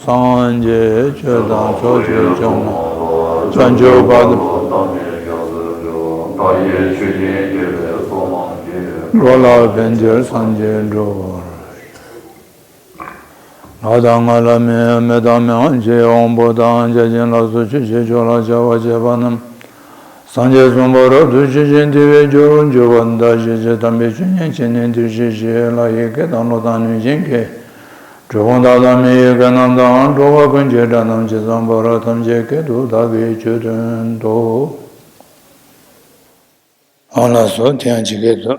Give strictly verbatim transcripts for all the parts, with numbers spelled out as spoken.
སངས་རྒྱས་ཆོས་དང་ཕྱོགས་བཅུའི་སྐྱོང་བ། བྱང་ཆུབ་བར་དུ། འགྲོ་ལ་ཕན་ཕྱིར་སངས་རྒྱས་འགྲུབ་པར། ང་དང་ང་ལ་མི་མི་དང་མི་འམ་ཅི་ཡང་དབང་པོ་དང་བརྒྱ་བྱིན་ལ་སོགས་ཆོས་ཀྱི་ཕྱོགས་ལ་བྱ་བ་བྱེད་པ་རྣམས། སངས་རྒྱས་གསུམ་པོ་རབ་ཏུ་ཞི་ཞིང་དེ་བས་རྒྱལ་བར་གྱུར་པ་དང་། ཞི་བྱེད་དམ་པའི་ཆོས་ཉན་བྱས་ནས་འདིར་གཤེགས་ཤིག་ལྷ་ཡི་སྐད་དང་ཀླུ་དང་གནོད་སྦྱིན་སྐད། གྲུལ་བུམ་དག་དང་མི་ཡི་སྐད་རྣམས་དང་། འགྲོ་བ་ཀུན་གྱི་སྒྲ་རྣམས་ཇི་ཙམ་པར། ཐམས་ཅད་སྐད་དུ་བདག་གིས་ཆོས་བསྟན་ཏོ། འོ་ལགས་སོ། དེ་ཡང་ཇི་སྐད་དུ།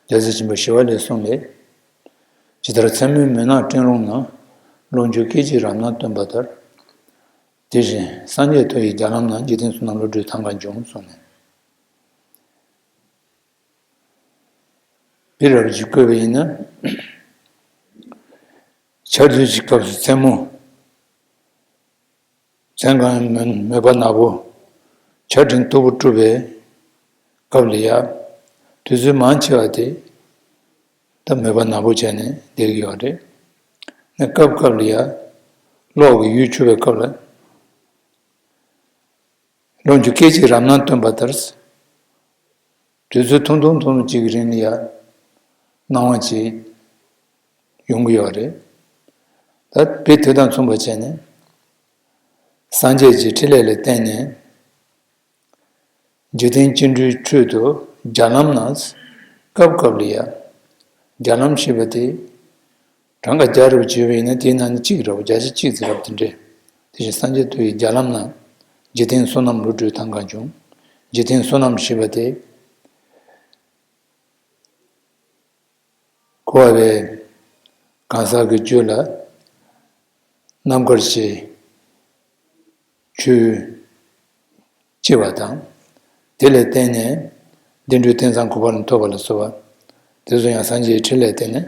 རྒྱལ་སྲས་ཆེན་པོ་ཞི་བ་ལྷས་གསུངས་པས། ཇི་ལྟར་མཚན་མོའི་མུན་ནག་སྤྲིན་རླུང་ན། ཀློང་འཇུག་སྐད་ཅིག་རབ་སྣང་སྟོན་པ་ལྟར། དེ་བཞིན་སངས་རྒྱས་མཐོ་ཡི་རྒྱ་ལམ་ན། འཇིག་རྟེན་བསོད་ནམས་བློ་གྲོས་ཐང་ག་འབྱུང་། གསུངས་ནས། དཔེ་རབ་ཅིག་བཀོད་པ་ཡིན་ན། ཆར་དུས་ཀྱི་སྐབས་སུ་མཚན་མོ། མཚན་གང་མོན་མོན་པ་ནག་པོ། ཆར་སྤྲིན་སྟུག་པོ་དཀྲུགས་པའི་སྐབས་ལ་ཡ། དུས་ཚོད་མང་ཆེ་བ་དེ། ད་མོན་པ་ནག་པོ་བྱས་ནས་བསྡད་ཀྱི་ཡོད་རེད། ནས་སྐབས་སྐབས་ལ་ཡ། གློག་གི་གཡུ་འཁྱུག་པའི་སྐབས་ལ། ཀློང་འཇུག་སྐད་ཅིག་རབ་སྣང་སྟོན་པ་ལྟར། དུས་ཚོད་ཐུང་ཐུང་ཐུང་ཐུང་གཅིག་གི་རིང་ལ་ཡ། སྣང་བ་ཅིག་ཡོང་གི་ཡོད་རེད། ད་དཔེ་དེ་དང་མཚུངས་པ་བྱས་ནས། སངས་རྒྱས་ཀྱི་ཕྲིན་ལས་ལ་བརྟེན་ནས། འཇིག་རྟེན་སྐྱེ་འགྲོའི་ཁྲོད་དུ་རྒྱ་ལམ་ན། སྐབས་སྐབས་ལ་ཡ། རྒྱ་ལམ་ཞེས་པ་དེ། གྲངས་ཀ་བརྒྱ་རུ་བརྗོད་པ་ཡིན་ན། དེའི་ནང་ནས་གཅིག་རབ། བརྒྱ་ཆ་གཅིག་ཙམ་རབ་དེ་འདྲས། དེ་བཞིན་སངས་རྒྱས་མཐོ་ཡི་རྒྱ་ལམ་ན། འཇིག་རྟེན་བསོད་ནམས་བློ་གྲོས་ཐང་ག་འབྱུང་། འཇིག་རྟེན་བསོད་ནམས་ཞེས་པ་དེ། འཁོར་བའི་གང་ཟག་གི་རྒྱུད་ལ། རྣམ་དཀར་གྱི་ཆོས་སྐྱེ་བ་དང་། དེ་ལ་བརྟེན་ནས་བདེ་འགྲོའི་རྟེན་བཟང་གོ་འཕང་ལ་ཐོབ་པ་ལ་སོགས་པ། དེ་ཚོ་ཡང་སངས་རྒྱས་ཀྱི་ཕྲིན་ལས་བརྟེན་ནས།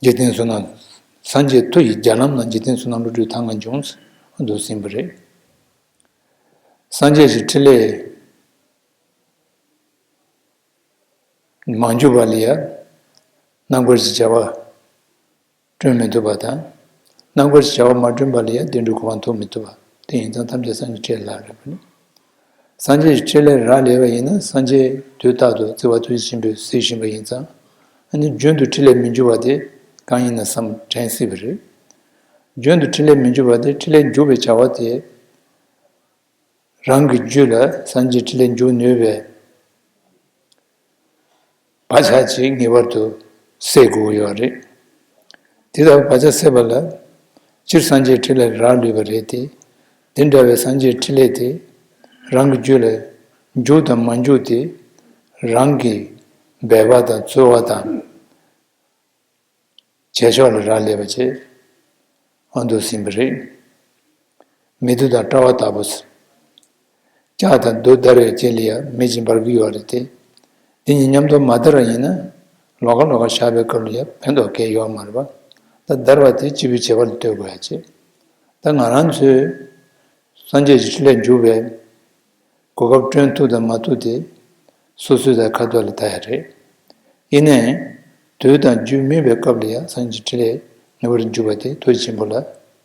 འཇིག་རྟེན་བསོད་ནམས། སངས་རྒྱས་མཐོ་ཡི་རྒྱ་ལམ་ན། འཇིག་རྟེན་བསོད་ནམས་བློ་གྲོས་ཐང་ག་འབྱུང་། འདུག་ཟིན་པ་རེད། སངས་རྒྱས་ཀྱི་ཕྲིན་ལས་མ་འཇུག་པ་ལ་ཡ། རྣམ་དཀར་གྱི་བྱ་བ་བསྐྲུན་མི་ཐུབ་པ་དང་། རྣམ་དཀར་གྱི་བྱ་བ་མ་བསྐྲུན་པ་ལ་ཡ། བདེ་འགྲོའི་གོ་འཕང་ཐོབ་མི་ཐུབ་པ། དེ་ཡིན་ཙང་ཐམས་ཅད་སངས་རྒྱས་ཕྲིན་ལས་རག་ལས་པ་ནི། སངས་རྒྱས་ཀྱི་ཕྲིན་ལས་རག་ལས་པ་ཡིན་ན། སངས་རྒྱས་དུས་རྟག་ཏུ་བརྩེ་བ་ཐུགས་རྗེ་ཆེན་པོས་གཟིགས་བཞིན་པ་ཡིན་ཙང་། ཨ་ནི་རྒྱུན་དུ་ཕྲིན་ལས་མི་འཇུག་པ་དེ་གང་ཡིན་ན་བསམ་དྲན་སྲིད་པ་རེད། རྒྱུན་དུ་ཕྲིན་ལས་མི་འཇུག་པ་དེ། ཕྲིན་ལས་འཇུག་པའི་བྱ་བ་དེ། རང་གི་རྒྱུད་ལ་སངས་རྒྱས་ཕྲིན་ལས་འཇུག་ནུས་པའི་བག་ཆགས་ཅིག་ངེས་པར་དུ་སད་དགོས་ཀྱི་ཡོད་རེད། དེ་ལྟར་བག་ཆགས་སད་པ་ལ་སྤྱིར་སངས་རྒྱས་ཕྲིན་ལས་རག་ལུས་པ་རེད་དེ། དེ་འདྲ་བའི་སངས་རྒྱས་ཕྲིན་ལས་དེ་རང་གི་རྒྱུད་ལ་འཇུག་དང་མ་འཇུག་དེ། རང་གི་འབད་པ་དང་རྩོལ་བ་དང་། བྱེད་ཕྱོགས་ལ་རག་ལས་པ་བྱས། ཨ། འདུག་ཟིན་པ་རེད། མེ་དུ་དང་སྤྲ་བ་ལྟ་བུ་ཟེར། ལྕགས་དང་རྡོ་བརྡར་བའི་རྗེས་ལ་ཡང་མེ་ཅིག་འབར་གྱི་ཡོད་རེད་དེ། འདི་གཉིས་མཉམ་དུ་མ་བརྡར་བ་ཡིན་ན། ལོགས་ཀ་ལོགས་ཀ་བཞག་པའི་སྐབས་ལ་ཡང་ཕན་ཐོགས་གང་ཡང་ཡོད་མ་རེད་པ། ད་བརྡར་བ་དེ་སྤྱི་བོའི་བྱེད་པ་ལ་ལྟོས་དགོས་ཡ་བྱེད། ད་ང་རང་ཚོས་སངས་རྒྱས་ཀྱི་ཕྲིན་ལས་འཇུག་པའི་གོ་སྐབས་བསྐྲུན་ཐུབ་དང་མ་ཐུབ་དེ། སོ་སོའི་ད་ཁ་ཐོག་ལ་ལྟ་ཡ་རེད། ཡིན་ནའི། དུས་དང་རྒྱུ་མེད་པའི་སྐབས་ལ་ཡང་སངས་རྒྱས་ཕྲིན་ལས་ངེས་པར་འཇུག་པ་དེ་ཐུགས་རྗེ་ཆེན་པོ་ལ་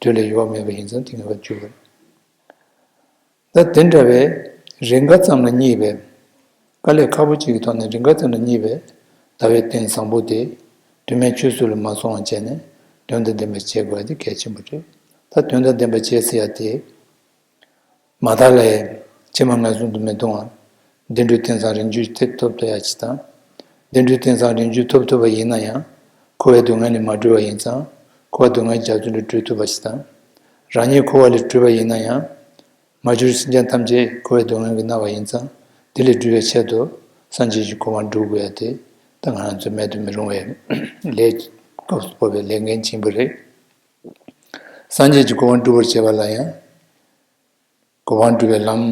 དུས་ལ་ཡོལ་བ་མེད་པ་ཡིན་ཙང་དེ་ངེས་པར་འཇུག་དགོས། ད་དེ་འདྲ་བའི་རེས་འགའ་ཙམ་ལ་རྙེད་པའི། དཀའ་ལས་ཁག་པོ་གཅིག་གི་ཐོག་ནས་རེས་འགའ་ཙམ་ལ་རྙེད་པའི་ཟླ་བའི་རྟེན་བཟང་པོ་དེ། དུ་མའི་ཆོས་སུ་ལ་མ་སོང་བ་བྱས་ནས་དོན་དང་ལྡན་པ་བྱེད་དགོས་ཡ་དེ་གལ་ཆེན་པོ་རེད། ད་དོན་དང་ལྡན་པ་བྱེད་ཟེར་ཡ་དེ། མ་དག་ལས་ཕྱི་མ་ངན་སོང་དུ་མི་ལྟུང་བར། བདེ་འགྲོའི་རྟེན་བཟང་རིན་ཆེན་ཐོབ་ཐུབ་ཡ་ཅིག་དང་། བདེ་འགྲོའི་རྟེན་བཟང་རིན་ཆེན་ཐོབ་ཐུབ་པ་ཡིན་ན་ཡང་། འཁོར་བའི་སྡུག་བསྔལ་ལས་མ་གྲོལ་བ་ཡིན་ཙང་། འཁོར་བ་སྡུག་བསྔལ་རྒྱ་མཚོ་ལས་གྲོལ་ཐུབ་པ་ཞིག་དང་། རང་ཉིད་འཁོར་བ་ལས་གྲོལ་བ་ཡིན་ན་ཡང་། མ་གྱུར་སེམས་ཅན་ཐམས་ཅད་འཁོར་བའི་སྡུག་བསྔལ་གྱིས་མནར་བ་ཡིན་ཙང་། དེ་ལས་གྲོལ་བའི་ཆེད་དུ་སངས་རྒྱས་ཀྱི་གོ་འཕང་སྒྲུབ་དགོས་ཡ་དེ། ད་ང་རང་ཚོ་མེད་དུ་མི་རུང་བའི་ལས། སྐབས་སུ་བབས་པའི་ལས་འགན་ཆེན་པོ་རེད། སངས་རྒྱས་ཀྱི་གོ་འཕང་སྒྲུབ་པར་བྱེད་པ་ལ་ཡང་། གོ་འཕང་སྒྲུབ་པའི་ལམ་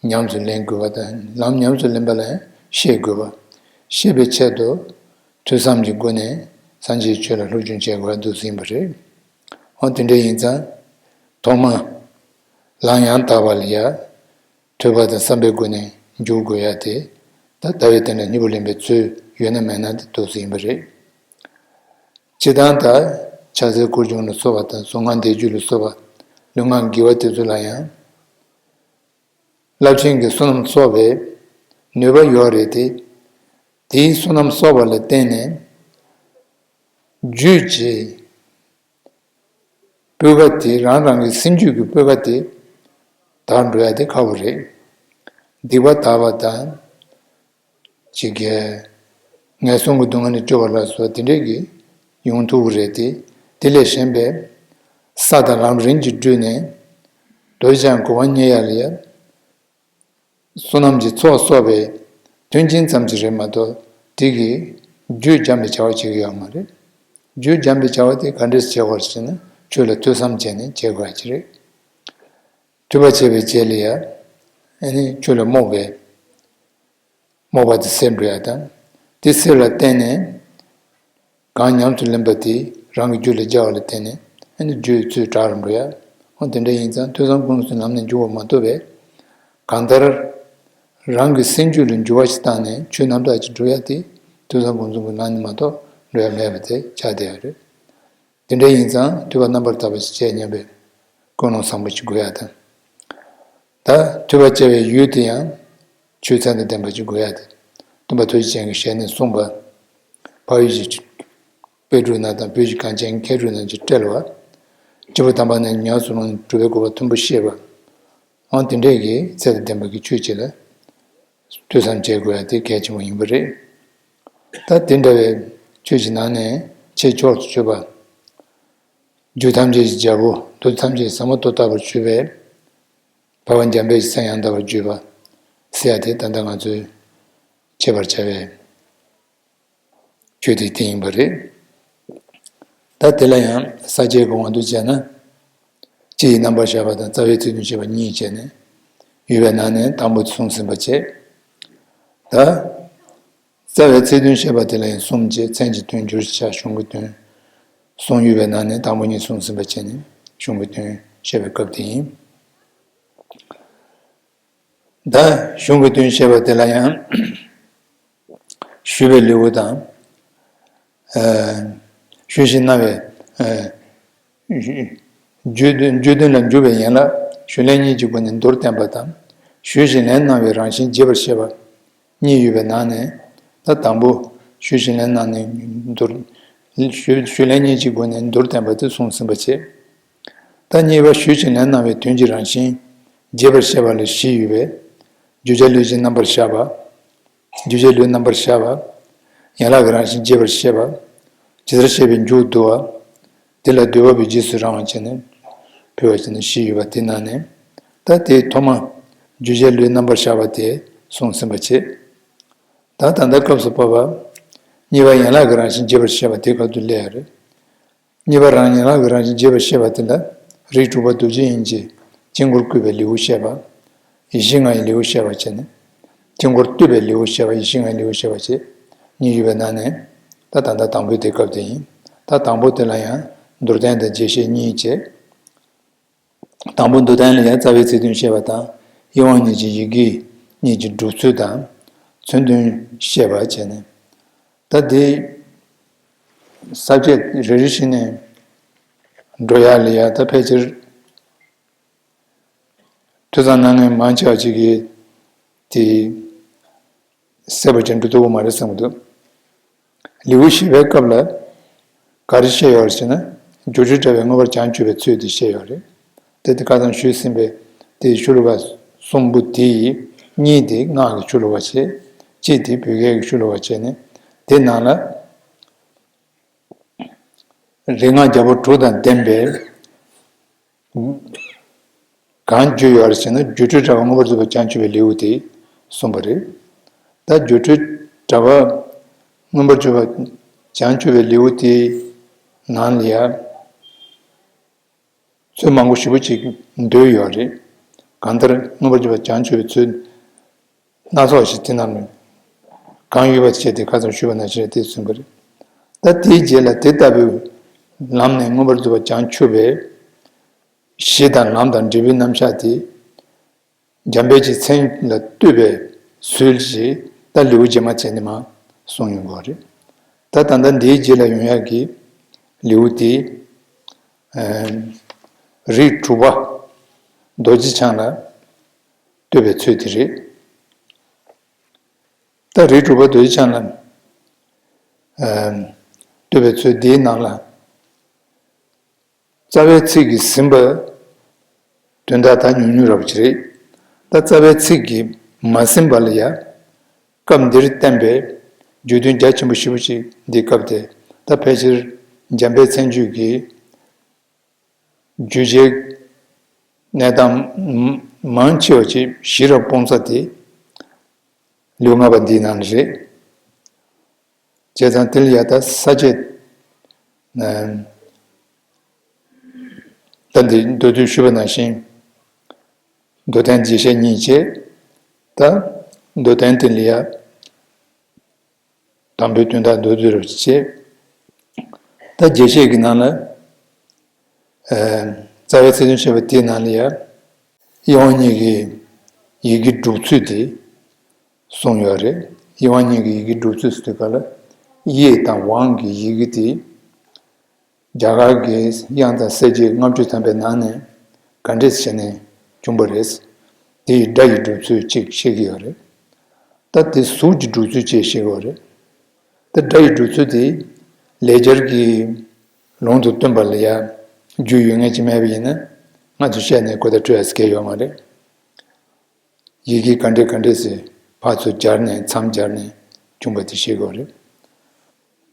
ཉམས་སུ་ལེན་དགོས་པ་དང་། ལམ་ཉམས་སུ་ལེན་པ་ལ་ཡང་ཤེས་དགོས་པ། ཤེས་པའི་ཆེད་དུ་ཐོས་བསམ་གྱི་སྒོ་ནས་སངས་རྒྱས་ཆོས་ལ་སློབ་སྦྱོང་བྱེད་དགོས་པ་འདུག་ཟིན་པ་རེད། འོ་དེ་འདྲ་ཡིན་ཙང་། ཐོག་མ་ལམ་ཡང་དག་པ་ལ་ཡ། ཐོས་པ་དང་བསམ་པའི་སྒོ་ནས་འཇུག་དགོས་ཡ་དེ། ད་ལྟ་བའི་དེ་འདྲ་གཉིས་པོ་ལེན་པའི་ཚུལ་ཡོད་ན་མེད་ན་དེ་འདུག་ཟིན་པ་རེད། སྤྱིར་བཏང་ད་ ཕྱག་འཚལ་སྐོར་སྦྱོང་ལ་སོགས་པ་དང་གཟུངས་སྔགས་བཟླས་བརྗོད་ལ་སོགས་པ་ལུས་ངག་དགེ་བ་དེ་ཚོ་ལ་ཡང་རླབས་ཆེན་གྱི་བསོད་ནམས་གསོག་པའི་ནུས་པ་ཡོད་རེད་དེ། དེའི་བསོད་ནམས་གསོག་པ་ལ་བརྟེན་ནས་རྒྱུད་ཀྱི་སྤུས་ཀ་དེ་རང་རང་གི་སེམས་རྒྱུད་ཀྱི་སྤུས་ཀ་དེ་དར་འགྲོ་ཡ་དེ་ཁག་པོ་རེད། སྡིག་པ་དག་པ་དང་། ཅིག་གིས་ངན་སོང་གི་སྡུག་བསྔལ་ནས་སྐྱོབ་པ་ལ་སོགས་དེ་འདྲས་ཀྱི་ཡོང་ཐུབ་ཀྱི་རེད་དེ། དེ་ལས་གཞན་པའི་ས་དང་ལམ་རིམ་གྱིས་བསྒྲུབས་ནས་རྡོ་རྗེ་འཆང་གི་གོ་འཕང་བརྙེས་ཡ་ལ་ཡ་བསོད་ནམས་ཀྱི་ཚོགས་གསོག་པའི་མཐུན་རྐྱེན་ཙམ་ཞིག་རེད་མ་གཏོགས་དེ་གིས་རྒྱུད་འཇམ་པའི་བྱ་བ་བྱེད་ཀྱི་ཡོད་མ་རེད། རྒྱུད་འཇམ་པའི་བྱ་བ་དེ་ག་འདྲས་བྱེད་དགོས་ཟེར་ན་ཆོས་ལ་ཐོས་བསམ་བྱས་ནས་བྱེད་དགོས་ཡ་ཅིག་རེད། ཐོས་པ་བྱས་པའི་རྗེས་ལ་ཡ་ཨ་ནི་ཆོས་ལ་རྨོངས་པའི་རྨོངས་པ་དེ་སེལ་འགྲོ་ཡ་དང་། དེ་སེལ་ལ་བརྟེན་ནས་གང་ཉམས་སུ་ལེན་པ་དེ་རང་གི་རྒྱུད་ལ་སྦྱར་བ་ལ་བརྟེན་ནས་ཨ་ནི་རྒྱུད་ཚོས་དྲག་རུ་འགྲོ་ཡ། འོ་དེ་འདྲ་ཡིན་ཙང་ཐོས་བསམ་སྒོམ་གསུམ་ལམ་ནས་འཇུག་པ་མ་གཏོགས་པའི་གང་ལྟར་རང་གི་སེམས་རྒྱུད་ལ་འགྱུར་བ་ཞིག་བཏང་ནས་ཆོས་རྣམ་དག་ཅིག་སྒྲུབ་ཡ་དེ་ཐོས་བསམ་སྒོམ་གསུམ་གྱི་ལམ་ནས་མ་གཏོགས་འགྲོ་ཡ་མེད་པ་དེ་ཆགས་བསྡད་ཡོད་རེད། དེ་འདྲ་ཡིན་ཙང་ཐོས་པ་རྣམ་པར་དག་པ་ཞིག་བྱས་སྙམ་པའི་ཀུན་སློང་བཟང་པོ་ཞིག་དགོས་ཡ་དང་། ད་ཐོས་པ་བྱ་བའི་ཡུལ་དེ་ཡང་ཆོས་ཚན་དང་ལྡན་པ་ཞིག་དགོས་ཡ་དེ། སྟོན་པ་ཐུགས་རྗེ་ཅན་གྱི་ཞལ་ནས་གསུངས་པ། འཕགས་ཡུལ་གྱི་དཔལ་སྤྲུལ་སྣ་དང་བོད་ཀྱི་གངས་ཅན་མཁས་གྲུབ་རྣམས་ཀྱིས་བཀྲལ་བ། སྐྱེས་བུ་དམ་པ་རྣམས་ཉམས་སུ་བླངས་ནས་གྲུབ་པའི་གོ་འཕང་མཐོན་པོ་བཤད་པ། འོ་དེ་འདྲས་ཀྱི་ཚད་དང་ལྡན་པ་གི་ཆོས་ཅིག་ལ་ཐོས་བསམ་བྱེད་དགོས་ཡ་དེ་གལ་ཆེན་པོ་ཡིན་པ་རེད། ད་དེ་འདྲ་བའི་ཆོས་ཀྱི་ནང་ནས་ཆེས་མཆོག་ཏུ་གྱུར་པ། རྒྱུ་ཐམས་ཅད་ཀྱི་རྒྱལ་པོ། འདོད་ཐམས་ཅད་ཟབ་མོ་དོན་དམ་པར་གྱུར་པའི་འཕགས་པ་འཇམ་དཔལ་གྱི་མཚན་ཡང་དག་པར་བརྗོད་པ་ཟེར་ཡ་དེ་ད་ལྟ་ང་ཚོས་བྱེད་པར་བྱ་བའི་ཆོས་དེ་དེ་ཡིན་པ་རེད། ད་དེ་ལ་ཡང་ས་བཅད་གི་དབང་དུ་བྱས་ན། སྤྱི་ཡི་རྣམ་པར་བཞག་པ་དང་རྩ་བའི་ཚིག་དོན་བཤད་པ་གཉིས་བྱས་ནས་ཡོད་པའི་ནང་ནས་དང་པོ་གསུངས་ཟིན་པ་བྱས། ད། རྩ་བའི་ཚིག་དོན་བཤད་པ་དེ་ལ་ཡང་གསུམ་བྱས། མཚན་གྱི་དོན། སྦྱོར་གྱི་ཆ། གཞུང་གི་དོན། གསུམ་ཡོད་པའི་ནང་ནས་དང་པོ་གཉིས་གསུངས་ཟིན་པ་བྱས་ནས་གཞུང་གི་དོན་བཤད་པའི་སྐབས་དེ་ཡིན། ད་གཞུང་གི་དོན་བཤད་པ་དེ་ལ་ཡང་ཞུས་པའི་ལེའུ་དང་། ཨ། ཞུས་ཤིང་གནང་བའི། ཨ། བརྗོད་དོན། བརྗོད་དོན་ལ་འཇུག་པའི་ཡན་ལག་ཞུས་ལན་གཉིས་ཀྱི་སྒོ་ནས་མདོར་བསྟན་པ་དང་། ཞུས་ཤིང་ལན་གནང་བའི་རང་བཞིན་རྒྱས་པར་བཤད་པ་གཉིས་ཡོད་པའི་ནང་ནས། ད་དང་པོ་ཞུས་ཤིང་ལན་གནང་ནས་མདོར། ཞུས། ཞུས་ལན་གཉིས་ཀྱི་སྒོ་ནས་མདོར་བསྟན་པ་དེ་གསུངས་ཟིན་པ་བྱས། ད་གཉིས་པ་ཞུས་ཤིང་ལན་གནང་བའི་དོན་གྱི་རང་བཞིན་རྒྱས་པར་བཤད་པ་ལ་བཞི་ཡོད་པས། བརྗོད་བྱ་ལུས་ཀྱི་རྣམ་པར་བཞག་པ། བརྗོད་བྱའི་ལུས་རྣམ་པར་བཞག་པ། ཡན་ལག་གི་རང་བཞིན་རྒྱས་པར་བཤད་པ། ཇི་ལྟར་བཤད་པའི་མཇུག་བསྡུ་བ། དེ་ལ་བསྡུ་བ་པོའི་རྗེས་སུ་འབྲང་བ་བྱས་ནས་ཕུལ་བ་བྱས་ནས་བཞི་ཡོད་པ་དེ་ནང་ནས། ད་དེའི་ཐོག་མ་བརྗོད་བྱའི་ལུས་རྣམ་པར་བཞག་པ་དེ་གསུངས་ཟིན་པ་བྱས། ད་ད་ལྟ་སྐབས་སུ་བབ་པ། གཉིས་པ་ཡན་ལག་གི་རང་བཞིན་རྒྱས་པར་བཤད་པ་དེ་སྐབས་སུ་སླེབས་ཡ་རེད། གཉིས་པ་རང་ཡན་ལག་གི་རང་བཞིན་རྒྱས་པར་བཤད་པ་དེ་ལ་རིགས་དྲུག་པ་རྡོ་རྗེ་དབྱིངས་ཀྱི་དཀྱིལ་འཁོར་བཀོད་པའི་ལེའུ་བཤད་པ། ཡེ་ཤེས་ལྔ་ཡི་ལེའུ་བཤད་པ་བྱས་ནས། དཀྱིལ་འཁོར་བཏུད་པའི་ལེའུ་བཤད་པ། ཡེ་ཤེས་ལྔ་ཡི་ལེའུ་བཤད་པ་བཅས་གཉིས་ཡོད་པའི་ནང་ནས། ད་ད་ལྟ་དང་པོའི་དེ་སྐབས་དེ་ཡིན། ད་དང་པོ་དེ་ལ་ཡང་མདོར་བསྟན་དང་རྒྱས་བཤད་གཉིས་བྱས། དང་པོ་མདོར་བསྟན་ལ་ཡང་རྩ་བའི་ཚིག་དོན་བཤད་པ་དང་། དབྱེ་བ་གཉིས་ཀྱི་ཡི་གེ་གཉིས་ཀྱི་སྒྲུབ་ཚུལ་དང་། མཚོན་དོན་བཤད་པ་བྱས་ནས། ད་དེ་ས་བཅད་རེ་རེ་བཞིན་ནས་འགྲོ་ཡ་ལ་ཡ། ད་ཕལ་ཆེར་ཐོས་བསམ་གནང་མཁན་མང་ཆེ་བ་ཅིག་གིས་དེ་གསལ་པོ་ཅིག་འགྲོ་ཐུབ་ཀྱི་མ་རེད་བསམ་གྱི་འདུག་ལེའུ་བཞི་པའི་སྐབས་ལ་ག་རེ་བཤད་ཡོད་རེད་ཟེར་ན། སྒྱུ་འཕྲུལ་དྲ་བས་མངོན་པར་བྱང་ཆུབ་པའི་ཚུལ་དེ་བཤད་ཡོད་རེད། དེ་དེ་ཁ་སང་ཞུས་ཟིན་པའི་དེ་ཤོ་ལོ་ཀ་གསུམ་པོ་དེ་ཡི་གཉིས་དེ་སྔགས་ཀྱི་ཤོ་ལོ་ཀ་བྱས། གཅིག་དེ་བོད་སྐད་ཀྱི་ཤོ་ལོ་ཀ་བྱས་ནས། དེ་ནང་ལ་རིག་སྔགས་རྒྱལ་པོ་དྲུག་དང་ལྡན་པའི། གང་བརྗོད་ཡོད་རེད་ཟེར་ན། སྒྱུ་འཕྲུལ་དྲ་བ་མངོན་པར་རྫོགས་པར་བྱང་ཆུབ་པའི་ལེའུ་དེ་གསུངས་པ་རེད། ད་སྒྱུ་འཕྲུལ་དྲ་བ་མངོན་པར་རྫོགས་པར་བྱང་ཆུབ་པའི་ལེའུ་དེའི་ནང་ལ་ཡང་ཚུལ་མང་པོ་ཞེ་པོ་ཅིག་འདུས་ཡོད་རེད། གང་ལྟར་མངོན་པར་རྫོགས་པར་བྱང་ཆུབ་པའི་ཚུལ་སྣ་ཚོགས་ཤིག་དེ་ནང་ལ་གང་ཡོད་པ་བྱས་ཏེ་ཁ་སང་ཞུས་པ་ནང་བཞིན་དེ་གསུངས་པ་རེད། ད་དེའི་རྗེས་ལ་དེ་ལྟ་བུའི་ལམ་ནས་མངོན་པར་རྫོགས་པར་བྱང་ཆུབ་པའི་གཞི་དང་ལམ་དང་འབྲས་བུའི་རྣམ་གཞག་དེ། འཇམ་དཔལ་གྱི་མཚན་ལ་བཏུད་པའི་ཚུལ་ཞིག་ད་ལེའུ་རྗེས་མ་བྱས་ནས་མར་གསུངས་ཡོང་གི་རེད། ད་ད་ལྟ་འདིའི་རྗེས་ལ་ཡོང་ཡག་གི་ལེའུ་དེ་ རིགས་དྲུག་པ་རྡོ་རྗེ་འཆང་ལ་བསྟོད་པའི་ཚུལ་དེ་རེད། ད་རིགས་དྲུག་པ་རྡོ་རྗེ་འཆང་ལ་བསྟོད་པའི་ཚུལ་འདིའི་ནང་ལ། རྩ་བའི་ཚིག་གིས་ཟིན་པ་དོན་དག་ད་ཉུང་ཉུང་ར་བ་ཅིག་རེད། ད་རྩ་བའི་ཚིག་གིས་མ་ཟིན་པ་ལ་ཡ། སྐབས་འདིར་བསྟན་པའི་བརྗོད་དོན་རྒྱ་ཆེན་པོ་ཞེ་པོ་ཅིག་འདི་སྐབས་དེ། ད་ཕལ་ཆེར་འཇམ་དཔལ་མཚན་བརྗོད་ཀྱི་བརྗོད་བྱའི་གནས་སྟངས་མང་ཆེ་བ་ཅིག་ཞི་རགས་སྤོང་ས་དེ་ལེའུ་ལྔ་པ་འདིའི་ནང་ནས་རེད། བྱས་ཙང་དེ་ལ་ཡ་ད་ས་བཅད། ད་འདི་མདོར་བསྡུས་ཞུས་པ་ནང་བཞིན། མདོ་དོན་རྒྱས་བཤད་གཉིས་བྱས། ད་མདོ་དོན་དེ་ལ་ཡ། དང་པོའི་དོན་དག་མདོར་བསྡུས་རུ་བྱས། ད་རྒྱས་བཤད་ཀྱི་ནང་ལ། རྩ་བའི་ཚིག་དོན་བཤད་པ་དེའི་ནང་ལ་ཡ། དབྱེ་བ་གཉིས་ཀྱི་ཡི་གེ་སྒྲུབ་ཚུལ་དེ་གསུངས་ཡོད་རེད། དབྱེ་བ་གཉིས་ཀྱི་ཡི་གེ་སྒྲུབ་ཚུལ་ཟེར་དུས་སྐབས་ལ། དབྱེ་དང་དབང་གི་ཡི་གེ་དེ། རྒྱ་གར་གྱི་དབྱངས་དང་གསལ་བྱེད་ལྔ་བཅུ་ཐམ་པའི་ནང་ནས་ག་འདྲས་བྱས་ནས་བྱུང་བ་རེད། དེ་ཡི་སྒྲ་ཡི་སྒྲུབ་ཚུལ་གཅིག་བཤད་ཀྱི་ཡོད་རེད། ད་དེ་གཟུགས་ཀྱི་སྒྲུབ་ཚུལ་བཅས་བཤད་ཀྱི་ཡོད་རེད། ད་སྒྲ་ཡི་སྒྲུབ་ཚུལ་དེ་ལེགས་སྦྱར་གྱི་ལུང་དུ་སྟོན་པ་ལ་ཡ། རྒྱུས་ཡོད་ངེས་ཀྱི་མེད་པ་ཡིན་ན། ང་ཚོ་བཤད་ནས་གོ་བརྡ་འཕྲོད་ཡ་ཟེར་མཁན་ཡོད་མ་རེད། ཡི་གེ་ག་འདྲས་ག་འདྲས་སེ་ཕར་ཚུར་སྦྱར་ནས་མཚམས་སྦྱར་ནས་བྱུང་བ་དེ་བཤད་དགོས་རེད།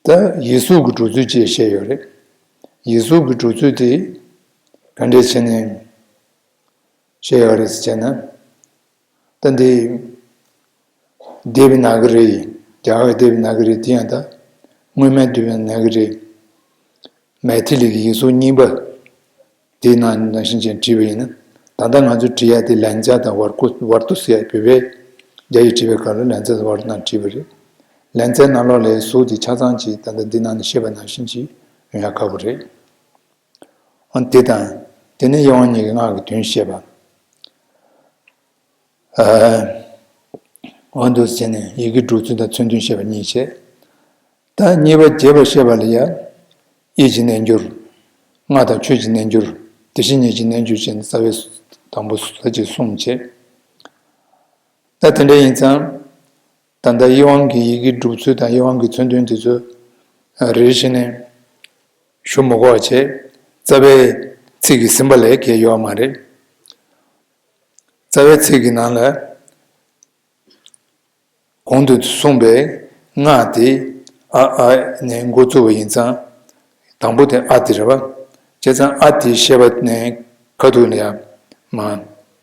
ད་ཡིག་གཟུགས་ཀྱི་སྒྲུབ་ཚུལ་བཅས་བཤད་ཡོད་རེད། ཡིག་གཟུགས་ཀྱི་སྒྲུབ་ཚུལ་དེ་ག་འདྲས་བྱས་ནས་བཤད་ཡོད་རེད་ཟེར་བྱས་ན། ད་འདི་དེ་བི་ན་ག་རི། རྒྱ་གར་དེ་བི་ན་ག་རི་དེ་ཡང་ད་སྔོན་མའི་དེ་བི་ན་ག་རི། མེ་ཐི་ལི་གི་ཡིག་གཟུགས་རྙིང་པ་དེའི་ནང་ནང་བཞིན་ཅན་བྲིས་པ་ཡིན་ན། ད་ལྟ་ང་ཚོས་བྲིས་ཡ་དེ་ལན་ཙ་དང་ཝར་ཀུ་ཝར་ཏུ་ཟེར་ཡ་བོད་པའི་རྒྱ་ཡིག་བྲིས་པའི་སྐབས་ལ་ལན་ཙ་དང་ཝར་ནང་བྲིས་པ་རེད། ལན་ཙའི་ནང་ལོགས་ལ་གཟུགས་དེ་ཆ་ཚང་ཅིག་ད་ལྟ་འདི་ནང་ནས་བཤད་པ་ནང་བཞིན་ཅིག་ཡོང་ཡ་དཀའ་པོ་རེད། ཨ་དེ་དང་། དེ་ནས་དབྱེ་བ་གཉིས་ཀྱི་སྔགས་ཀྱི་དོན་བཤད་པ། འོ་འདུག་ཟེར་ནས་ཡི་གེ་སྒྲུབ་ཚུལ་དང་མཚོན་དོན་བཤད་པ་གཉིས་བྱས། ད་གཉིས་པ་རྒྱས་པར་བཤད་པ་ལ་ཡང་། དབྱེ་གཅིག་རྣལ་འབྱོར། སྔགས་དང་ཆོས་ཀྱི་རྣལ་འབྱོར། དེ་བཞིན་ཉིད་ཀྱི་རྣལ་འབྱོར་བཅས་ནི་རྩ་བའི་དང་པོ་ས་བཅད་གསུམ་བྱས། ད་དེ་འདྲ་ཡིན་ཙང་། ད་ལྟ་དབྱེ་བ་གི་ཡི་གེ་སྒྲུབ་ཚུལ་དང་དབྱེ་བ་གི་མཚོན་དོན་དེ་ཚོ་རེ་རེ་བྱས་ནས་ཞུ་མི་དགོས་པ་བྱས། རྩ་བའི་ཚིག་གིས་ཟིན་པ་ལས་བརྒལ་ཡོད་མ་རེད། རྩ་བའི་ཚིག་གི་ནང་ལ་གོང་དུ་གསུངས་པའི་སྔགས་དེ་ཨ་ཨ་ནས་འགོ་བཙུགས་པ་ཡིན་ཙང་། དང་པོ་དེ་ཨ་དེ་རེད་པ། བྱས་ཙང་ཨ་དེ་བཤད་པ་ནས་ཁ་ཐུག་ལ་ཡང་མ་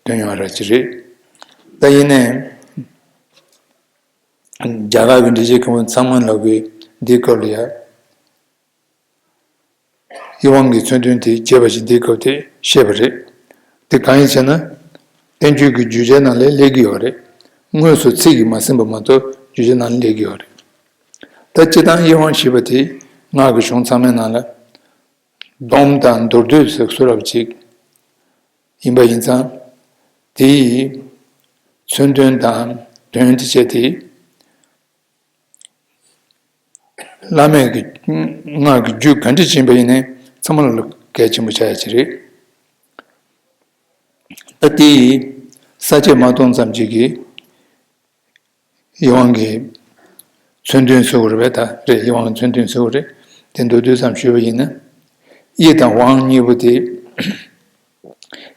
དོན་ཡོང་བ་ར་ཅི་རེད། ད་ཡིན་ནའི་རྒྱ་གར་གྱི་འགྲེལ་བྱེད་མཁན་པོ་ཚང་མ་ལ་གི་འདིའི་སྐབས་ལ་ཡང་། དབྱེ་བ་གི་མཚོན་དོན་དེ་རྒྱས་པ་ཞིག་འདིའི་སྐབས་དེ་བཤད་པ་རེད། དེ་གང་ཡིན་ཟེར་ན། བསྟན་བཅོས་ཀྱི་བརྗོད་བྱའི་ནང་ལ་སླེབས་ཀྱི་ཡོད་རེད། དངོས་སུ་ཚིག་གིས་མ་ཟིན་པ་མ་གཏོགས་བརྗོད་བྱའི་ནང་ལ་སླེབས་ཀྱི་ཡོད་རེད། ད་སྤྱིར་བཏང་དབྱེ་བ་ཞེས་པ་དེ་སྔགས་ཀྱི་གཞུང་ཚང་མའི་ནང་ལ་སྡོམ་དང་མདོར་བསྡུས་ཟེར་བཟོ་འདྲ་ཅིག་ཡིན་པ་ཡིན་ཙང་། དེའི་མཚོན་དོན་དང་དོན་དེ་བྱས་ཏེ། བླ་མེད་ཀྱི་སྔགས་ཀྱི་རྒྱུད་ག་འདྲ་ཡིན་པ་ཡིན་ནའི་ཚང་མ་ལ་གལ་ཆེན་པོ་ཆགས་ཡ་ཅིག་རེད། ད་དེ་ཡི་ས་བཅད་མ་སྟོང་ཙམ་ཅིག་གིས་དབྱེ་བ་གི་མཚོན་དོན་ཟེར་བ་རེད་པས། ད་རེད། དབྱེ་བ་གི་མཚོན་དོན་ཟེར་བ་རེད། དེ་མདོར་བསྡུས་ཙམ་ཞུས་པ་ཡིན་ན། དབྱེ་དང་དབང་གཉིས་པོ་དེ།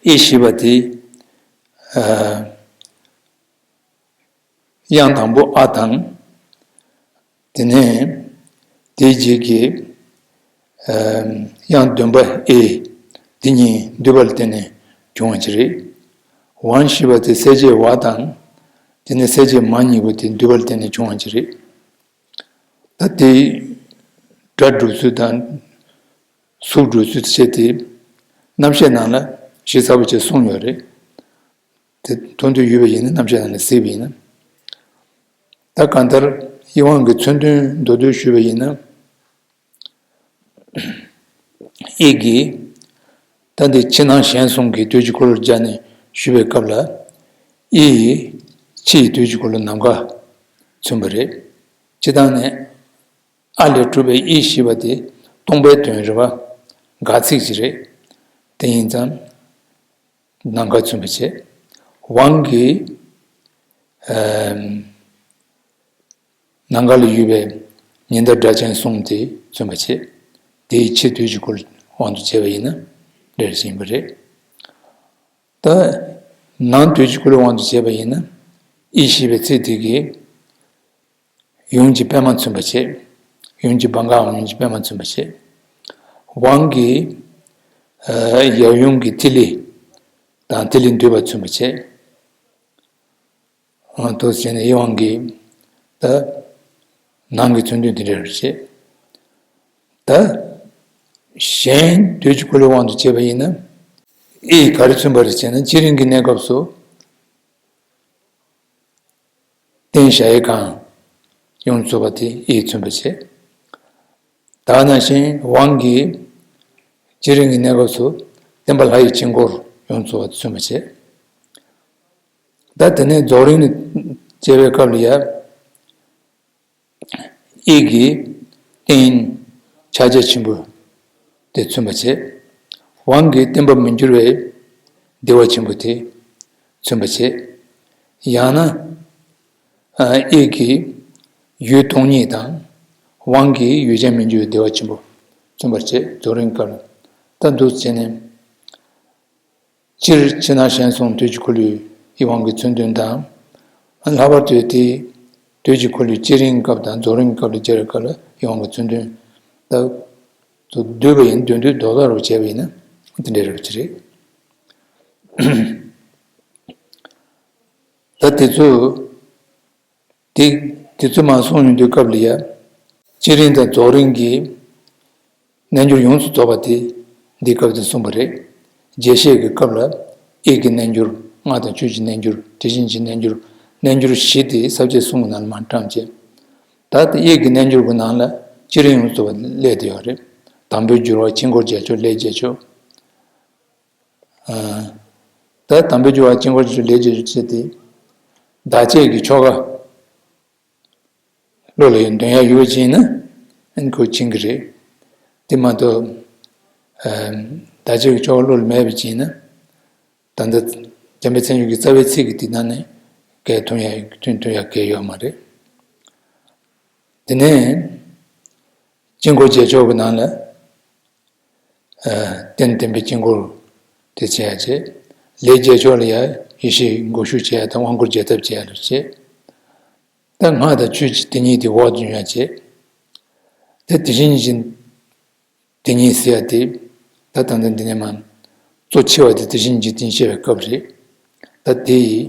དབྱེ་ཞེས་པ་དེ། ཨ། དབྱངས་དང་པོ་ཨ་དང་། དེ་ནས་དེའི་རྗེས་ཀྱི་དབྱངས་བདུན་པ་ཨེ། དེ་གཉིས་འདུས་པ་ལ་བརྟེན་ནས་བྱུང་བ་ཅིག་རེད། དབང་ཞེས་པ་དེ་གསལ་བྱེད་ཝ་དང་། དེ་ནས་གསལ་བྱེད་མ་གཉིས་པོ་དེ་འདུས་པ་ལ་བརྟེན་ནས་བྱུང་བ་ཅིག་རེད། ད་དེ་སྒྲ་སྒྲུབ་ཚུལ་དང་གཟུགས་སྒྲུབ་ཚུལ་བྱས་ཏེ། རྣམ་བཤད་ནང་ལ་ཞིབ་ཚགས་པོ་བྱས་གསུངས་ཡོད་རེད། དེ་མཐོང་འདོད་ཡོད་པ་ཡིན་ན་རྣམ་བཤད་ནང་ལ་གཟིགས་པ་ཡིན་ན། ད་གང་ལྟར་དབྱེ་བ་གི་མཚོན་དོན་མདོར་བསྡུས་ཞུས་པ་ཡིན་ན། དབྱེ་གི། ད་འདི་ཕྱི་ནང་གཞན་གསུམ་གྱི་དོད་ཀྱི་འཁོར་ལོ་སྦྱར་ནས་ཞུས་པའི་སྐབས་ལ། དབྱེ་ཡི་ཕྱི་ཡི་དོད་ཀྱི་འཁོར་ལོ་ནམ་མཁའ་མཚོན་པ་རེད། སྤྱིར་བཏང་ནས། ཨ་ལས་གྲུབ་པའི་དབྱེ་ཞེས་པ་དེ་སྟོང་པའི་དོན་རེད་པ། དགག་ཚིག་ཅིག་རེད། དེ་ཡིན་ཙང་ནམ་མཁའ་མཚོན་པར་བྱེད། དབང་གིས་ཨམ། ནམ་མཁའ་ལ་ཡོད་པའི་ཉི་ཟླ་སྒྲ་གཅན་གསུམ་དེ་མཚོན་པར་བྱེད། དེའི་ཕྱི་དུས་ཀྱི་འཁོར་ལོའི་དབང་དུ་བྱས་པ་ཡིན་ན་འདྲ་ཞིག་ཡིན་པ་རེད། ད་ནང་དུས་ཀྱི་འཁོར་ལོའི་དབང་དུ་བྱས་པ་ཡིན་ན། ཨི་ཞེས་པའི་ཚིག་དེ་གིས་ཡུམ་གྱི་པད་མ་མཚོན་པར་བྱེད། ཡུམ་གྱི་བྷ་གའམ་ཡུམ་གྱི་པད་མ་མཚོན་པར་བྱེད། དབང་གིས་ཡབ་ཡུམ་གྱི་ཐིག་ལེ་དང་ཐིག་ལེ་འདུས་པ་མཚོན་པར་བྱེད། འོ་དེ་བྱས་ནས་ཨི་དབང་གིས་ད་ནང་གི་མཚོན་དོན་དེ་འདྲ་རེད་བྱེད། ད་གཞན་དུས་ཀྱི་འཁོར་ལོའི་དབང་དུ་བྱས་པ་ཡིན་ན། ཨི་ག་རེ་མཚོན་པ་རེད་བྱས་ན་སྤྱི་རིམ་གྱི་གནས་སྐབས་སུ། རྟེན་གཞལ་ཡས་ཁང་ཡོངས་སུ་རྫོགས་པ་དེ་ཨི་མཚོན་པར་བྱེད། ད་ག་ནང་བཞིན་དབང་གིས་སྤྱི་རིམ་གྱི་གནས་སྐབས་སུ་བརྟེན་པ་ལྷ་ཡི་དཀྱིལ་འཁོར་ཡོངས་སུ་རྫོགས་པ་དེ་མཚོན་པར་བྱེད། ད་དེ་ནས་རྫོགས་རིམ་ནས་བྱེད་པའི་སྐབས་ལ་ཡ། ཨི་གིས་རྟེན་ཕྱག་རྒྱ་ཆེན་པོ་དེ་མཚོན་པར་བྱེད། དབང་གིས་བརྟེན་པར་མི་འགྱུར་བའི་བདེ་བ་ཆེན་པོ་དེ་མཚོན་པར་བྱེད། ཡང་ན། ཨི་གིས་ཡུལ་སྟོང་ཉིད་དང་། དབང་གིས་ཡུལ་ཅན་མི་འགྱུར་བའི་བདེ་བ་ཆེན་པོ་མཚོན་པར་བྱེད། རྫོགས་རིམ་སྐབས་ལ་ད་འདུག་བྱས་ནས། སྤྱིར་ཕྱི་ནང་གཞན་གསུམ་དུས་ཀྱི་འཁོར་ལོའི་ཨི་དབང་གི་མཚོན་དོན་དང་། ལྷག་པར་དུ་དེ་དུས་ཀྱི་འཁོར་ལོའི་སྤྱི་རིམ་སྐབས་དང་རྫོགས་རིམ་སྐབས་ལ་སྦྱར་བའི་སྐབས་ལ་ཨི་དབང་གི་མཚོན་དོན་ད་བསྡུས་པ་ཡིན། དོན་བསྡུས་རྡོག་རྡོག་རུ་བྱས་པ་ཡིན་ན་དེ་འདྲའི་རབ་ཅིག་རེད། ད་དེ་ཚོ། དེ་དེ་ཚོ་མར་གསུངས་ཡོང་དུས་སྐབས་ལ་ཡ། སྤྱི་རིམ་དང་རྫོགས་རིམ་གྱི་རྣལ་འབྱོར་ཡོངས་སུ་རྫོགས་པ་དེ་འདི་སྐབས་དེ་གསུངས་པ་རེད། རྒྱས་བཤད་ཀྱི་སྐབས་ལ་ཡིད་ཀྱི་རྣལ་འབྱོར། སྔགས་དང་ཆོས་ཀྱི་རྣལ་འབྱོར། དེ་བཞིན་གྱི་རྣལ་འབྱོར། རྣལ་འབྱོར་བཞི་དེ་ས་བཅད་གསུམ་གྱི་ནང་ལ་མར་བཀྲམ་བྱས། ད་དེ་ཡིད་ཀྱི་རྣལ་འབྱོར་གྱི་ནང་ལ་སྤྱི་རིམ་ཡོངས་སུ་རྫོགས་པ་སླེབས་བསྡད་ཡོད་རེད། དང་པོའི་སྦྱོར་བ། དཀྱིལ་འཁོར་རྒྱལ་མཆོག་ལས་རྒྱལ་མཆོག་ད་དང་པོའི་སྦྱོར་བ། དཀྱིལ་འཁོར་རྒྱལ་མཆོག་ལས་རྒྱལ་མཆོག་བྱས་ཏེ། བདག་བསྐྱེད་ཀྱི་ཆོ་ག་བློ་ལ་འདོན་ཡག་ཡོད་པ་ཅིག་ཡིན་ན་ཨན་ཁོ་ཕྱིན་གྱི་རེད། དེ་མ་གཏོགས། ཨ། བདག་བསྐྱེད་ཀྱི་ཆོ་ག་བློ་ལ་མེད་པ་ཅིག་ཡིན་ན། ད་ལྟ་འཇམ་དཔལ་མཚན་བརྗོད་ཀྱི་རྩ་བའི་ཚིག་གི་དེ་ནང་ནས་སྐད་ཐོན་ཡག་ཐོན་ཐོན་ཡག་གལ་ཡོད་མ་རེད། དེ་ནས་དཀྱིལ་འཁོར་རྒྱལ་མཆོག་གི་ནང་ལ། ཨ། རྟེན་བརྟེན་པའི་དཀྱིལ་འཁོར་དེ་བྱེད་ཡག་བྱེད། ལས་རྒྱལ་མཆོག་ལ་ཡང་ཡེ་ཤེས་འགུགས་གཞུག་བྱེད་ཡག་དང་དབང་བསྐུར་རྒྱས་ཐབས་བྱེད་ཡག་ལ་བྱེད། ད་སྔགས་དང་ཆོས་ཀྱི་དེ་ཉིད་དེ་འོག་ཏུ་འབྱུང་ཡག་བྱེད། དེ་དེ་བཞིན་གྱི་དེ་ཉིད་ཟེར་ཡག་དེ། ད་ད་ལྟ་འདི་ནས་མར་གཙོ་ཆེ་བ་དེ་དེ་བཞིན་གྱི་དེ་ཉིད་བཤད་པའི་སྐབས་རེད། ད་དེ་ཡི་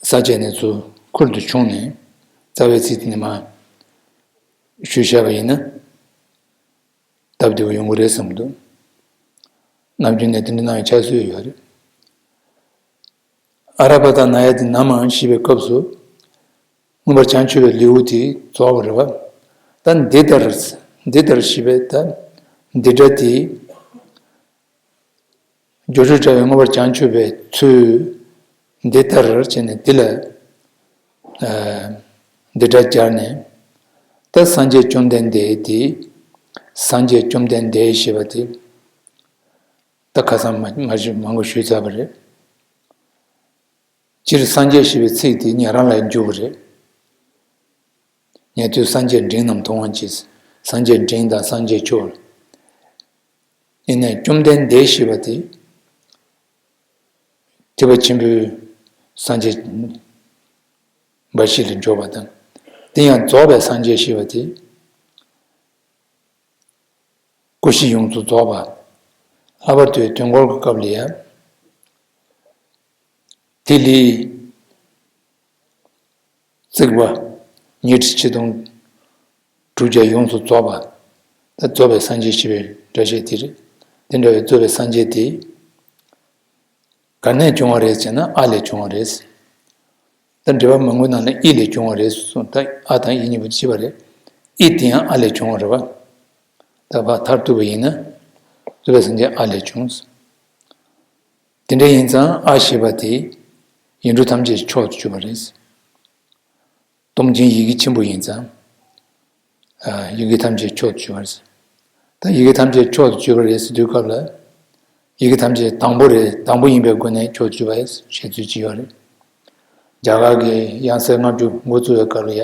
ས་བཅད་ནས་ཚུར་ཁུར་དུ་ཕྱུང་ནས་རྩ་བའི་ཚིག་དེ་ནས་མར་ཞུས་བཞག་པ་ཡིན་ན། སྟབས་བདེ་བོ་ཡོང་གི་རེད་བསམ་གྱི་འདུག་ནམ་རྒྱུན་ནས་དེ་འདྲ་གནང་བའི་ཕྱག་སྲོལ་ཡོད་རེད། ཨ་ར་པ་ཏ་ན་ཡ་ཏི་ན་མ་ཞེས་པའི་སྐབས་སུ་མངོན་པར་བྱང་ཆུབ་པའི་ལེའུ་དེ་རྫོགས་པ་རེད་པ། ད་འདི་ལྟར། འདི་ལྟར་ཞེས་པའི་ད་འདི་སྒྲ་དེ། སྦྱོར་ཆོས་བྱ་བའི་མངོན་པར་བྱང་ཆུབ་པའི་ཚུལ་འདི་ལྟར་བྱས་ནས་འདི་ལ། ཨ། འདི་སྒྲ་སྦྱར་ནས། ད་སངས་རྒྱས་བཅོམ་ལྡན་འདས་དེ། སངས་རྒྱས་བཅོམ་ལྡན་འདས་ཞེས་པ་དེ། ད་ཁ་སང་མ་མ་ཞུ་མང་པོ་ཞུས་ཚར་བ་རེད། སྤྱིར་སངས་རྒྱས་ཞེས་པའི་ཚིག་དེ་ཉན་རང་ལ་འཇུག་པ་རེད། ཉན་ཐོས་སངས་རྒྱས་འབྲིང་རྣམས་མཐོང་བར་བྱེད། སངས་རྒྱས་འབྲིང་དང་སངས་རྒྱས་མཆོག་ཡིན་ནའི་བཅོམ་ལྡན་འདས་ཞེས་པ་དེ། ཐེག་པ་ཆེན་པོའི་སངས་རྒྱས་འབའ་ཞིག་ལ་འཇོག་པ་དང་། དེ་ཡང་རྫོགས་པའི་སངས་རྒྱས་ཞེས་པ་དེ། སྐུ་བཞི་ཡོངས་སུ་རྫོགས་པ། ལྷག་པར་དུ་དུས་འཁོར་གྱི་སྐབས་ལ་ཡང་། ཐིག་ལེ་བརྩེགས་པ་ཉི་ཁྲི་ཆིག་སྟོང་དྲུག་བརྒྱ་ཡོངས་སུ་རྫོགས་པ། ད་རྫོགས་པའི་སངས་རྒྱས་ཞེས་པའི་སྒྲ་བཤད་དེ་རེད། དེ་འདྲ་བའི་རྫོགས་པའི་སངས་རྒྱས་དེ། ག་ནས་བྱུང་བ་རེད་ཟེར་ན་ཨ་ལས་བྱུང་བ་རེད། ད་འགྲེལ་པ་མང་པོའི་ནང་ལ་ཨི་ལས་བྱུང་བ་རེད་གསུངས། ད་ཨ་དང་ཨི་གཉིས་པོ་གཅིག་པ་རེད། ཨི་དེ་ཡང་ཨ་ལས་བྱུང་བ་རེད་པ། ད་ཕར་མཐར་གཏུགས་པ་ཡིན་ན། རྫོགས་པའི་སངས་རྒྱས་ཨ་ལས་བྱུང་། དེ་འདྲ་ཡིན་ཙང་ཨ་ཞེས་པ་དེ་ཡིག་འབྲུ་ཐམས་ཅད་ཀྱི་མཆོག་ཏུ་གྱུར་པ་རེད། སྟོང་ཆེན་ཡི་གེ་ཆེན་པོ་ཡིན་ཙང་། ཨ། ཡི་གེ་ཐམས་ཅད་མཆོག་ཏུ་གྱུར་པ་རེད། ད་ཡི་གེ་ཐམས་ཅད་མཆོག་ཏུ་གྱུར་པ་རེད་ཟེར་དུས་སྐབས་ལ། ཡི་གེ་ཐམས་ཅད་དང་པོ་རེད། དང་པོ་ཡིན་པའི་སྒོ་ནས་ཕྱོགས་བཅུ་པ་བཤད་ཚུལ་ཅིག་ཡོད་རེད། རྒྱ་གར་གྱི་དབྱངས་གསལ་ལྔ་བཅུ་འགོ་བཙུགས་པའི་སྐབས་ལ་ཡ།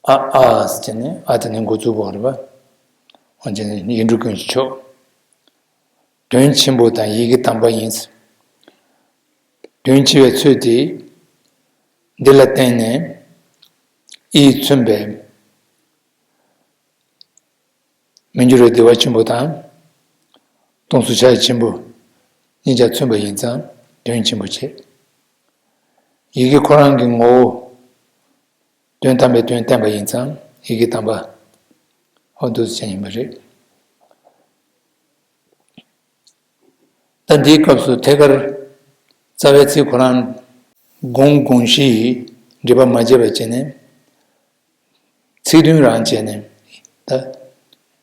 ཨ་ཨ་ཟེར་ནས་ཨ་དེ་ནས་འགོ་བཙུགས་པ་རེད་པ། འོན་ཀྱང་ཡིག་འབྲུ་ཀུན་གྱི་མཆོག་དོན་ཆེན་པོ་དང་ཡི་གེ་དམ་པ་ཡིན། དོན་ཆེ་བའི་ཚུལ་དེ། འདི་ལ་བརྟེན་ནས་ཨིས་མཚོན་པའི་མི་འགྱུར་བའི་བདེ་བ་ཆེན་པོ་དང་། སྟོང་གསལ་ཕྱག་རྒྱ་ཆེན་པོ་གཉིས་ཀྱང་མཚོན་པ་ཡིན་ཙང་དོན་ཆེན་པོ་བྱེད། ཡི་གེ་ཁོ་རང་གི་ངོ་བོ། དོན་དམ་པའི་དོན་བསྟན་པ་ཡིན་ཙང་ཡི་གེ་དམ་པ། འོ་འདུག་ཅན་ཡིན་པ་རེད། ད་འདིའི་སྐབས་སུ་ཐད་ཀར་རྩ་བའི་ཚིག་ཁོ་རང་དགོངས་དགོངས་གཞི་ཡི་སྒྲིབ་པ་མ་བྱས་པ་བྱས་ནས། ཚིག་དོན་རང་བྱས་ནས། ད་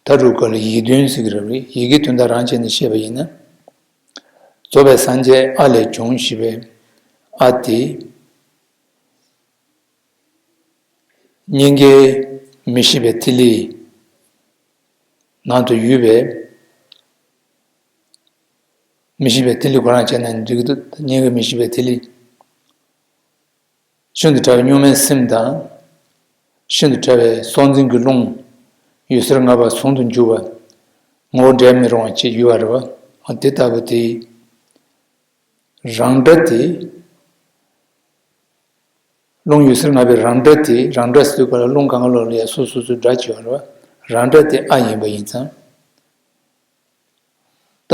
ད་རུ་ཀ་ལ་ཡིག་དོན་ཟེར་གྱི་རེད། ཡི་གེ་དོན་དག་རང་བྱས་ནས་བཤད་པ་ཡིན་ན། རྫོགས་པའི་སངས་རྒྱས་ཨ་ལས་བྱུང་ཞེས་པའི་ཨ་དེ། སྙིང་གའི་མི་ཤིགས་པའི་ཐིག་ལེ་ནང་དུ་ཡོད་པའི། མི་ཤིགས་པའི་ཐིག་ལེ་ཁོ་རང་བྱས་ན་འགྲིག་གི་འདུག་སྙིང་གའི་མི་ཤིགས་པའི་ཐིག་ལེ། ཤིན་ཏུ་ཕྲ་བའི་གཉུག་མའི་སེམས་དང་། ཤིན་ཏུ་ཕྲ་བའི་སྲོག་འཛིན་གྱི་རླུང་། འོད་གསལ་ལྔ་པ་ཟུང་དུ་འཇུག་པ། ངོ་བོ་འབྲལ་མི་རུང་བ་ཅིག་ཡོད་པ་རེད་པ། དེ་ལྟ་བུ་དེ། རང་སྒྲ་དེ། རླུང་འོད་གསལ་ལྔ་པའི་རང་སྒྲ་དེ། རང་སྒྲ་ཟེར་དུས་སྐབས་ལ་རླུང་གང་ག་ལོག་ལ་ཡ་སོ་སོ་སོའི་སྒྲ་ཅིག་ཡོད་རེད་པ། རང་སྒྲ་དེ་ཨ་ཡིན་པ་ཡིན་ཙང་། ད།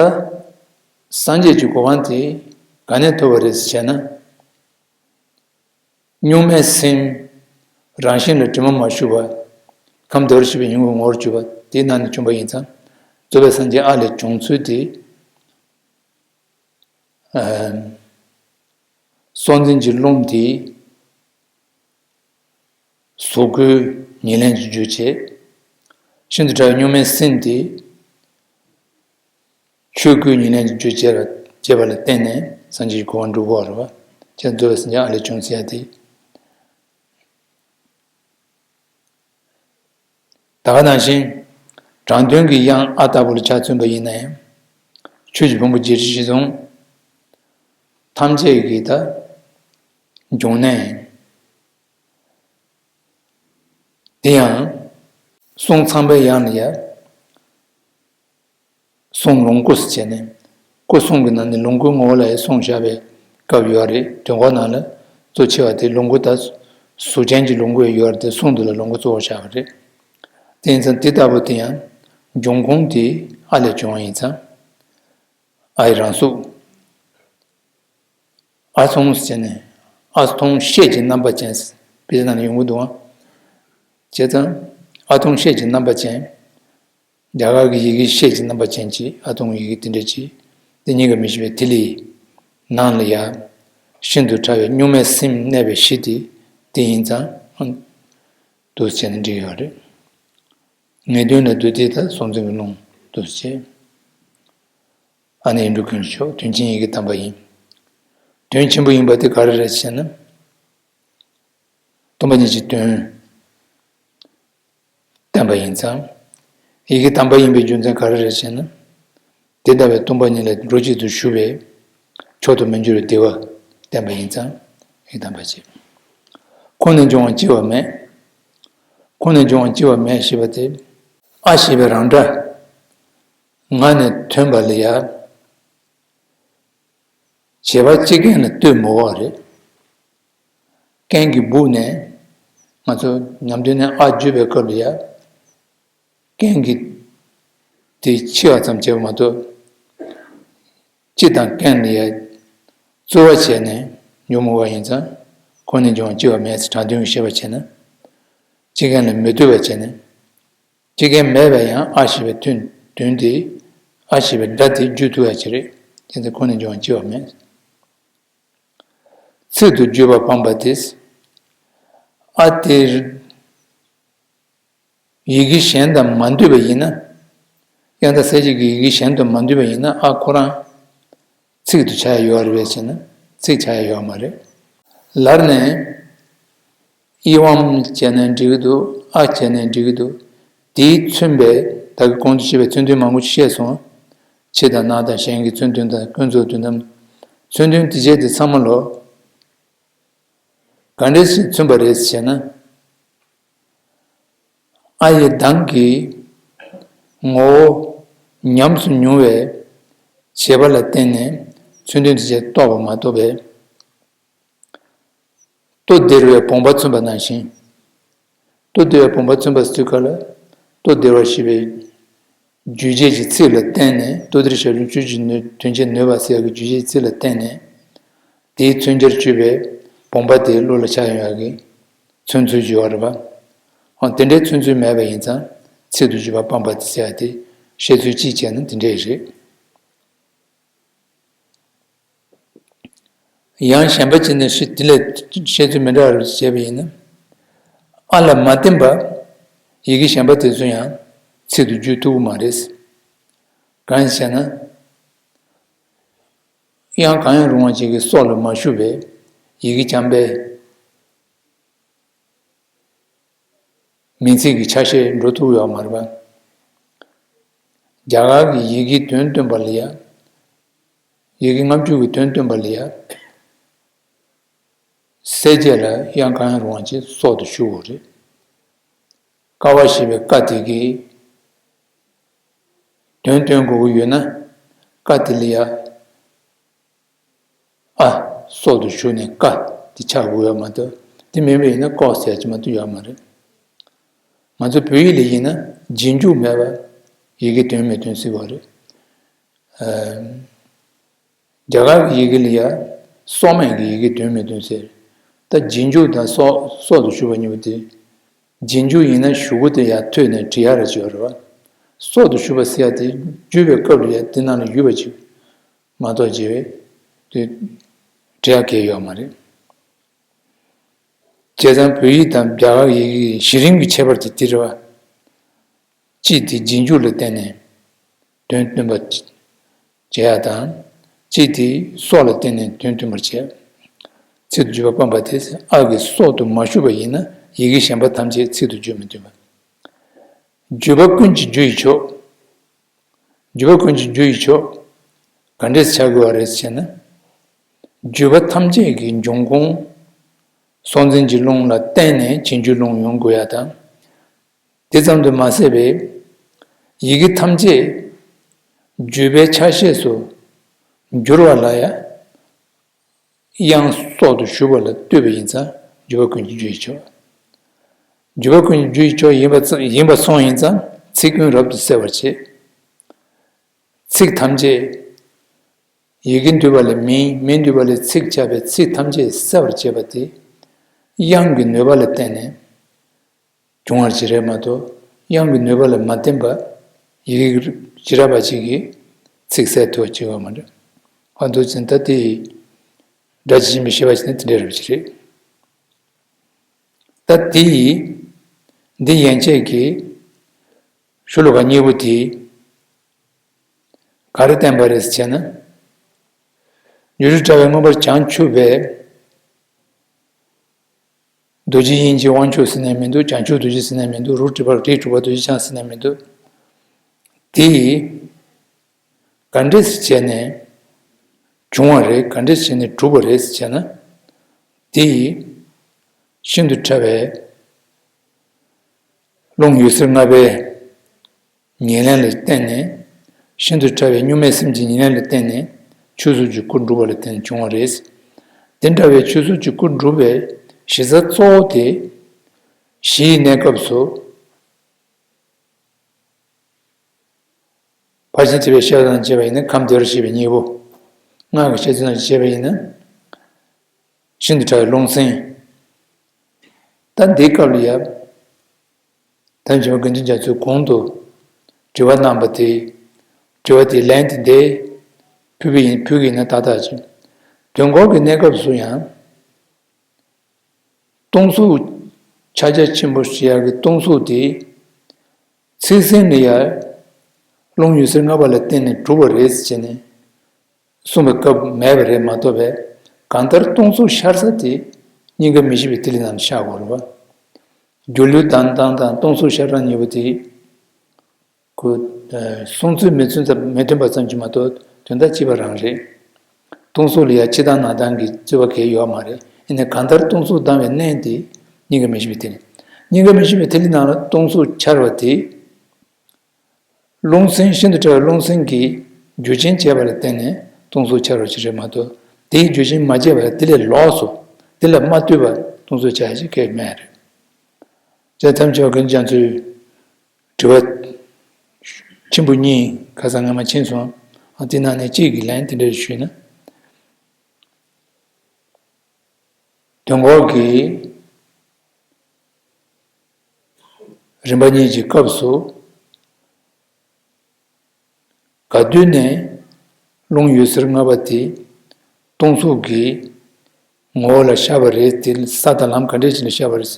སངས་རྒྱས་ཀྱི་གོ་འཕང་དེ་ག་ནས་ཐོབ་པ་རེད་ཟེར་བྱས་ན། གཉུག་མའི་སེམས། རང་བཞིན་ལ་དྲི་མ་མ་ཞུགས་པ། ཁམས་དལ་བར་བྱེད་པའི་ཡིད་ཀྱི་ངོ་བོར་གྱུར་པ་དེའི་ནང་ནས་བྱུང་བ་ཡིན་ཙང་། རྫོགས་པའི་སངས་རྒྱས་ཨ་ལས་བྱུང་ཚུལ་དེ། ཨ། སྲོག་འཛིན་གྱི་རླུང་དེ། གཟུགས་སྐུའི་ཉེར་ལེན་གྱི་རྒྱུ་བྱེད། ཤིན་ཏུ་ཕྲ་བའི་གཉུག་མའི་སེམས་དེ། ཆོས་སྐུའི་ཉེར་ལེན་གྱི་རྒྱུ་བྱེད་པ་བྱེད་པ་ལ་བརྟེན་ནས་སངས་རྒྱས་ཀྱི་གོ་འཕང་འགྲུབ་དགོས་པ་རེད་པ། ཁྱེད་རྫོགས་པའི་སངས་རྒྱས་ཨ་ལས་བྱུང་ཟེར་ཡ་དེ། ད་ག་ནང་བཞིན། དྲང་དོན་གྱི་དབྱངས་ཨ་ལྟ་བུ་ལ་ཆ་མཚོན་པ་ཡིན་ན་ཡང་། ཆོས་ཀྱི་ཕུང་པོ་བརྒྱད་ཁྲི་བཞི་སྟོང་ཐམས་ཅད་ཀྱི་ད་འབྱུང་གནས་ཡིན། དེ་ཡང་། གསུང་ཚངས་པའི་དབྱངས་ལ་ཡང་། གསུང་ལོངས་སྐུ་ཟེར་བྱས་ནས། སྐུ་གསུང་གི་ནང་ནས་ལོངས་སྐུའི་ངོ་བོ་ལ་ཡང་གསུང་བཞག་པའི་སྐབས་ཡོད་རེད། དོན་ཁོ་ན་ལ་གཙོ་ཆེ་བ་དེ་ལོངས་སྐུ་དང་། གཟུགས་ཅན་གྱི་ལོངས་སྐུ་ཡང་ཡོད་རེད་དེ། གསུང་དེ་ལ་ལོངས་སྐུ་གཙོ་བོར་བཞག་པ་རེད། དེ་ཡིན་ཙང་དེ་ལྟ་བུ་དེ་ཡང་འབྱུང་ཁུངས་དེ་ཨ་ལས་བྱུང་བ་ཡིན་ཙང་། ཨའི་རང་གཟུགས། ཨ་ཐོང་ཟེར་ནས། ཨ་ཐོང་ཤེས་ཀྱི་རྣམ་པ་ཅན། དཔེ་ཆ་ནང་ལ་ཡོང་གི་འདུག་ཨང་། བྱས་ཙང་། ཨ་ཐོང་ཤེས་ཀྱི་རྣམ་པ་ཅན། རྒྱ་གར་གྱི་ཡི་གེ་ཤེས་ཀྱི་རྣམ་པ་ཅན་གྱི་ཨ་ཐོང་ཡི་གེ་དེ་འདྲ་ཅིག་དེ་གཉིས་ཀ་མི་ཤིགས་པའི་ཐིག་ལེའི་ནང་ལ་ཡ། ཤིན་ཏུ་ཕྲ་བའི་གཉུག་མའི་སེམས་གནས་པའི་གཞི་དེ་དེ་ཡིན་ཙང་། འདུག་བྱས་ནས་འགྲིག་ཡོད་རེད། ངེས་དོན་ལ་བསྡུ་དེ་ད་སྲོག་འཛིན་གྱི་རླུང་འདུག་བྱས། ཨ་ནི་ཡིག་འབྲུ་ཀུན་གྱི་མཆོག་དོན་ཆེན་ཡི་གེ་དམ་པ་ཡིན། དོན་ཆེན་པོ་ཡིན་པ་དེ་ག་རེ་རེད་ཟེར་ན། སྟོང་པ་ཉིད་ཀྱི་དོན་བསྟན་པ་ཡིན་ཙང་། ཡི་གེ་དམ་པ་ཡིན་པའི་རྒྱུ་མཚན་ག་རེ་རེད་ཟེར་ན། དེ་ལྟ་བུའི་སྟོང་པ་ཉིད་ལ་འགྲོ་གཅིག་ཏུ་ཞུགས་པའི་མཆོག་ཏུ་མི་འགྱུར་བའི་བདེ་བ་བསྟན་པ་ཡིན་ཙང་ཡི་གེ་དམ་པ་བྱེད། ཁོང་ནས་འབྱུང་བ་སྐྱེ་བ་མེད། ཁོང་ནས་འབྱུང་བ་སྐྱེ་བ་མེད་ཞེས་པ་དེ། ཨ་ཞེས་པའི་རང་སྒྲ། ང་ནས་ཐོན་པ་ལ་ཡ། བྱས་པ་སྤྱི་རྐྱེན་ལ་ལྟོས་མི་དགོས་པ་རེད། རྐྱེན་གྱི་སྦུག་ནས། ང་ཚོ་ཉམས་དོན་ནས་ཨ་བརྗོད་པའི་སྐབས་ལ་ཡ། རྐྱེན་གྱི་དེ་འཆི་བ་ཙམ་བྱས་པ་མ་གཏོགས། སྤྱི་དང་རྐྱེན་ལ་ཡ། རྩོལ་བ་བྱས་ནས་འབྱུང་མི་དགོས་པ་ཡིན་ཙང་། ཁོང་ནས་འབྱུང་བ་སྐྱེ་བ་མེད་ཟེར་དྲང་དོན་གྱི་བཤད་པ་བྱས་ན། སྤྱི་རྐྱེན་ལ་མི་ལྟོས་པ་བྱས་ནས། སྤྱི་རྐྱེན་མེད་པ་ཡང་ཨ་ཞེས་པའི་དོན་དོན་དེ། ཨ་ཞེས་པའི་སྒྲ་དེ་བརྗོད་ཐུབ་ཡ་ཅིག་རེད། དེ་ཚེ་ཁོང་ནས་འབྱུང་བ་སྐྱེ་བ་མེད། ཚིག་ཏུ་བརྗོད་པ་སྤངས་པ་སྟེ། ཨ་དེ། ཡི་གེ་གཞན་དང་མ་འདུས་པ་ཡིན་ན། དབྱངས་རྟ་གསལ་བྱེད་ཀྱི་ཡི་གེ་གཞན་དང་མ་འདུས་པ་ཡིན་ན་ཨ་ཁོ་རང་། ཚིག་ཏུ་ཆགས་ཡ་ཡོད་རེད་པས་ཟེར་ན། ཚིག་ཆགས་ཡ་ཡོད་མ་རེད། ལར་ནས། ཨི་ཝམ་བྱས་ནས་འགྲིག་གི་འདུག་ཨ་བྱས་ནས་འགྲིག་གི་འདུག་དེས་མཚོན་པའི་ད་གི་གོང་དུ་བཤད་པའི་མཚོན་དོན་མང་པོ་ཞིག་བཤད་སོང་། ཕྱི་དང་ནང་དང་གཞན་གྱི་མཚོན་དོན་དང་ཀུན་རྫོབ་དོན་དམ། མཚོན་དོན་དེ་བྱས་དེ་ཚང་མ་ལོ། ག་འདྲས་ཞིག་མཚོན་པ་རེད་ཟེར་ན། ཨ་ཡི་གདངས་ཀྱི་ངོ་བོ་ཉམས་སུ་མྱོང་བའི་བྱེད་པ་ལ་བརྟེན་ནས་མཚོན་དོན་དེ་བྱས་རྟོགས་པ་མ་གཏོགས་པའི། ལྟོ་ལྡིར་བའི་བུམ་པ་མཚོན་པ་ནང་བཞིན། ལྟོ་ལྡིར་བའི་བུམ་པ་མཚོན་པ་ཟེར་དུས་སྐབས་ལ། ལྟོ་ལྡིར་བ་ཞེས་པའི་རྒྱུ་བྱས་ཀྱི་ཚིག་ལ་བརྟེན་ནས་ལྟོ་ལྡིར་བྱ་བའི་ཆོས་ཀྱི་ནུས་དོན་བྱེད་ནུས་པ་ཟེར་ཡག་གི་རྒྱུ་བྱས་ཀྱི་ཚིག་ལ་བརྟེན་ནས། དེའི་མཚོན་བྱར་གྱུར་པའི་བུམ་པ་དེ་བློ་ལ་འཆར་ཡོང་ཡག་གི་མཚོན་ཚུལ་བརྗོད་པ་རེད་པ། འོ་དེ་འདྲའི་མཚོན་ཚུལ་མེད་པ་ཡིན་ཙང་ཚིག་ཏུ་བརྗོད་པ་སྤངས་པ་དེ་ཟེར་ཡག་དེ་བཤད་ཚུལ་གཅིག་བྱས་ན་དེ་འདྲས་རེད། ཡང་གཞན་པ་ཅིག་ནས་ཤི་དེ་ལས་བཤད་ཚུལ་མི་འདྲ་བ་རེ་བྱས་པ་ཡིན་ན། ཨ་ལ་མ་བརྟེན་པ་ཡི་གེ་གཞན་པ་དེ་ཚོ་ཡང་ཚིག་ཏུ་བརྗོད་ཐུབ་ཀྱི་མ་རེད། གང་ཡིན་ཟེར་ན། དབྱངས་གང་ཡང་རུང་བ་ཅིག་གི་སྲོག་ལ་མ་ཞུགས་པའི་ཡི་གེ་རྐྱང་པའི་མིང་ཚིག་གི་ཆ་ཤས་འགྲོ་ཐུབ་ཡོད་མ་རེད་པ། རྒྱ་གར་གྱི་ཡི་གེའི་དོན་སྟོན་པ་ལ་ཡ། ཡི་གེ་ལྔ་བཅུ་གི་དོན་སྟོན་པ་ལ་ཡ། གསལ་བྱེད་ལ་དབྱངས་གང་ཡང་རུང་བ་ཅིག་སྲོག་ཏུ་ཞུགས་དགོས་རེད། ཀ་བ་ཞེས་པའི་ཀ་དེ་གིས་དོན་སྟོན་དགོས་ཀྱི་ཡོད་ན། ཀ་དེ་ལ་ཡ། ཨ། སྲོག་ཏུ་ཞུགས་ནས་ཀ་དེ་ཆགས་དགོས་ཡོད་མ་གཏོགས། དེ་མིན་པ་ཡིན་ན་ཀོ་ཟེར་ཡག་ཅིག་མ་གཏོགས་ཡོད་མ་རེད། ང་ཚོ་བོད་ཡིག་ལ་ཡིན་ན་རྗེས་འཇུག་མེད་པར་ཡི་གེ་དོན་མི་སྟོན་སྲིད་པ་རེད། ཨ། རྒྱ་གར་གྱི་ཡི་གེ་ལ་ཡ། སྲོག་མེད་ཀྱི་ཡི་གེ་དོན་མི་སྟོན་ཟེར། ད་རྗེས་འཇུག་དང་སྲོག་སྲོག་ཏུ་ཞུགས་པ་གཉིས་པོ་དེ། རྗེས་འཇུག་ཡིན་ན་གཞུག་གུ་དེ་ཡར་ཐོན་ནས་འབྲི་ཡག་རེ་བྱེད་པ་རེད་པ། སྲོག་ཏུ་ཞུགས་པ་ཟེར་ཡག་དེ་བརྗོད་པའི་སྐབས་ལ་ཡ་དེ་ནང་ལ་ཡོད་པ་ཅིག་མ་གཏོགས་བྱས་པའི་དེ་འབྲི་ཡག་གང་ཡང་ཡོད་མ་རེད། བྱས་ཙང་བོད་ཡིག་དང་རྒྱ་གར་ཡི་གེ་གཞི་རིམ་གྱི་ཁྱད་པར་དེ་དེ་རེད་པ། གཅིག་དེ་རྗེས་འཇུག་ལ་བརྟེན་ནས་དོན་སྟོན་པར་བྱེད་ཡག་དང་། གཅིག་དེ་སྲོག་ལ་བརྟེན་ནས་དོན་སྟོན་པར་བྱེད་ཡག། ཚིག་ཏུ་བརྗོད་པ་སྤངས་པ་དེ། ཨ་གི་སྲོག་ཏུ་མ་ཞུགས་པ་ཡིན་ན་ཡི་གེ་གཞན་པ་ཐམས་ཅད་ཚིག་ཏུ་བརྗོད་མི་ཐུབ་པ། བརྗོད་པ་ཀུན་གྱི་རྒྱུ་ཡི་མཆོག་བརྗོད་པ་ཀུན་གྱི་རྒྱུ་ཡི་མཆོག་ག་འདྲས་ཆགས་དགོས་པ་རེད་ཟེར་ན། བརྗོད་པ་ཐམས་ཅད་ཀྱི་འབྱུང་ཁུངས་སྲོག་འཛིན་གྱི་རླུང་ལ་བརྟེན་ནས་རྗེས་འཇུག་རླུང་ཡོང་དགོས་ཡག་དང་། དེ་ཙམ་དུ་མ་ཟད་པའི་ཡི་གེ་ཐམས་ཅད་བརྗོད་པའི་ཆ་ཤས་སུ་འགྱུར་བ་ལ་ཡང་དབྱངས་སྲོག་ཏུ་ཞུགས་པ་ལ་ལྟོས་པ་ཡིན་ཙང་བརྗོད་པ་ཀུན་གྱི་རྒྱུ་ཡི་མཆོག་བརྗོད་པ་ཀུན་གྱི་རྒྱུ་ཡི་མཆོག་ཡིན་པ་ཙམ་ཡིན་པ་སོང་ཡིན་ཙང་ཚིག་ཀུན་རབ་ཏུ་གསལ་བར་བྱེད། ཚིག་ཐམས་ཅད་ཡི་གེ་འདུས་པ་ལས་མིང་། མིང་འདུས་པ་ལས་ཚིག་ཆགས་པའི་ཚིག་ཐམས་ཅད་གསལ་བར་བྱེད་པ་དེ་དབྱངས་ཀྱི་ནུས་པ་ལ་བརྟེན་ནས་བྱུང་བར་བྱེད་རེད་མ་གཏོགས། དབྱངས་ཀྱི་ནུས་པ་ལ་མ་བརྟེན་པ་ཡི་གེ་ཞེ་དྲག་པ་ཅིག་གིས་ཚིག་གསལ་ཐུབ་པ་བྱེད་ཡོད་མ་རེད། ཨ། འདུག་ཟིན་ད་དེ་ཡི་སྒྲ་ཇི་བཞིན་པའི་ཤེས་པ་ཞིག་ནི་དེ་འདྲ་རེད་པ་ཅིག་རེད། ད་དེ་ཡི་འདི་ཡན་ཆད་ཀྱི་ཤོ་ལོ་ཀ་གཉིས་པོ་དེ་ག་རེ་བསྟན་པ་རེད་ཟེར་ན། རྒྱུ་རུ་བཀྲ་བའི་མངོན་པར་བྱང་ཆུབ་པའི་རྡོ་རྗེ་དབྱིངས་ཀྱི་དབང་ཕྱུག་ཟེར་ནས་མི་འདུག་བྱང་ཆུབ་རྡོ་རྗེ་ཟེར་ནས་མི་འདུག་རིགས་དྲུག་པ་རིགས་དྲུག་པ་རྡོ་རྗེ་འཆང་ཟེར་ནས་མི་འདུག་དེ་ག་འདྲས་བྱས་ནས་བྱུང་བ་རེད། ག་འདྲས་བྱས་ནས་གྲུབ་པ་རེད་ཟེར་ན། དེ་ཤིན་ཏུ་ཕྲ་བའི་རླུང་འོད་ཟེར་ལྔ་པའི་ཉེར་ལེན་ལ་བརྟེན་ནས། ཤིན་ཏུ་ཕྲ་བའི་གཉུག་མའི་སེམས་ཀྱི་ཉེར་ལེན་ལ་བརྟེན་ནས་ཆོས་གཟུགས་ཀྱི་སྐུ་འགྲུབ་པ་ལ་བརྟེན་བྱུང་བ་རེད། དེ་འདྲ་བའི་ཆོས་གཟུགས་ཀྱི་སྐུ་འགྲུབ་པའི་གཞི་རྩ་གཙོ་བོ་དེ། གཞིའི་གནས་སྐབས་སུ། ཕར་ཕྱིན་བྱེད་པའི་ཤེས་པ་དང་བྱས་པ་ཡིན་ན་ཁམས་བདེ་བར་གཤེགས་པའི་གཉིས་པོ། སྔགས་ཀྱི་བཤད་ཚུལ་དང་བྱས་པ་ཡིན་ན། ཤིན་ཏུ་ཕྲ་བའི་རླུང་སེམས། ད་འདིའི་སྐབས་ལ་ཡབ། དམ་ཆོས་པ་དགེ་འདུན་རྒྱ་མཚོས་གོང་དུ་དྲི་བ་གནང་བ་དེ། དྲི་བ་དེའི་ལན་དེ་འདི་ཕུལ་བ་ཡིན། ཕུལ་གྱི་ཡིན་ན་ཏག་ཏག་ཅིག་དོན་འཁོར་གྱི་གནས་སྐབས་སུ་ཡང་། སྟོང་གཟུགས་ཕྱག་རྒྱ་ཆེན་པོ་ཞེས་ཡག་གི་སྟོང་གཟུགས་དེ། ཚིག་ཟིན་ལ་ཡ། རླུང་འོད་ཟེར་ལྔ་པ་ལ་བརྟེན་ནས་གྲུབ་པ་རེད་ཟེར་ནས་གསུངས་པའི་སྐབས་མེད་པ་རེད་མ་གཏོགས་པས། གང་ལྟར་སྟོང་གཟུགས་ཤར་ས་དེ་སྙིང་ག་མི་ཤེས་པའི་ཐིག་ལེ་ནང་ཤར་དགོས་རེད་པ། སྒྱུ་ལུས་ལྡན་སྟངས་དང་སྟོང་གཟུགས་ཤར་སྟངས་གཉིས་པོ་དེ། ཁོ་ གསུང་ཚུལ་མི་མཚུངས་ཙམ་མི་མཐུན་པ་ཙམ་གྱིས་མ་གཏོགས་དོན་དག་གཅིག་པ་རང་རེད། སྟོང་གཟུགས་ལ་ཡང་ཕྱི་དང་ནང་དང་གི་རྩོད་པ་གང་ཡང་ཡོད་མ་རེད། ཡིན་ནའི་གང་ལྟར་སྟོང་གཟུགས་ལྡང་བའི་གནས་དེ་སྙིང་ག་མི་ཞུམ་པའི་ཐིག་ལེ། སྙིང་ག་མི་ཞུམ་པའི་ཐིག་ལེ་ནང་ལ་སྟོང་གཟུགས་འཆར་བ་དེ། རླུང་སེམས་ཤིན་ཏུ་ཕྲ་བའི་རླུང་སེམས་ཀྱིས་རྒྱུ་རྐྱེན་བྱས་པ་ལ་བརྟེན་ནས་སྟོང་གཟུགས་འཆར་བ་ཞིག་རེད་མ་གཏོགས། དེའི་རྒྱུ་རྐྱེན་མ་བྱས་པ་ལ་དེ་ལས་ལོགས་སུ་དེ་ལ་མ་ལྟོས་པར་སྟོང་གཟུགས་འཆར་ཡ་ཞིག་གང་ཡང་མེད་རེད། བྱས་ཙང་དམ་ཆོས་དགེ་འདུན་རྒྱ་མཚོའི་དྲི་བ་ཆེན་པོ་གཉིས་ཁ་སང་སྔ་མ་ཕྱིན་སོང་། ཨ་དེ་ནང་ནས་གཅིག་གི་ལན་དེ་འདྲ་ཞུས་ན། དོན་འཁོར་གྱི་རིམ་པ་གཉིས་ཀྱི་སྐབས་སུ། ག་དུས་ནས་རླུང་འོད་ཟེར་ལྔ་པ་དེ་སྟོང་གཟུགས་ཀྱི་ངོ་བོ་ལ་ཤར་བ་རེད་དེ། ས་དང་ལམ་ག་འདྲས་ཅིག་ལ་ཤར་བ་རེད་བྱས་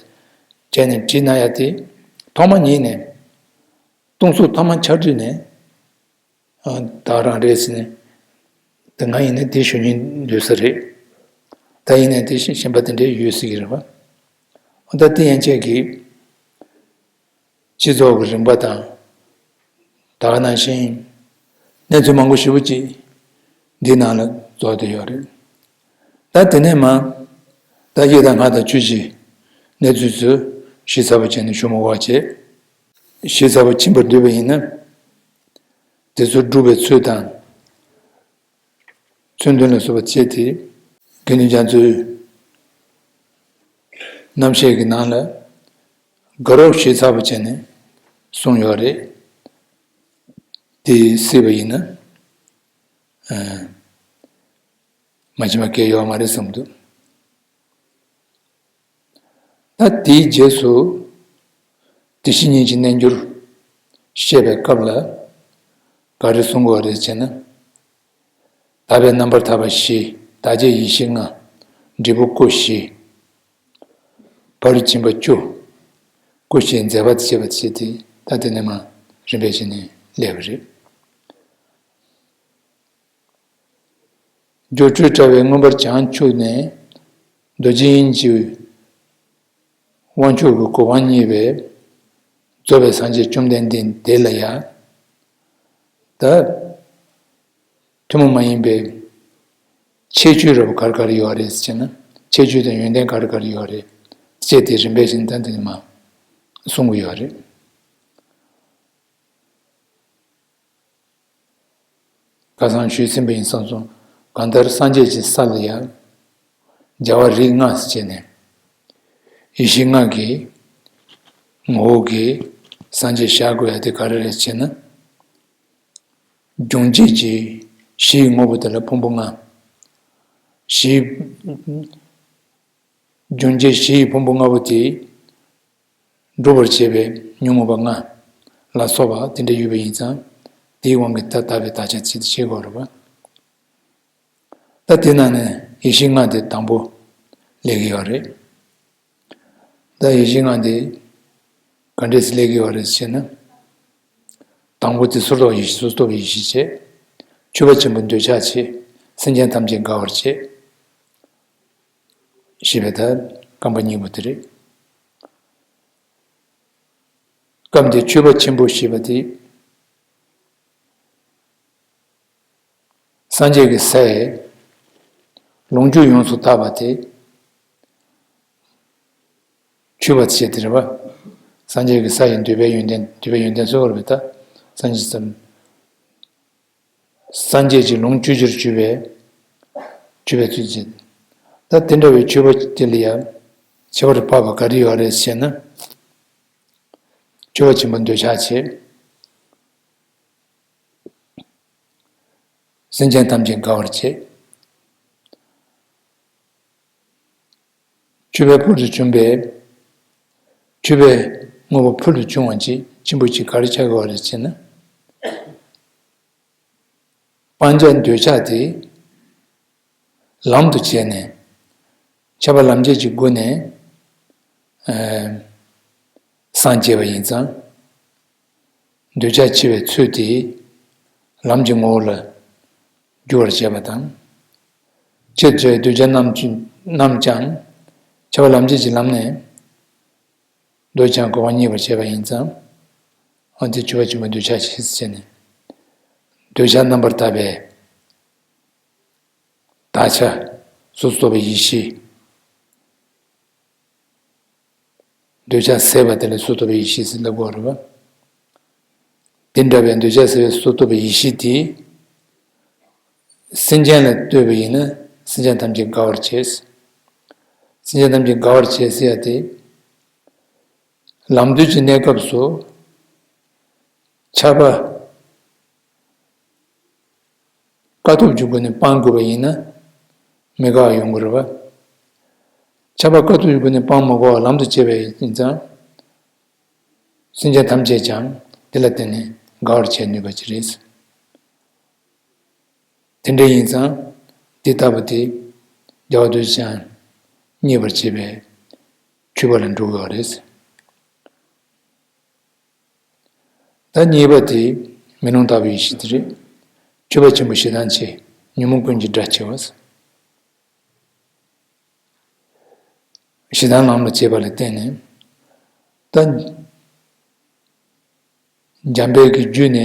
ནས་དྲིས་གནང་ཡ་དེ། ཐོག་མ་ཉིད་ནས་སྟོང་གཟུགས་ཐོག་མ་འཆར་དུས་ནས་ད་རང་རེད་ཟེར་ནས། ད་ང་ཡིན་ན་དེ་ཞུ་སྙིང་འདོད་ས་རེད། ད་ཡིན་ནའི་དེ་གཞན་པ་དེ་འདྲས་ཡོད་སྲིད་ཀྱི་རེད་པ། ཨ་ད་དེ་ཡན་ཆད་ཀྱི་སྤྱི་ཚོགས་ཀྱི་རིམ་པ་དང་། ད་ག་ནང་བཞིན་གནས་ཚུལ་མང་པོ་ཞེ་པོ་ཅིག་འདི་ནང་ལ་རྫོགས་བསྡད་ཡོད་རེད། ད་དེ་ནས་མ། ད་ཡེ་དང་ང་དང་ཆོས་ཀྱི་གནས་ཚུལ་ཚོ་ཞིབ་ཚགས་པོ་བྱས་ནས་ཞུ་མ་དགོས་པ་བྱས། ཞིབ་ཚགས་པོ་ཕྱིན་པར་འདོད་པ་ཡིན་ན། དེ་ཚོ་སྒྲུབ་པའི་ཚུལ་དང་། མཚོན་དོན་ལ་སོགས་པ་བཅས་ཏེ། དགེ་འདུན་རྒྱ་མཚོའི་རྣམ་བཤད་ཀྱི་ནང་ལ་དགའ་རབ་ཞིབ་ཚགས་པོ་བྱས་ནས་གསུངས་ཡོད་རེད། དེ་གཟིགས་པ་ཡིན་ན། ཨ། མ་ཕྱིན་པ་གང་ཡང་ཡོད་མ་རེད་བསམ་འདུག་ད་དེའི་རྗེས་སུ་བདེ་གཤེགས་ཉིད་ཀྱི་རྣལ་འབྱོར་བཤད་པའི་སྐབས་ལ་ག་རེ་གསུང་དགོས་རེད་ཅེ་ན། དག་པའི་རྣམ་པར་ཐར་པ་བཞི། བདག་བསྐྱེད་ཡེ་ཤེས་ལྔ། འབྲས་བུ་སྐུ་བཞི། ཕ་རོལ་ཕྱིན་པ་བཅུ། སྐུ་བཞིའི་མཛད་པ་དང་བཅས་པ་བྱས་ཏེ། ད་དེ་ནས་མར་རིམ་པས་བྱས་ནས་སླེབས་པ་རེད། སྒྱུ་འཕྲུལ་དྲ་བས་མངོན་པར་བྱང་ཆུབ་ནས། རྡོ་རྗེ་དབྱིངས་ཀྱི་དབང་ཕྱུག་གི་གོ་འཕང་བརྙེས་པའི་རྫོགས་པའི་སངས་རྒྱས་བཅོམ་ལྡན་འདས་དེ་ལ་ཡང་། ད་ཐུན་མོང་མ་ཡིན་པའི་ཁྱད་ཆོས་རབ་ག་རེ་ག་རེ་ཡོད་རེད་ཟེར་ན། ཁྱད་ཆོས་དང་ཡོན་ཏན་ག་རེ་ག་རེ་ཡོད་རེད་ཟེར་དེ་རིམ་པས་བཞིན་ད་འདི་ནས་མར་གསུང་གི་ཡོད་རེད། ཁ་སང་ཞུས་ཟིན་པ་ཡིན་བསམ་སོང་། གང་ལྟར་སངས་རྒྱས་ཀྱི་ས་ལ་ཡང་རྒྱལ་བ་རིགས་ལྔ་ཟེར་བྱས་ནས། ཡེ་ཤེས་ལྔ་གི་ངོ་བོ་གི་སངས་རྒྱས་བཞག་དགོས་ཡ་དེ་ག་རེ་རེད་ཟེར་ན། སྦྱོང་བྱེད་ཀྱི་གཞི་ཡི་དངོས་པོ་དེ་ལ་ཕུང་པོ་ལྔ། གཞི། སྦྱོང་བྱེད་གཞི་ཡི་ཕུང་པོ་ལྔ་པོ་དེ། སྒྲུབ་པར་བྱེད་པའི་ཉོན་མོངས་པ་ལྔ་ལ་སོགས་པ་དེ་འདྲ་ཡོད་པ་ཡིན་ཙང་། དེའི་དབང་གིས་ད་ལྟ་བའི་དག་ཆ་ཚིག་དེ་བྱེད་དགོས་རེད་པ། ད་དེ་ནང་ནས་ཡེ་ཤེས་ལྔ་དེ་དང་པོ་སླེབས་ཀྱི་ཡོད་རེད། ད་ཡེ་ཤེས་ལྔ་དེ་ག་འདྲས་སེ་སླེབས་ཀྱི་ཡོད་རེད་ཟེར་ན། དང་པོ་དེ་སོར་རྟོག་ཡེ་ཤེས། སོར་རྟོག་ཡེ་ཤེས་བྱས། མཆོད་པ་ཆེན་པོས་འདོད་ཆགས་བྱེད། སེམས་ཅན་ཐམས་ཅད་དགའ་བར་བྱེད། ཞེས་པའི་ད་རྐང་པ་གཉིས་པོ་དེ་རེད། སྐབས་འདིའི་མཆོད་པ་ཆེན་པོ་ཞེས་པ་དེ། སངས་རྒྱས་ཀྱི་སའི་ལོངས་སྤྱོད་ཡོངས་སུ་དག་པ་དེ་མཆོད་པ་ཞེས་དེ་རེད་པ། སངས་རྒྱས་ཀྱི་ས་ཡི་འདོད་པའི་ཡོན་ཏན། འདོད་པའི་ཡོན་ཏན་ཟེར་བ་རེད་པ། ད་སངས་རྒྱས་སམ། སངས་རྒྱས་ཀྱི་ལོངས་སྤྱོད་རྒྱུར་གྱུར་པའི་མཆོད་པའི་ཚུལ་བྱེད། ད་དེ་འདྲ་བའི་མཆོད་པ་དེ་ལ་ཡང་ཁྱད་པར་འཕགས་པ་ག་རེ་ཡོད་རེད་ཟེར་ན། མཆོད་པ་ཆེན་པོས་འདོད་ཆགས་བྱེད། སེམས་ཅན་ཐམས་ཅད་དགའ་བར་བྱེད། མཆོད་པའི་ཕུལ་དུ་བྱུང་བའི། མཆོད་པའི་དངོས་པོ་ཕུལ་དུ་བྱུང་བ་ཅིག་ཆེན་པོ་ཅིག་ག་རེ་ཆགས་ཀྱི་ཡོད་རེད་ཟེར་ན། སྤང་བྱ་འདོད་ཆགས་དེ་ལམ་དུ་བྱས་ནས། ཁྱབ་པ་ལམ་བྱེད་ཀྱི་སྒོ་ནས། ཨ། སངས་རྒྱས་པ་ཡིན་ཙང་། འདོད་ཆགས་ཆེ་བའི་ཚུལ་དེ་ལམ་གྱི་ངོ་བོ་ལ་འགྱུར་བར་བྱེད་པ་དང་། ཁྱབ་བྱ་བའི་འདོད་ཆགས་རྣམས་ཀྱི་རྣམས་ཀྱང་ཁྱབ་པ་ལམ་བྱེད་ཀྱི་ལམ་ནས་འདོད་ཀྱང་གོ་བ་རྙེད་པར་བྱེད་པ་ཡིན་ཙང་ འོན་ཏེ་སྤྱོད་པ་ཆེན་པོ་འདོད་ཆགས་ཞེས་བྱས་ནས། འདོད་ཆགས་རྣམ་པར་དག་པའི་དག་བྱ། སོ་སོར་རྟོག་པའི་ཡེ་ཤེས། འདོད་ཆགས་ཟད་པ་དེ་ལ་སོ་སོར་རྟོག་པའི་ཡེ་ཤེས་ཟེར་ལབ་དགོས་རེད་པ། དེ་འདྲ་བའི་འདོད་ཆགས་ཟད་པའི་སོ་སོར་རྟོག་པའི་ཡེ་ཤེས་དེ། སེམས་ཅན་ལ་ལྟོས་པ་ཡིན་ན་སེམས་ཅན་ཐམས་ཅད་དགའ་བར་བྱེད། སེམས་ཅན་ཐམས་ཅད་དགའ་བར་བྱེད་ཟེར་ཡ་དེ། ལམ་དུས་ཀྱི་གནས་སྐབས་སུ། ཆགས་པ། དཀའ་ཐུབ་ཀྱི་སྒོ་ནས་སྤང་དགོས་པ་ཡིན་ན། མི་དགའ་བ་ཡོང་གི་རེད་པ། ཆགས་པ་དཀའ་ཐུབ་ཀྱི་སྒོ་ནས་སྤང་མ་དགོས་པ་ལམ་དུ་བྱས་པ་ཡིན་ཙང་། སེམས་ཅན་ཐམས་ཅད་ཀྱང་དེ་ལ་བརྟེན་ནས་དགའ་བར་བྱེད་ནུས་པ་ཅིག་རེད། དེ་འདྲ་ཡིན་ཙང་། དེ་ལྟ་བུ་དེ་རྒྱལ་བ་རྡོ་རྗེ་འཆང་མཉེས་པར་བྱེད་པའི་མཆོད་པ་ལ་འགྲོ་དགོས་པ་རེད། ད་གཉིས་པ་དེ་མེ་ལོང་ལྟ་བུའི་ཡེ་ཤེས་དེ་རེད། མཆོད་པ་ཆེན་པོ་ཞེ་སྡང་ཆེ། ཉོན་མོངས་ཀུན་གྱི་དགྲ་ཆེ་བ། ཞེ་སྡང་ལམ་ལ་བྱེད་པ་ལ་བརྟེན་ནས། ད། འཇམ་དཔལ་གྱི་རྒྱུད་ནས་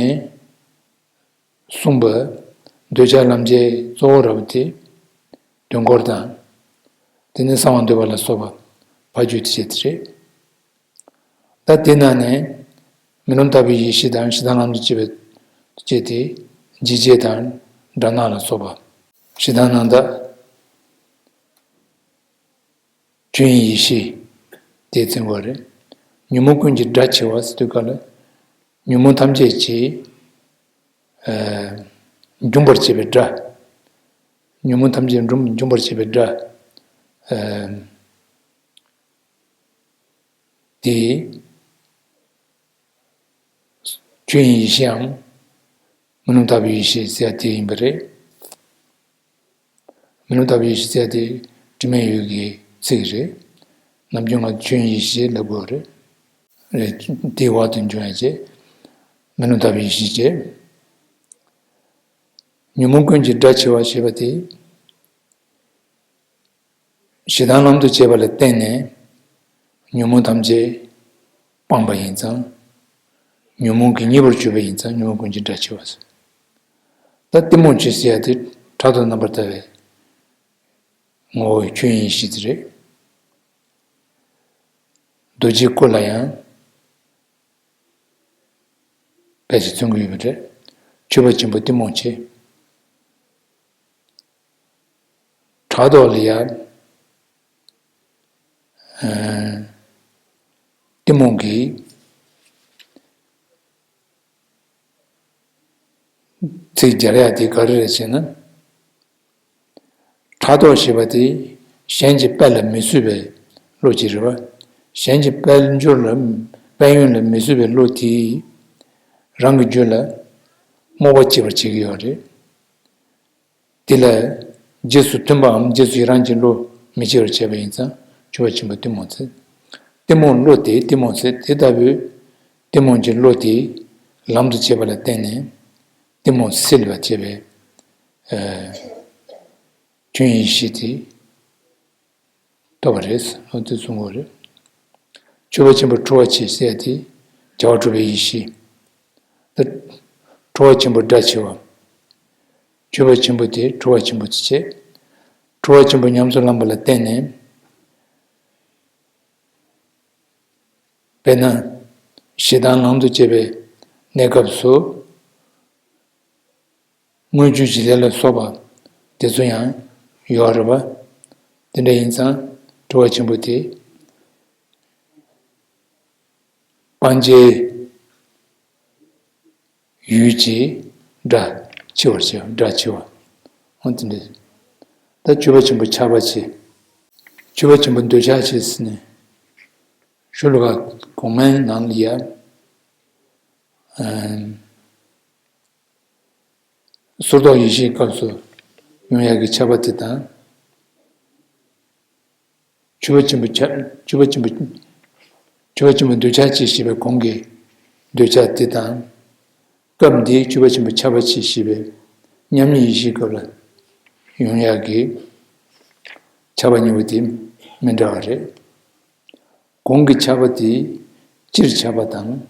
གསུངས་པ། འདོད་ཆགས་ལམ་བྱེད་གཙོ་བོ་ར་བ་དེ། དོན་འཁོར་དང་། དེ་ནས་གསང་བ་འདུས་པ་ལ་སོགས་པ་ཕ་རྒྱུད་དེ་བྱེད་དེ་རེད། ད་དེ་ནང་ནས་མེ་ལོང་ལྟ་བུའི་ཡེ་ཤེས་དང་ཞེ་སྡང་ལམ་དུ་བྱེད་པའི་བྱེད་དེ། འཇིགས་བྱེད་དང་དགྲ་སྣང་ལ་སོགས་པ། ཞེ་སྡང་ནང་དག་ཆོས་དབྱིངས་ཡེ་ཤེས་དེ་བརྩི་དགོས་རེད། ཉོན་མོངས་ཀུན་གྱི་དགྲ་ཆེ་བ་ཟེར་དུས་སྐབས་ལ། ཉོན་མོངས་ཐམས་ཅད་ཀྱི། ཨ། འཇོམས་པར་བྱེད་པའི་དགྲ། ཉོན་མོངས་ཐམས་ཅད་འཇོམས་འཇོམས་པར་བྱེད་པའི་དགྲ། ཨ། དེ། ཆོས་དབྱིངས་ཡེ་ཤེས་འམ། མེ་ལོང་ལྟ་བུའི་ཡེ་ཤེས་ཟེར་ཡ་དེ་ཡིན་པ་རེད། མེ་ལོང་ལྟ་བུའི་ཡེ་ཤེས་ཟེར་ཡ་དེ་དྲི་མེད་འོད་ཀྱི་ཚིག་རེད། ནམ་རྒྱུན་ང་ཚོ་ཆོས་དབྱིངས་ཡེ་ཤེས་ལབ་དགོས་རེད། རེད། དེའི་འོག་ཏུ་འབྱུང་ཡ་བྱས། མེ་ལོང་ལྟ་བུའི་ཡེ་ཤེས་བྱས། ཉོན་མོངས་ཀུན་གྱི་དགྲ་ཆེ་བ་ཞེས་པ་དེ། ཞེ་སྡང་ལམ་དུ་བྱེད་པ་ལ་བརྟེན་ནས་ཉོན་མོངས་ཐམས་ཅད་སྤངས་པ་ཡིན་ཙང་། ཉོན་མོངས་ཀྱིས་མཉེས་པར་གྱུར་པ་ཡིན་ཙང་ཉོན་མོངས་ཀུན་གྱི་དགྲ་ཆེ་བ་ཟེར། ད་གཏི་མུག་ཅེས་ཟེར་ཡ་དེ་ཕྲག་དོག་རྣམ་པར་དག་པའི་ངོ་བོའི་ཆོས་དབྱིངས་ཡེ་ཤེས་དེ་རེད། རྡོ་རྗེའི་སྐུ་ལ་ཡང་ཕལ་ཆེར་མཚོན་གྱི་ཡོད་པ་རེད། མཆོད་པ་ཆེན་པོ་གཏི་མུག་ཆེ། ཕྲག་དོག་ལ་ཡང་། ཨ། གཏི་མུག་གི་ཚིག་སྦྱར་ཡ་དེ་ག་རེ་རེད་ཟེར་ན། ཕྲག་དོག་ཞེས་པ་དེ་གཞན་གྱི་དཔལ་ལ་མི་བཟོད་པའི་བློ་ཅིག་རེད་པ། གཞན་གྱི་དཔལ་འབྱོར་ལ་དཔལ་ཡོན་ལ་མི་བཟོད་པའི་བློ་དེས་རང་གི་རྒྱུད་ལ་རྨོངས་པ་སྐྱེ་བར་བྱེད་ཀྱི་ཡོད་རེད། དེ་ལ་རྗེས་སུ་མཐུན་པའམ་རྗེས་སུ་ཡི་རང་གི་བློ་མི་སྐྱེ་བར་བྱས་པ་ཡིན་ཙང་མཆོད་པ་ཆེན་པོ་གཏི་མུག་ཟེར། གཏི་མུག་བློ་དེ་གཏི་མུག་ཟེར། དེ་ལྟ་བུའི་གཏི་མུག་གི་བློ་དེ་ལམ་དུ་བྱེད་པ་ལ་བརྟེན་ནས་གཏི་མུག་སེལ་བར་བྱེད་པའི། ཨ། ཆོས་དབྱིངས་ཡེ་ཤེས་དེ། ཐོབ་པ་རེད། འོ་དེ་གསུང་གི་རེད། མཆོད་པ་ཆེན་པོ་ཁྲོ་བ་ཆེ་ཟེར་ཡ་དེ་བྱ་བ་གྲུབ་པའི་ཡེ་ཤེས། ད་ཁྲོ་བ་ཆེན་པོ་དགྲ་ཆེ་བ། མཆོད་པ་ཆེན་པོ་དེ་ཁྲོ་བ་ཆེན་པོ་དེ་བྱེད། ཁྲོ་བ་ཆེན་པོ་ཉམས་སུ་བླངས་པ་ལ་བརྟེན་ནས། དཔེར་ན། ཞེ་སྡང་ལམ་དུ་བྱེད་པའི་གནས་སྐབས་སུ། དངོས་རྒྱུ་བྱེད་ལས་ལ་སོགས་པ་དེ་ཚོ་ཡང་ཡོད་རེད་པ། དེ་འདྲ་ཡིན་ཙང་ཁྲོ་བ་ཆེན་པོ་དེ་སྤང་བྱའི་ཡུལ་གྱི་དགྲ་ཆེ་བར་བྱེད། དགྲ་ཆེ་བ། འོ་དེ་འདྲ། ད་མཆོད་པ་ཆེན་པོ་ཆགས་པ་ཆེ། མཆོད་པ་ཆེན་པོ་འདོད་ཆགས་ཆེ་ཟེར་ནས་ཤོ་ལོ་ཀ་གོང་མའི་ནང་ལ་ཡ། ཨ། སོར་རྟོག་ཡེ་ཤེས་སྐབས་སུ་ཡོང་ཡག་གི་ཆགས་པ་དེ་དང་། མཆོད་པ་ཆེན་པོ་ཆགས། མཆོད་པ་ཆེན་པོ། མཆོད་པ་ཆེན་པོ་འདོད་ཆགས་ཆེ་ཞེས་པའི་གོང་གི་འདོད་ཆགས་དེ་དང་། སྐབས་འདིའི་མཆོད་པ་ཆེན་པོ་ཆགས་པ་ཆེ་ཞེས་པའི་མཉམ་ཉིད་ཡེ་ཤེས་སྐབས་ལ་ཡོང་ཡག་གི་ཆགས་པ་གཉིས་པོ་དེ་མི་འདྲ་བ་རེད། གོང་གི་ཆགས་པ་དེ་སྤྱིར་ཆགས་པ་དང་།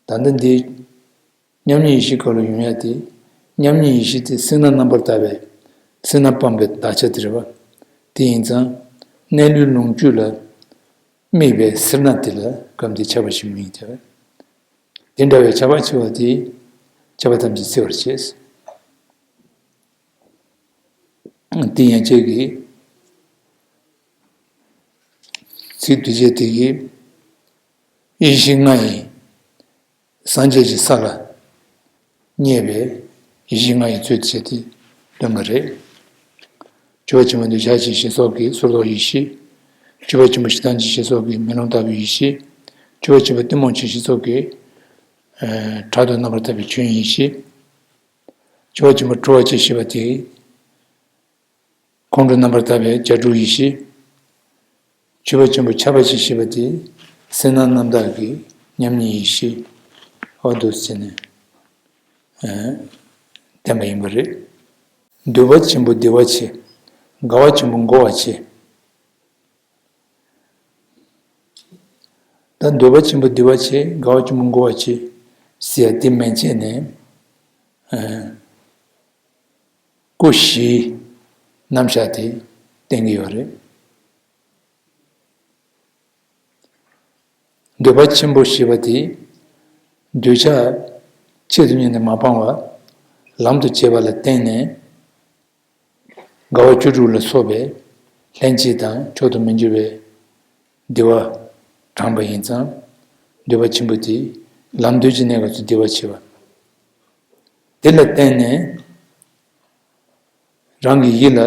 ད་ ད་ལྟ་འདི་མཉམ་ཉིད་ཡེ་ཤེས་སྐབས་ལ་ཡོང་ཡ་དེ། མཉམ་ཉིད་ཡེ་ཤེས་དེ་སེར་སྣ་རྣམ་པར་དག་པའི་སེར་སྣ་སྤངས་པའི་དག་ཆ་དེ་རེད་བ། དེ་ཡིན་ཙང་གནས་ལུས་ལོངས་སྤྱོད་ལ་དམིགས་པའི་སེར་སྣ་དེ་ལ་སྐབས་འདིར་ཁྱབ་པ་ཞེས་མིང་བཏགས། དེ་འདྲ་བའི་ཁྱབ་པ་ཆེ་བ་དེས་ཁྱབ་པ་ཐམས་ཅད་སེལ་བར་བྱེད། དེ་ཡན་ཆད་ཀྱི་ཚིག་བསྡུས་བྱས་དེ་གིས་ཡེ་ཤེས་ལྔ་ཡི་སངས་རྒྱས་ཀྱི་ས་ལ་བརྙེས་པའི་ཡེ་ཤེས་ལྔ་ཡི་ཚུལ་བྱས་ཏེ་སྟོན་པ་རེད། སྤྱོད་པ་ཆེན་པོ་འདོད་ཆགས་ཀྱི་ཞི་སོགས་ཀྱི་སོར་རྟོག་ཡེ་ཤེས། སྤྱོད་པ་ཆེན་པོ་ཞེ་སྡང་གི་ཞི་སོགས་ཀྱི་མེ་ལོང་ལྟ་བུའི་ཡེ་ཤེས། སྤྱོད་པ་ཆེན་པོ་གཏི་མུག་གི་ཞི་སོགས་ཀྱི་ཨ་ཕྲག་དོག་རྣམ་པར་དག་པའི་ཆོས་དབྱིངས་ཡེ་ཤེས། སྤྱོད་པ་ཆེན་པོ་སྤྲོ་བ་ཅེས་ཞེས་པ་དེ་ཁོང་ཁྲོ་རྣམ་པར་དག་པའི་རྒྱ་སྐྲུགས་ཡེ་ཤེས། སྤྱོད་པ་ཆེན་པོ་ཁྱབ་པ་ཅེས་ཞེས་པ་དེ་སེར་སྣ་རྣམ་དག་གི་མཉམ་ཉིད་ཡེ་ཤེས། འོ་འདུག་ཟེར་ནས་ཨ་བསྟན་པ་ཡིན་པ་རེད། འདོད་པ་ཆེན་པོ་བདེ་བ་ཆེ། དགའ་བ་ཆེན་པོ་འགོར་བ་ཆེ། ད་འདོད་པ་ཆེན་པོ་བདེ་བ་ཆེ། དགའ་བ་ཆེན་པོ་འགོར་བ་ཆེ་ཟེར་ཡ་དེ་མན་ཆད་ནས་ཨ་སྐུ་བཞིའི་རྣམ་གཞག་དེ་བསྟན་གྱི་ཡོད་རེད། འདོད་པ་ཆེན་པོ་ཞེས་པ་དེ་འདོད་ཆགས་ཆེད་དུ་གཉེར་ནས་མ་སྤངས་པར་ལམ་དུ་བྱེད་པ་ལ་བརྟེན་ནས། དགའ་བ་བཅུ་དྲུག་ལ་སོགས་པའི་ལྷན་སྐྱེས་དང་མཆོག་ཏུ་མི་འགྱུར་བའི་བདེ་བ་དྲངས་པ་ཡིན་ཙང་། འདོད་པ་ཆེན་པོ་དེས་ལམ་འདོད་ཀྱི་གནས་སྐབས་སུ་བདེ་བ་ཆེ་བ། དེ་ལ་བརྟེན་ནས་རང་གི་ཡིད་ལ་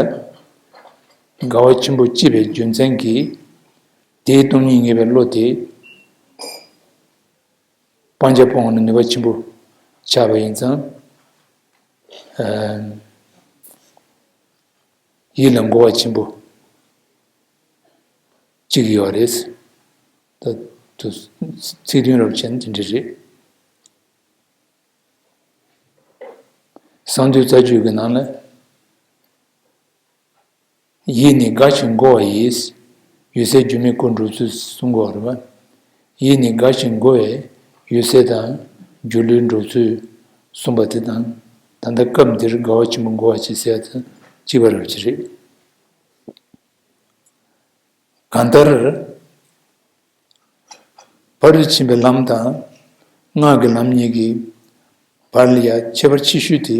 དགའ་བ་ཆེན་པོ་སྐྱེས་པའི་རྒྱུ་མཚན་གྱིས། དེའི་སྟོང་ཉིད་ངེས་པའི་བློ་དེ་སྤང་བྱ་སྤོང་བ་ལ་ནུས་པ་ཆེན་པོ་ཆགས་པ་ཡིན་ཙང་། ཨ་ཡིད་ལ་འགུག་པ་ཆེན་པོ་གཅིག་ཡོད་རེད། ད་དུ་ཚིག་དོན་རབ་ཅན་དེ་འདྲ་རེད། གསང་འདུས་རྩ་རྒྱུད་ཀྱི་ནང་ལ། ཡིད་ནི་དགའ་ཞིང་མགུ་བ་ཡིས། འོད་གསལ་སྒྱུ་མའི་སྐུ་འགྲུབ་ཚུལ་གསུང་གི་ཡོད་རེད་པ། ཡིད་ནི་དགའ་ཞིང་མགུ་བས་འོད་གསལ་དང་སྒྱུ་ལུས་འགྲུབ་ཚུལ་གསུངས་པ་དེ་དང་། ད་ལྟ་སྐབས་འདིར་དགའ་བ་ཆེན་པོ་མགུ་བ་ཅེས་ཟེར་ཡ་དང་གཅིག་པ་རབ་ཅིག་རེད། གང་ལྟར། ཕ་རོལ་ཕྱིན་པའི་ལམ་དང་སྔགས་ཀྱི་ལམ་གཉིས་ཀྱི་བར་ལ་ཡང་ཁྱད་པར་ཆེ་ཤོས་དེ།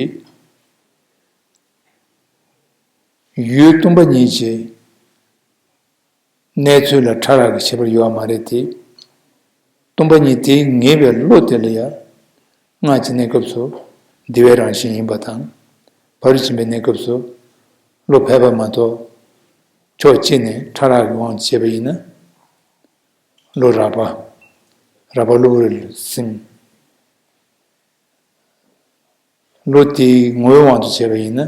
ཡུལ་སྟོང་པ་ཉིད་ཀྱི་གནས་ཚུལ་ལ་ཕྲ་རགས་ཀྱི་ཁྱད་པར་ཡོད་པ་མ་རེད་དེ། སྟོང་པ་ཉིད་དེ་ངེས་པའི་བློ་དེ་ལ་ཡང་སྔགས་ཀྱི་གནས་སྐབས་སུ་བདེ་བའི་རང་བཞིན་ཡིན་པ་དང་། ཕ་རོལ་ཕྱིན་པའི་གནས་སྐབས་སུ་བློ་ཕལ་པ་མ་གཏོགས་ཕྱོགས་གཅིག་ནས་ཕྲ་རགས་ཀྱི་དབང་དུ་བྱས་པ་ཡིན་ན། བློ་རགས་པ། རགས་པ་གློ་བུར་སེམས། བློ་དེའི་ངོ་བོའི་དབང་དུ་བྱས་པ་ཡིན་ན།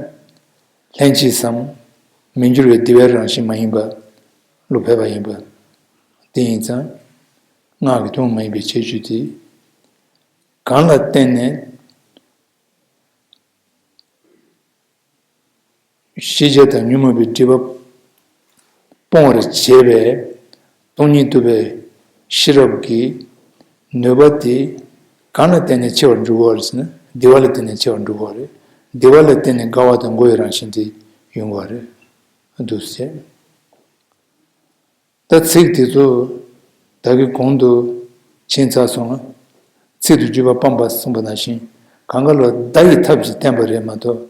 ལྷན་སྐྱེས་སམ། མི་འགྱུར་བའི་བདེ་བའི་རང་བཞིན་མ་ཡིན་པ། བློ་ཕལ་པ་ཡིན་པ། དེ་ཡིན་ཙང་། སྔགས་ཀྱི་དོན་མ་ཡིན་པའི་ཁྱད་ཆོས་དེ། གང་ལ་བརྟེན་ནས། ཤེས་བྱ་དང་ཉོན་མོངས་པའི་སྒྲིབ་པ་སྤོང་བར་བྱེད་པའི་སྟོང་ཉིད་རྟོགས་པའི་ཤེས་རབ་ཀྱི་ནུས་པ་དེ་གང་ལ་བརྟེན་ནས་ཆེ་བར་འགྲོ་གི་ཡོད་རེད་ཟེར་ན། བདེ་བ་ལ་བརྟེན་ནས་ཆེ་བར་འགྲོ་གི་ཡོད་རེད། བདེ་བ་ལ་བརྟེན་ནས་དགའ་བ་དང་མགུ་བའི་རང་བཞིན་དེ་ཡོང་གི་ཡོད་རེད། འདུག་ཟེར། ད་ཚིག་དེ་ཚོ་ད་གིན་གོང་དུ་ཕྱིན་ཚར་སོང་ང་། ཚིག་ཏུ་བརྗོད་པ་སྤངས་པ་གསུངས་པ་ནང་བཞིན། གང་ག་ལ་བརྡ་ཡི་ཐབས་ཀྱིས་བསྟན་པ་རེད་མ་གཏོགས།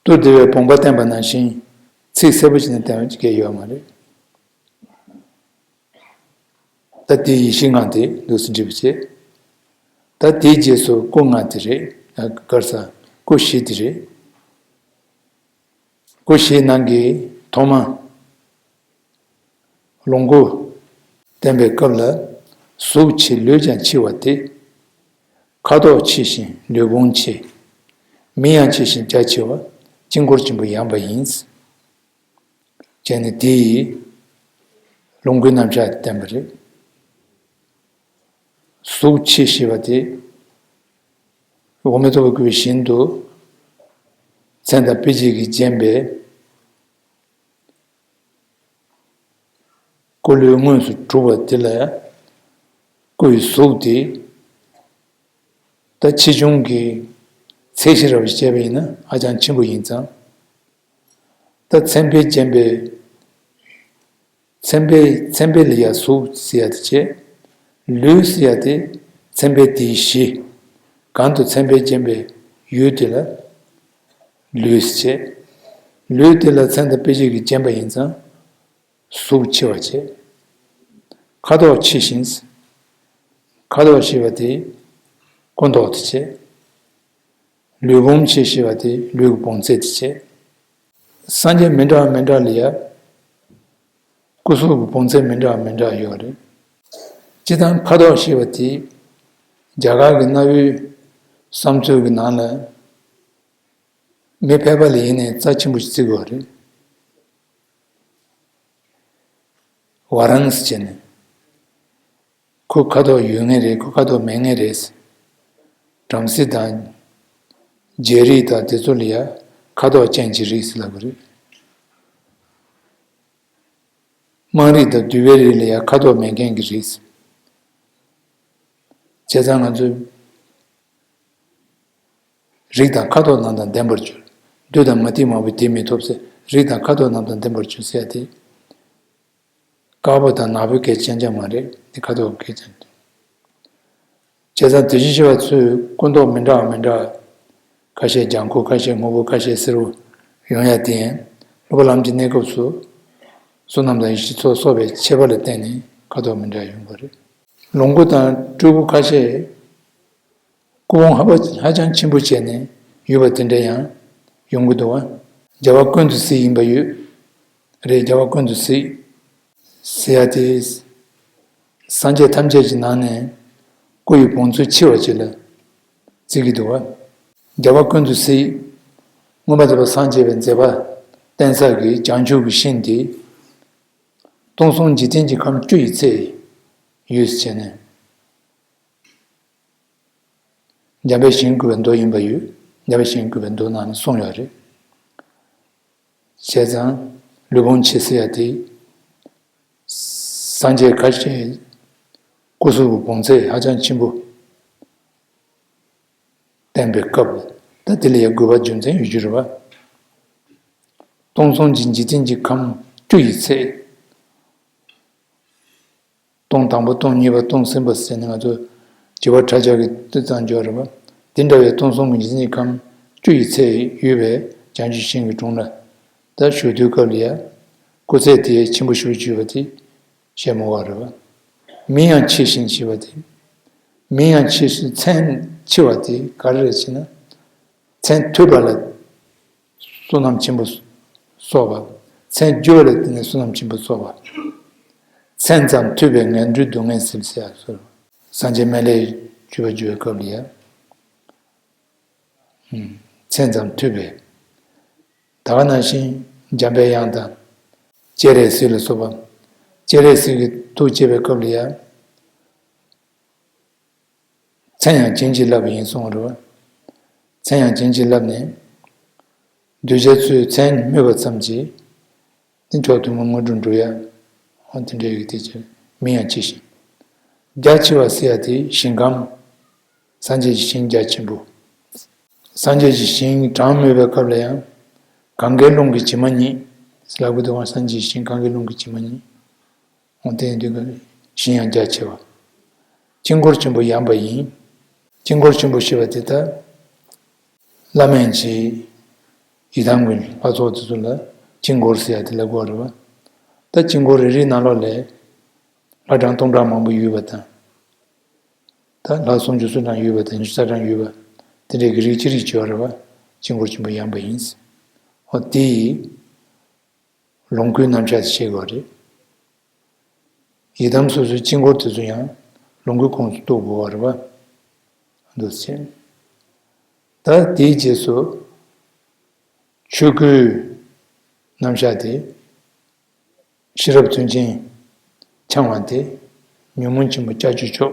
ཏུ་བདེ་བའི་དགོངས་པ་བསྟན་པ་ནང་བཞིན་ཚིག་གསལ་པོ་བྱས་ནས་བསྟན་པ་ཅིག་ཡོད་མ་རེད། ད་དེ་ཡེ་ཤེས་ལྔ་དེ་འདུག་སེ་འགྲེལ་བ་བྱེད། ད་དེའི་རྗེས་སུ་སྐུ་ལྔ་དེ་རེད། ཨ་ག་རེ་ཟ། སྐུ་བཞི་དེ་རེད། སྐུ་བཞིའི་ནང་གི་ཐོག་མ། ལོངས་སྐུ། བསྟན་པའི་སྐབས་ལ། གཟུགས་ཆེ་ལུས་ཀྱང་ཆེ་བ་སྟེ། ཁ་དོག་ཆེ་ཞིང་ལུས་བོངས་ཆེ། མིང་ཡང་ཆེ་ཞིང་རྒྱ་ཆེ་བ། དཀྱིལ་འཁོར་ཆེན་པོ་ཡངས་པ་ཡིན། བྱས་ནས་དེ་ཡི་ལོངས་སྐུའི་རྣམ་གཞག་བསྟན་པ་རེད། གཟུགས་ཆེ་ཞེས་པ་དེ། འོག་མིན་ཐོབ་པའི་སྐུ་བཞིན་དུ། མཚན་དང་དཔེ་བྱད་ཀྱིས་བརྒྱན་པའི་སྐུ་ལུས་དངོས་སུ་གྲུབ་པ་དེ་ལ། སྐུ་ཡི་གཟུགས་དེ་ད་ཆེ་ཆུང་གི་ཚད་གཞི་ར་བ་ཞིག་བྱས་པ་ཡིན་ན་ཧ་ཅང་ཆེན་པོ་ཡིན་ཙང་། ད་མཚན་དཔེས་བརྒྱན་པའི་མཚན་དཔེ་མཚན་དཔེ་ལ་ཡ་གཟུགས་ཟེར་ཡ་དེ་བྱས། ལུས་ཟེར་ཡ་དེ་མཚན་དཔེ་དེའི་གཞི། གང་དུ་མཚན་དཔེས་བརྒྱན་པའི་ཡུལ་དེ་ལ་ལུས་ཟེར་བྱས། ལུས་དེ་ལ་མཚན་དང་དཔེ་བྱད་ཀྱིས་བརྒྱན་པ་ཡིན་ཙང་། གཟུགས་ཆེ་བ་བྱས། ཁ་དོག་ཆེ་ཞིང་། ཁ་དོག་ཞེས་པ་དེ་སྐུ་མདོག་དེ་བྱས། ལུས་བོངས་ཆེ་ཞེས་པ་དེ་ལུས་ཀྱི་བོངས་ཚད་དེ་བྱས། སངས་རྒྱས་མི་འདྲ་བ་མི་འདྲ་ལ་ཡ། སྐུ་གཟུགས་ཀྱི་བོངས་ཚད་མི་འདྲ་བ་མི་འདྲ་བ་ཡོད་རེད། སྤྱིར་བཏང་ཁ་དོག་ཞེས་པ་དེ་རྒྱ་གར་གྱི་གནའ་བོའི་བསམ་ཚུལ་གྱི་ནང་ལ་མི་ཕལ་པ་ལ་ཡིན་ནའི་རྩ་ཆེན་པོ་ཞིག་བརྩི་དགོས་རེད། ཝ་རང་ཟེར་བྱས་ནས། ཁོ་ཁ་དོག་ཡོད་མཁན་རེད། ཁོ་ཁ་དོག་མེད་མཁན་རེད། བྲམ་ཟེ་དང་། རྗེ་རིགས་དང་དེ་ཚོ་ལ་ཡ་ཁ་དོག་ཅན་གྱི་རིགས་ཟེར་ལབ་ཀྱི་རེད། དམངས་རིགས་དང་གདུལ་བའི་རིགས་ལ་ཡ་ཁ་དོག་མེད་མཁན་གྱི་རིགས། བྱས་ཙང་ང་ཚོས། རིགས་དང་ཁ་དོག་རྣམས་དང་ལྡན་པར་གྱུར། བདུད་དང་མུ་སྟེགས་མང་པོས་དེ་མི་ཐོབ་ཟེར། རིགས་དང་ཁ་དོག་རྣམས་དང་ལྡན་པར་གྱུར་ཟེར་ཡ་དེ། དཀར་པོ་དང་ནག་པོའི་སྐད་ཆ་རྐྱང་རྐྱང་མ་རེད། དེ་ཁ་དོག་གི་སྐད་ཆ་རེད། བྱས་ཙང་དེ་བཞིན་གཤེགས་པ་ཚོས་སྐུ་མདོག་མི་འདྲ་བ་མི་འདྲ་བ། ཁ་ཤས་ལྗང་ཁུ། ཁ་ཤས་སྔོན་པོ། ཁ་ཤས་སེར་པོ་ཡོང་ཡ་དེ་ཡིན། སློབ་པ་ལམ་གྱི་གནས་སྐབས་སུ། བསོད་ནམས་དང་ཡེ་ཤེས་ཚོགས་གསོག་པའི་ཁྱད་པར་ལ་བརྟེན་ནས་ཁ་དོག་མི་འདྲ་ཡོང་གི་རེད། ལོངས་སྐུ་དང་སྤྲུལ་སྐུ་ཁ་ཤས། སྐུ་བོངས་ཧ་པ་ཧ་ཅང་ཆེན་པོ་བྱས་ནས་ཡོད་པ་དེ་འདྲ་ཡང་ཡོང་གི་འདུག་བ། རྒྱལ་བ་ཀུན་ཏུ་གཟིགས་ཡིན་པ་ཡོད་རེད། རྒྱལ་བ་ཀུན་ཏུ་གཟིགས་ཟེར་ཡ་དེ། སངས་རྒྱས་ཐམས་ཅད་ཀྱི་ནང་ནས་སྐུ་ཡི་བོངས་ཚད་ཆེ་བ་ཅིག་ལ་བརྩི་གི་འདུག་བ། རྒྱལ་བ་ཀུན་ཏུ་གཟིགས། མངོན་པར་རྫོགས་པར་སངས་རྒྱས་པའི་མཛད་པ་བསྟན་ས་གི་བྱང་ཆུབ་ཀྱི་ཤིང་དེ། སྟོང་གསུམ་འཇིག་རྟེན་གྱི་ཁམས་བཅུ་ཡི་ཚད་ཡོད་ཟེར་བྱས་ནས། འཇམ་དཔལ་ཞིང་བཀོད་པའི་མདོ་ཡིན་པ་ཡོད། འཇམ་དཔལ་ཞིང་བཀོད་པའི་མདོ་ནང་ནས་གསུངས་ཡོད་རེད། བྱས་ཙང་ལུས་བོངས་ཆེ་ཟེར་ཡ་དེ། སངས་རྒྱས་ཁ་ཤས་སྐུ་གཟུགས་ཀྱི་བོངས་ཚད་ཧ་ཅང་ཆེན་པོ་བསྟན་པའི་སྐབས། ད་དེ་ལ་ཡང་དགོས་པ་རྒྱུ་མཚན་ཡོད་རྒྱུ་རེད་བ། སྟོང་གསུམ་གྱི་འཇིག་རྟེན་གྱི་ཁམས་བཅུ་ཡི་ཚད། སྟོང་དང་པོ། སྟོང་གཉིས་པ། སྟོང་གསུམ་པ་ཟེར་ནས་ང་ཚོ་བྱེ་བ་ཕྲག་བརྒྱ་གི་དུས་ཙམ་འཇོག་རེད་བ། དེ་འདྲ་བའི་སྟོང་གསུམ་གྱི་འཇིག་རྟེན་ཁམས་བཅུ་ཡི་ཚད་ཡོད་པའི་བྱང་ཆུབ་ཤིང་གི་དྲུང་ལ་ད་བཞུགས་དུས་སྐབས་ལ་ཡ། སྐུ་ཚད་དེ་ཆེན་པོ་ཞེ་པོ་ཅིག་ཡོད་པ་དེ་བཤད་མི་དགོས་རེད་བ། མིང་ཡང་ཆེ་ཞིང་ཞེས་པ་དེ། མིང་ཡང་ཆེ་ཞིང་མཚན་ཆེ་བ་དེ་ག་རེ་རེད་ཟེར་ན། མཚན་ཐོས་པ་ལ་བསོད་ནམས་ཆེན་པོ་གསོག་པ། མཚན་བརྗོད་པ་ལ་བརྟེན་ནས་བསོད་ནམས་ཆེན་པོ་གསོག་པ། མཚན་ཙམ་ཐོས་པས་ངན་འགྲོའི་སྡུག་བསྔལ་སེལ་ཟེར་ཡ་སོགས། སངས་རྒྱས་སྨན་བླའི་བརྒྱུད་པ་བརྗོད་པའི་སྐབས་ལ་ཡང་། མཚན་ཙམ་ཐོས་པས། ད་ག་ནང་བཞིན་འཇམ་པའི་དབྱངས་དང་། སྤྱན་རས་གཟིགས་ལ་སོགས་པ། སྤྱན་རས་གཟིགས་ཀྱི་ཐུགས་བསྐྱེད་པའི་སྐབས་ལ་ཡང་། མཚན་ཡང་བྱིན་གྱིས་བརླབས་པ་ཡིན་གསུངས་པ་རེད་བ། མཚན་ཡང་བྱིན་གྱིས་བརླབས་ནས། གདུལ་བྱ་ཚོའི་མཚན་སྨོས་པ་ཙམ་གྱིས། དེ་མཆོག་ཐུན་མོང་དངོས་གྲུབ་འགྲུབ་ཡ། འོ་དེ་འདྲ་ཡོད་དེ་ཕྱིར་མིང་ཡང་ཆེ་ཞིང་། རྒྱ་ཆེ་བ་ཟེར་ཡ་དེ་ཞིང་ཁམས། སངས་རྒྱས་ཀྱི་ཞིང་རྒྱ་ཆེན་པོ། སངས་རྒྱས་ཀྱི་ཞིང་གྲངས་སྨོས་པའི་སྐབས་ལ་ཡང་། གངྒཱའི་ཀླུང་གི་བྱེ་མ་སྙེད། ལབ་ཀྱི་འདུག་ག་སངས་རྒྱས་ཀྱི་ཞིང་གངྒཱའི་ཀླུང་གི་བྱེ་མ་སྙེད། འོ་དེ་ཡིན་དུས་ཀྱི་ཞིང་ཡང་རྒྱ་ཆེ་བ། དཀྱིལ་འཁོར་ཆེན་པོ་ཡངས་པ་ཡིན། དཀྱིལ་འཁོར་ཆེན་པོ་ཞེས་པ་དེ་ལྟར། བླ་མེད་ཀྱི་ཡི་དམ་གྱི་ལྷ་ཚོགས་དེ་ཚོ་ལ་དཀྱིལ་འཁོར་ཟེར་ཡ་དེ་ལབ་དགོས་རེད་བ། ད་དཀྱིལ་འཁོར་རེ་རེའི་ནང་ལོགས་ལ་ལྷ་གྲངས་སྟོང་ཕྲག་མང་པོ་ཡོད་པ་དང་། ད་ལྷ་སུམ་ཅུ་སོ་གྲངས་ཡོད་པ་དང་ཉི་ཤུ་རྩ་གྲངས་ཡོད་པ། དེ་འདྲའི་གི་རིགས་ཅི་རིགས་ཅིག་ཡོད་རེད་བ། དཀྱིལ་འཁོར་ཆེན་པོ་ཡངས་པ་ཡིན། འོ་དེ་ཡི་ལོངས་སྐུའི་རྣམ་གཞག་དེ་བྱེད་དགོས་རེད། ཡི་དམ་སོ་སོའི་དཀྱིལ་འཁོར་དེ་ཚོ་ཡང་ལོངས་སྐུའི་ཁོངས་སུ་གཏོགས་དགོས་པ་རེད་བ། འདུག་ཟེར། ད་དེའི་རྗེས་སུ་ཆོས་སྐུའི་རྣམ་གཞག་དེ། ཤེས་རབ་མཐུ་ཆེན་འཆང་བ་དེ། ཉོན་མོངས་ཆེན་པོ་ལྕགས་ཀྱུ་མཆོག་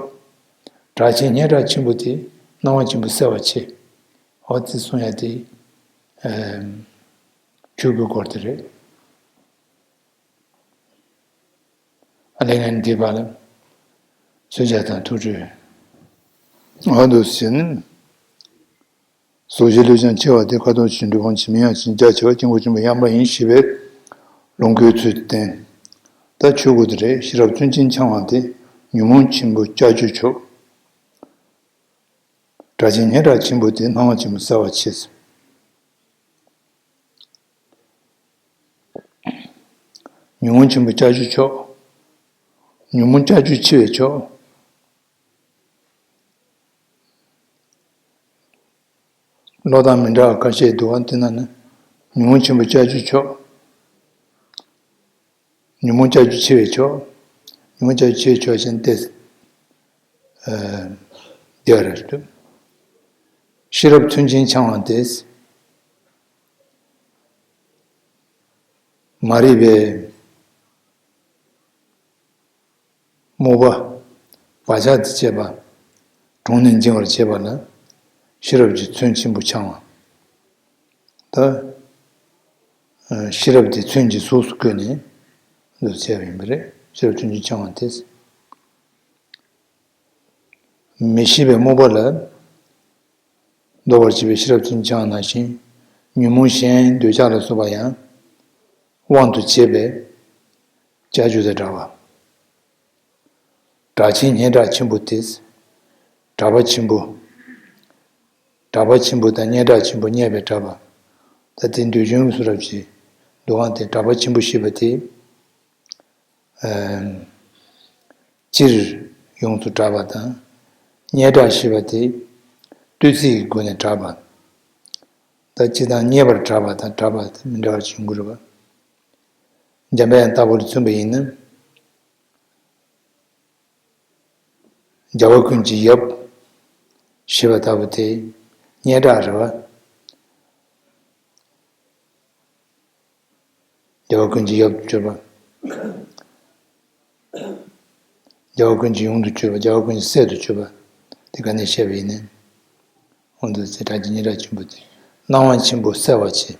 གྲགས་ཆེན་སྙན་གྲགས་ཆེན་པོ་དེ། སྣང་བ་ཆེན་པོ་གསལ་བ་ཆེ། འོ་དེ་གསུང་ཡ་དེ། ཨེམ། ཆོས་སྐུའི་སྐོར་དེ་རེད། ཨ་ལས་ངན་འདས་པ་ལ། གསོལ་ཇ་དང་ཐུགས་སྤྲོད། ཨ་འདུག་ཟེར་ནས། ཟོ་ཞིང་ལུས་ཀྱང་ཆེ་བ་སྟེ། ཁ་དོག་ཆུ་འབྲི་སྤང་བྱེད་མིན་ཡང་ཅིང་རྒྱ་ཆེ་བ་དཀྱིལ་འཁོར་ཆེན་པོ་ཡངས་པ་ཡིན་ཞེས་པའི་ལོངས་སྐུའི་ཚུལ་བསྟན། ད་ཆོས་སྐུ་དེ་རེད། ཤེས་རབ་མཚོན་ཆེན་འཆང་བ་སྟེ། ཉོན་མོངས་ཆེན་པོ་ལྕགས་ཀྱུ་མཆོག་སྒྲ་གཅན་སྙན་གྲགས་ཆེན་པོ་སྟེ། སྣང་བ་ཆེན་པོ་གསལ་བ་ཆེ། ཉོན་མོངས་ཆེན་པོ་ལྕགས་ཀྱུ་མཆོག་ཉོན་མོངས་ལྕགས་ཀྱུ་ཆེ་བའི་མཆོག་བློ་དང་མི་འདྲ་བ་ཁ་ཤས་འདུག་པ། དེ་ན་ནི་ཉོན་མོངས་ཆེན་པོ་ལྕགས་ཀྱུ་མཆོག་ཉོན་མོངས་ལྕགས་ཀྱུ་ཆེ་བའི་མཆོག་ཉོན་མོངས་ལྕགས་ཀྱུ་ཆེ་བའི་མཆོག་ཅན་ཏེ། ཨ། དེ་རེད། ཤེས་རབ་མཚོན་ཆེན་འཆང་བ་སྟེ། མ་རིག་པའི་རྨོངས་པ། བག་ཆགས་དེ་བཅས་པ་གྲོངས་ནས་འབྱིང་བར་བྱེད་པ་ལ་ཤེས་རབ་ཀྱི་མཚོན་ཆེན་པོ་འཆང་བ། ད་ཤེས་རབ་དེ་མཚོན་གྱི་གཟུགས་སུ་བཀོད་ནས་འདུ་བྱས་པ་ཡིན་པ་རེད། ཤེས་རབ་མཚོན་ཆེན་འཆང་བ་སྟེ། མི་ཤེས་པའི་རྨོངས་པ་ལ་ཟློག་པར་བྱེད་པའི་ཤེས་རབ་མཚོན་ཆེན་འཆང་བ་ནང་བཞིན། ཉོན་མོངས་གཞན་འདོད་ཆགས་ལ་སོགས་པ་ཡང་དབང་དུ་བྱས་པའི་ལྕགས་ཀྱུ་དང་འདྲ་བ། གྲགས་ཆེན་སྙན་གྲགས་ཆེན་པོ་སྟེ། གྲགས་པ་ཆེན་པོ། གྲགས་པ་ཆེན་པོ་དང་སྙན་གྲགས་ཆེན་པོ་བསྙད་པས་གྲགས་པ། ད་དེ་འདོད་ཆུང་གི་གཟུགས་རབ་ཀྱི་འདུ་ཁང་དེ་གྲགས་པ་ཆེན་པོ་ཞེས་པ་དེ། ཨ། སྤྱིར་ཡོངས་སུ་གྲགས་པ་དང་། སྙན་གྲགས་ཞེས་པ་དེ་བསྟོད་ཚིག་གི་སྒོ་ནས་གྲགས་པ། ད་སྤྱིར་བཏང་བསྙད་པར་གྲགས་པ་དང་གྲགས་པ་དེ་མི་འདྲ་བ་ཅིག་ཡོང་གི་རེད་པ། འཇམ་པའི་དབྱངས་ལྟ་བུ་ལ་མཚོན་པ་ཡིན་ན། རྒྱལ་བ་ཀུན་གྱི་ཡབ་ཞེས་པ་ལྟ་བུ་དེ་སྙན་གྲགས་རེད་པ། རྒྱལ་བ་ཀུན་གྱི་ཡབ་ཏུ་གྱུར་པ། རྒྱལ་བ་ཀུན་གྱི་ཡུམ་དུ་གྱུར་པ། རྒྱལ་བ་ཀུན་གྱི་སྲས་སུ་གྱུར་པ། དེ་ག་ནས་བཤད་པ་ཡིན་ནའི། འོ་འདུག་ཟེར། གྲགས་ཆེན་སྙན་གྲགས་ཆེན་པོ་སྟེ། སྣང་བ་ཆེན་པོ་གསལ་བ་ཆེ།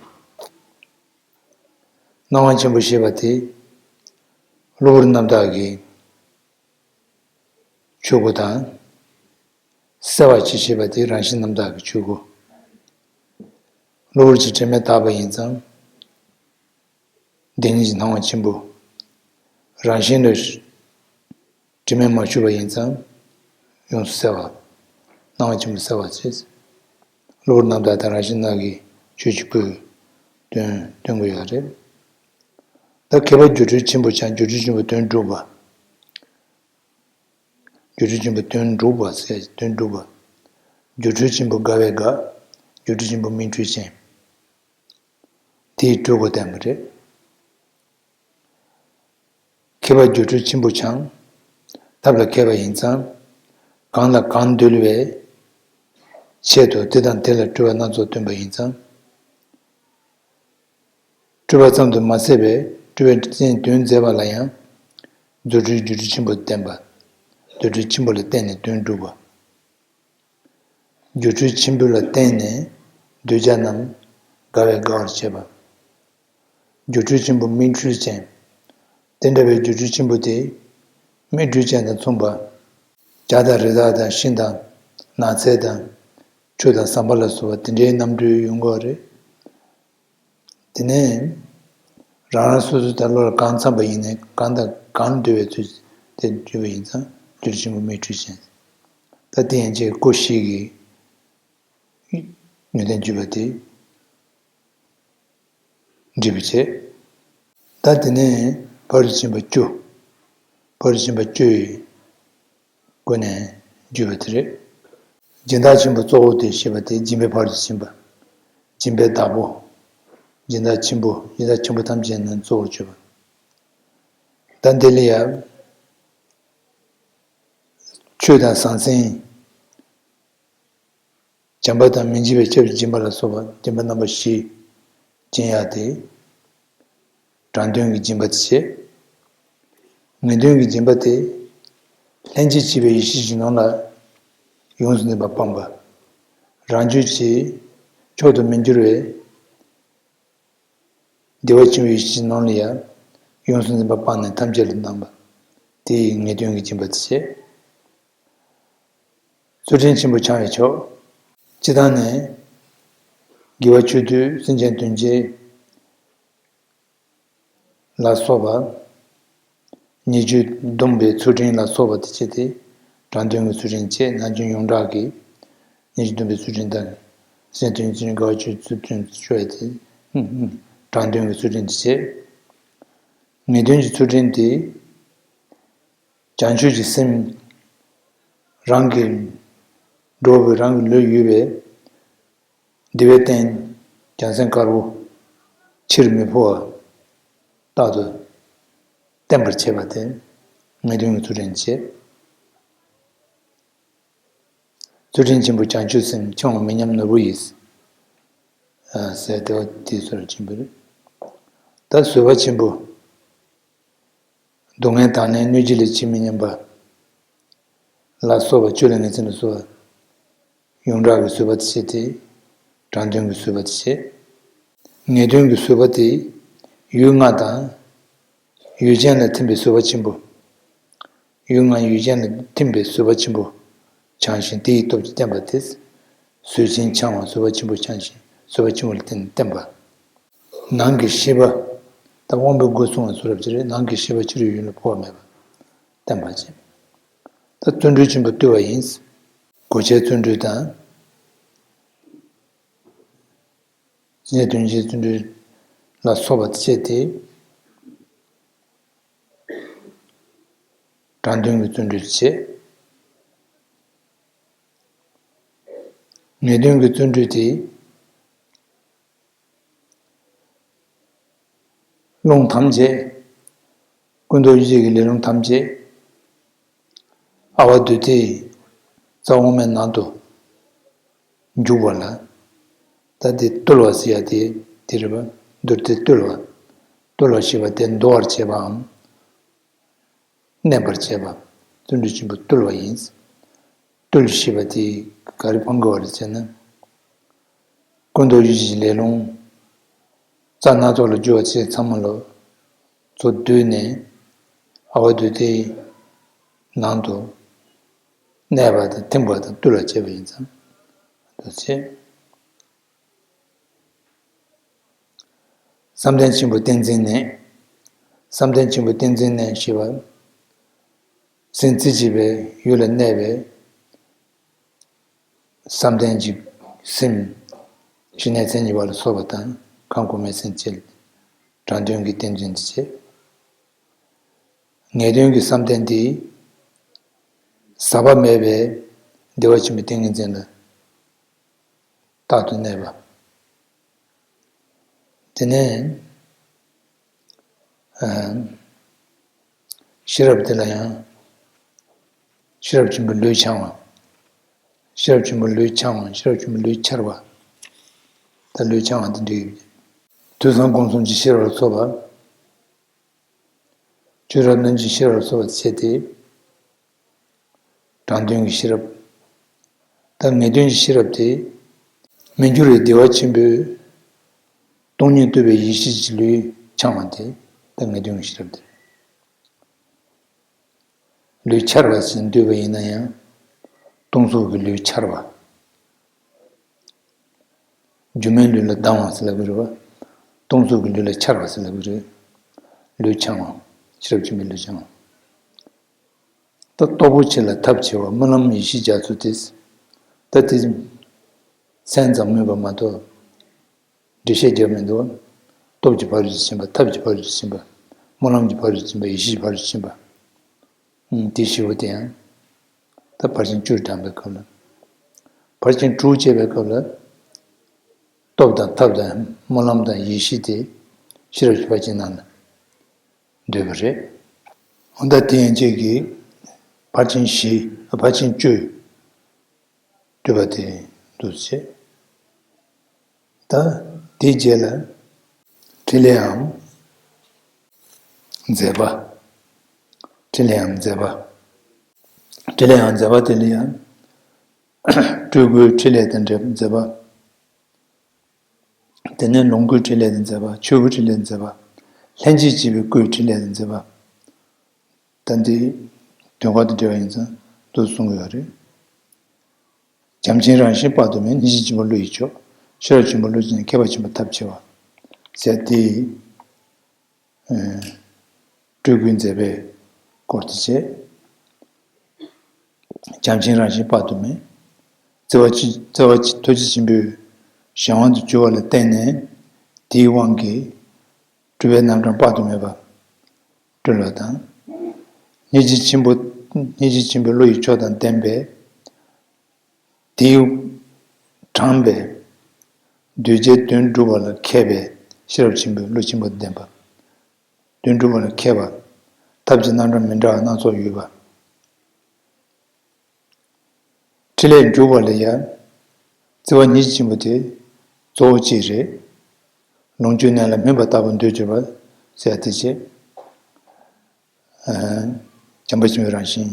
སྣང་བ་ཆེན་པོ་ཞེས་པ་དེ་གློ་བུར་རྣམ་དག་གི་ཆོས་སྐུ་དང་། གསལ་བ་ཆེ་ཞེས་པ་དེ་རང་བཞིན་རྣམ་དག་གི་ཆོས་སྐུ། གློ་བུར་གྱི་དྲི་མས་དག་པ་ཡིན་ཙང་། བདེན་གཉིས་ཀྱི་སྣང་བ་ཆེན་པོ། རང་བཞིན་ལ་དྲི་མས་མ་ཞུགས་པ་ཡིན་ཙང་། ཡོངས་སུ་གསལ་བ། སྣང་བ་ཆེན་པོ་གསལ་བ་ཆེ། གློ་བུར་རྣམ་དག་དང་རང་བཞིན་རྣམ་དག་གི་ཆོས་ཀྱི་སྐུ་དོན་སྟོན་གྱི་ཡོད་རེད། ད་མཁས་པ་སྒྱུ་འཕྲུལ་ཆེན་པོ་འཆང་། སྒྱུ་འཕྲུལ་ཆེན་པོ་དོན་གྲུབ་པ། སྒྱུ་འཕྲུལ་ཆེན་པོ་དོན་གྲུབ་པ་ཟེར། དོན་གྲུབ་པ། སྒྱུ་འཕྲུལ་ཆེན་པོ་དགའ་བས་དགའ། སྒྱུ་འཕྲུལ་ཆེན་པོ་མིག་འཕྲུལ་ཅན། དེའི་སྤྲུལ་སྐུ་བསྟན་པ་རེད། མཁས་པ་སྒྱུ་འཕྲུལ་ཆེན་པོ་འཆང་། ཐབས་ལ་མཁས་པ་ཡིན་ཙང་། གང་ལ་གང་འདུལ་བའི་ཆེད་དུ་དེ་དང་དེ་ལ་སྤྲུལ་པ་སྣ་ཚོགས་སྟོན་པ་ཡིན་ཙང་། སྤྲུལ་པ་ཙམ་དུ་མ་ཟད་པའི་སྤྲུལ་པའི་རྟེན་དོན་མཛད་པ་ལ་ཡང་། རྫུ་འཕྲུལ་སྒྱུ་འཕྲུལ་ཆེན་པོ་བསྟན་པ། རྫུ་འཕྲུལ་ཆེན་པོ་ལ་བརྟེན་ནས་དོན་གྲུབ་པ། སྒྱུ་འཕྲུལ་ཆེན་པོ་ལ་བརྟེན་ནས་གདུལ་བྱ་རྣམས་དགའ་བས་དགའ་བར་བྱེད་པ། སྒྱུ་འཕྲུལ་ཆེན་པོ་མིག་འཕྲུལ་ཅན། དེ་འདྲ་བའི་སྒྱུ་འཕྲུལ་ཆེན་པོ་དེ་མིག་འཕྲུལ་ཅན་དང་མཚུངས་པ། བྱ་དང་རི་དྭགས་དང་ཤིང་དང་ནགས་ཚལ་དང་ཆུ་དང་ཟམ་པ་ལ་སོགས་པ་དེ་འདྲའི་རྣམ་འཕྲུལ་ཡོང་གི་རེད། དེ་ནས་རང་རང་སོ་སོའི་ད་བློ་ལ་གང་འཚམ་པ་ཡིན་ནའི་གང་དང་གང་འདུལ་བའི་ཚུལ་དེ་འདུལ་བ་ཡིན་ཙང་སྒྱུ་འཕྲུལ་ཆེན་པོ་མིག་འཕྲུལ་ཅན། ད་དེ་ཡན་ཆད་སྐུ་བཞི་གི་ཡོན་ཏན་བརྗོད་པ་དེ་འགྲིག་པ་བྱས། ད་དེ་ནས་ཕ་རོལ་ཏུ་ཕྱིན་པ་བཅུ། ཕ་རོལ་ཏུ་ཕྱིན་པ་བཅུ་ཡི་སྒོ་ནས་བརྗོད་པ་དེ་རེད། སྦྱིན་བདག་ཆེན་པོ་གཙོ་བོ་སྟེ་ཞེས་པ་དེ་སྦྱིན་པའི་ཕ་རོལ་ཏུ་ཕྱིན་པ། སྦྱིན་པའི་བདག་པོ། སྦྱིན་བདག་ཆེན་པོ། སྦྱིན་བདག་ཆེན་པོ་ཐམས་ཅད་ནི་གཙོ་བོར་བརྗོད་པ། ད་འདི་ལ་ཡང་ཆོས་དང་ཟང་ཟིང་། བྱམས་པ་དང་མི་འཇིགས་པའི་སྐྱབས་ཀྱི་སྦྱིན་པ་ལ་སོགས་པ་སྦྱིན་པ་རྣམ་པ་བཞི་སྦྱིན་ཡག་དེ། དྲང་དོན་གྱི་སྦྱིན་པ་དེ་བྱས། ངེས་དོན་གྱི་སྦྱིན་པ་དེ། ལྷན་ཅིག་སྐྱེས་པའི་ཡེ་ཤེས་ཀྱི་ནང་ལ་ཡོངས་སུ་འཛིན་པ་སྤངས་པ། རང་རྒྱུད་ཀྱི་མཆོག་ཏུ་མི་འགྱུར་བའི་བདེ་བ་ཆེན་པོའི་ཡེ་ཤེས་ཀྱི་ནང་ལ་ཡང་ཡོངས་སུ་འཛིན་པ་སྤངས་ནས་ཐམས་ཅད་ལ་སྣང་བ། དེ་ཡི་ངེས་དོན་གྱི་སྦྱིན་པ་དེ་བྱས། ཚུལ་ཁྲིམས་ཆེན་པོ་འཆང་བའི་ཕྱོགས། སྤྱིར་བཏང་ནས། དགེ་བ་བཅུ་དུས་སེམས་ཅན་དོན་བྱེད་ལ་སོགས་པ། ཉེས་སྤྱོད་སྡོམ་པའི་ཚུལ་ཁྲིམས་ལ་སོགས་པ་དེ་བྱས་ཏེ། དྲང་དོན་གྱི་ཚུལ་ཁྲིམས་བཅས་ནང་རྐྱེན་ཡོངས་གྲགས་ཀྱི་ཉེས་སྤྱོད་སྡོམ་པའི་ཚུལ་ཁྲིམས་དང་། སེམས་དོན་ཚུལ་ཁྲིམས་དགེ་བ་བཅུའི་ཚུལ་ཁྲིམས་སུ་ཆུད་དེ། དྲང་དོན་གྱི་ཚུལ་ཁྲིམས་དེ་བྱས། ངེས་དོན་གྱི་ཚུལ་ཁྲིམས་དེ། བྱང་ཆུབ་ཀྱི་སེམས། རང་གི་འགྲོ་བའི་རང་གི་ལུས་ཡོད་པའི། བདེ་བའི་རྟེན། བྱང་སེམས་དཀར་པོ། ཕྱིར་མི་འཕོ་བ། རྟག་ཏུ་བརྟན་པར་བྱེད་པ་དེ། ངེས་དོན་གྱི་ཚུལ་ཁྲིམས་བྱེད། ཚུལ་ཁྲིམས་ཆེན་པོ་བྱང་ཆུབ་སེམས། འཆིང་བ་མི་མཉམ་ནོར་བུ་ཡིས། ཟེར་དེ་བ་དེའི་ཚུལ་ཆེན་པོ་རེད། ད་བཟོད་པ་ཆེན་པོ། སྡུག་བསྔལ་དང་ནི་གནོད་བྱེད་ལས་བྱེད་མི་ཉན་པ། ལ་སོགས་པ། བཅོས་ལ་ངེས་འཛིན་ལ་སོགས་པ། ཡོངས་གྲགས་ཀྱི་བཟོད་པ་དེ་བྱས་ཏེ། དྲང་དོན་གྱི་བཟོད་པ་དེ་བྱས། ངེས་དོན་གྱི་བཟོད་པ་དེ། ཡུལ་ལྔ་དང་། ཡུལ་ཅན་ལ་ཐིམ་པའི་བཟོད་པ་ཆེན་པོ། ཡུལ་ལྔ་ཡུལ་ཅན་ལ་ཐིམ་པའི་བཟོད་པ་ཆེན་པོ། འཆང་ཞིང་དེ་ཡི་སྟོབས་ཀྱིས་བརྟན་པ་དེ། བཟོད་ཆེན་འཆང་བ་བཟོད་པ་ཆེན་པོ་འཆང་ཞིང་བཟོད་པ་ཆེན་པོ་ལ་བརྟེན་ནས་བརྟན་པ། ནང་གི་ཤེས་པ། ད་དབང་པོའི་སྒོ་སྲུང་བ་བཟོ་འདྲ་ཅིག་རེད། ནང་གི་ཤེས་པ་ཕྱི་རོལ་ཡུལ་ལ་འཕོ་བ་མེད་པ་བརྟན་པ་བྱས། ད་བརྩོན་འགྲུས་ཆེན་པོ་བཏུལ་བ་ཡིན། གོ་ཆའི་བརྩོན་འགྲུས་དང་། སེམས་ཅན་དོན་བྱེད་བརྩོན་འགྲུས་ལ་སོགས་པ་བྱས་ཏེ། དྲང་དོན་གྱི་བརྩོན་འགྲུས་བྱེད། ངེས་དོན་གྱི་བརྩོན་འགྲུས་དེ། རླུང་ཐམས་ཅད། ཀུན་རྟོག་ཡིད་བྱེད་ཀྱི་ལས་རླུང་ཐམས་ཅད། ཨ་བ་དུས་ཏེ། རྩ་དབང་མའི་ནང་དུ་འཇུག་པ་ལ། ད་དེ་བཏུལ་བ་ཟེར་ཡ་དེ་དེ་རེད་པ། འདུལ་ཏེ་བཏུལ་བ། བཏུལ་བ་ཞེས་པ་དེ་འདུལ་བར་བྱེད་པའམ། གནས་པར་བྱེད་པ། བརྩོན་འགྲུས་ཆེན་པོས་བཏུལ་བ་ཡིན། བཏུལ་ཞེས་པ་དེ་ག་རེ་ཕན་གྱི་ཡོད་རེད་ཟེར་ན། ཀུན་རྟོག་ཡིད་བྱེད་ཀྱི་ལས་རླུང་། རྩ་སྣ་ཚོགས་ལ་རྒྱུ་བ་བྱས་ཚང་མ་ལོ། ཚོ་བསྡུས་ནས། ཨ་བ་དུས་ཏེ། ནང་དུ། གནས་པ་དང་ཐིམ་པ་དང་བཏུལ་བར་བྱེད་པ་ཡིན་ཙང་། འདུ་བྱེད། བསམ་གཏན་ཆེན་པོའི་ཏིང་འཛིན་གནས། བསམ་གཏན་ཆེན་པོའི་ཏིང་འཛིན་གནས་ཞེས་པ། སེམས་རྩེ་གཅིག་པའི་ཡུལ་ལ་གནས་པའི། བསམ་གཏན་གྱི་སེམས། ཞི་གནས་མཚན་ཉིད་པ་ལ་སོགས་པ་དང་། གང་གོང་མའི་སེམས་བསྐྱེད། དྲང་དོན་གྱི་ཏིང་འཛིན་དེ་བྱེད། ངེས་དོན་གྱི་བསམ་གཏན་དེ། ཟག་པ་མེད་པའི་བདེ་བ་ཆེན་པོའི་ཏིང་ངེ་འཛིན་ལ། རྟག་ཏུ་གནས་པ། དེ་ནས། ཨ། ཤེས་རབ་དེ་ལ་ཡང་། ཤེས་རབ་ཆེན་པོའི་ལུས་འཆང་བ། ཤེས་རབ་ཆེན་པོའི་ལུས་འཆང་བ། ཤེས་རབ་ཆེན་པོའི་ལུས་འཆར་བ། ད་ལུས་འཆང་བ་དེ་འདྲའི། ཐོས་བསམ་སྒོམ་གསུམ་གྱི་ཤེས་རབ་ལ་སོགས་པ། སྤྱོད་རབ་རྣམ་འབྱེད་ཤེས་རབ་ལ་སོགས་པ་བྱས་ཏེ། དྲང་དོན་གྱི་ཤེས་རབ། ད་ངེས་དོན་གྱི་ཤེས་རབ་དེ། མི་འགྱུར་བའི་བདེ་བ་ཆེན་པོའི། སྟོང་ཉིད་རྟོགས་པའི་ཡེ་ཤེས་ཀྱི་ལུས་འཆང་བ་དེ། ད་ངེས་དོན་གྱི་ཤེས་རབ་དེ། ལུས་འཆར་བ་ཞེས་འདོད་པ་ཡིན་ན་ཡང་། སྟོང་གཟུགས་ཀྱི་ལུས་འཆར་བ། སྒྱུ་མའི་ལུས་ལ་སྡང་བ་ཟེར་ལབ་ཀྱི་རེད་བ། སྟོང་གཟུགས་ཀྱི་ལུས་ལ་འཆར་བ་ཟེར་ལབ་ཀྱི་རེད། ལུས་འཆང་བ། ཤེས་རབ་ཆེན་པོའི་ལུས་འཆང་བ། ད་སྟོབས་པོ་ཆེ་ལ་ཐབས་ཆེ་བ། སྨོན་ལམ་ཡེ་ཤེས་རྒྱ་མཚོ་དེ། ད་དེ་མཚན་ཙམ་སྨོས་པ་མ་གཏོགས། འགྲེལ་བཤད་རྒྱག་མི་འདུག། སྟོབས་ཀྱི་ཕ་རོལ་ཏུ་ཕྱིན་པ། ཐབས་ཀྱི་ཕ་རོལ་ཏུ་ཕྱིན་པ། སྨོན་ལམ་གྱི་ཕ་རོལ་ཏུ་ཕྱིན་པ། ཡེ་ཤེས་ཀྱི་ཕ་རོལ་ཏུ་ཕྱིན་པ། ཨང་། དེ་བཞི་པོ་དེ་ཡང་། ད་ཕར་ཕྱིན་བཅུར་བགྲངས་པའི་སྐབས་ལ། ཕར་ཕྱིན་དྲུག་བྱས་པའི་སྐབས་ལ། སྟོབས་དང་ཐབས་དང་སྨོན་ལམ་དང་ཡེ་ཤེས་དེ། ཤེས་རབ་ཀྱི་ཕར་ཕྱིན་ནང་ལ་འདུས་པ་རེད། འོ་ད་དེ་ཡན་ཆད་ཀྱིས་ཕར་ཕྱིན་བཞི། ཕར་ཕྱིན་བཅུ་བསྡུས་པ་དེ་འདུ་བྱེད། ད་དེའི་རྗེས་ལ། ཕྲིན་ལས་འམ་མཛད་པ། ཕྲིན་ལས་འམ་མཛད་པ། ཕྲིན་ལས་འམ་མཛད་པ་དེ་ལ་ཡང་། སྤྲུལ་སྐུའི་ཕྲིན་ལས་དང་འབྲེལ་བའི་མཛད་པ། དེ་ནས་ལོངས་སྐུའི་ཕྲིན་ལས་དང་མཛད་པ། ཆོས་སྐུའི་ཕྲིན་ལས་མཛད་པ། ལྷན་ཅིག་སྐྱེས་པའི་སྐུའི་ཕྲིན་ལས་དང་མཛད་པ། ད་འདི་དོན་ཁ་དང་འབྲེལ་བ་ཡིན་ཙང་འདུག་གསུང་གི་ཡོད་རེད། བྱམས་ཆེན་རང་བཞིན་དཔག་ཏུ་མེད། སྙིང་རྗེ་ཆེན་པོ་བློ་ཡི་མཆོག། ཤེས་རབ་ཆེན་པོ་བློ་ཆེན་མཁས་པ་ཆེན་པོ་ཐབས་ཆེ་བ། ཟེར་དེ། ཨ། སྤྲུལ་སྐུའི་མཛད་པའི་སྐོར་དེ་བྱས། བྱམས་ཆེན་རང་བཞིན་དཔག་ཏུ་མེད། བརྩེ་བ་ཆེ། བརྩེ་བ་ཆེ། ཐུགས་རྗེ་ཆེན་པོས་གཞན་དབང་དུ་གྱུར་པ་ལ་བརྟེན་ནས་དེའི་དབང་གིས་སྤྲུལ་པའི་རྣམ་གྲངས་དཔག་ཏུ་མེད་པ་སྤྲུལ་བ་དང་། སྙིང་རྗེ་ཆེན་པོ། སྙིང་རྗེ་ཆེན་པོའི་བློ་ཡི་མཆོག་དང་ལྡན་པས། དེའི་དྲངས་པས། གདུལ་བྱའི་དོན་སྒྲུབ་པ་ལ་མཁས་པའི་ཤེས་རབ་ཆེན་པོའི་བློ་ཆེན་པོ་ལྡན་པ། དོན་སྒྲུབ་པ་ལ་མཁས་པ། ཐབས་ཀྱི་རྣམ་གྲངས་མི་འདྲ་བ་སྣ་ཚོགས་ཡོད་པ། ཕྲིན་ལས་འཇུག་པ་ལ་ཡང་། བརྩེ་བ་སྙིང་རྗེ་ཆེན་པོ་དེ་གཙོ་བོ་གཅིག་རེད། ལོངས་སྤྱོད་གནས་ལ་སྨིན་པ་ལྟ་བུ་འདོད་གྱུར་པ་ཟེར་དེ་བྱས། ཨ། བྱམས་པ་ཆེན་པོའི་རང་བཞིན།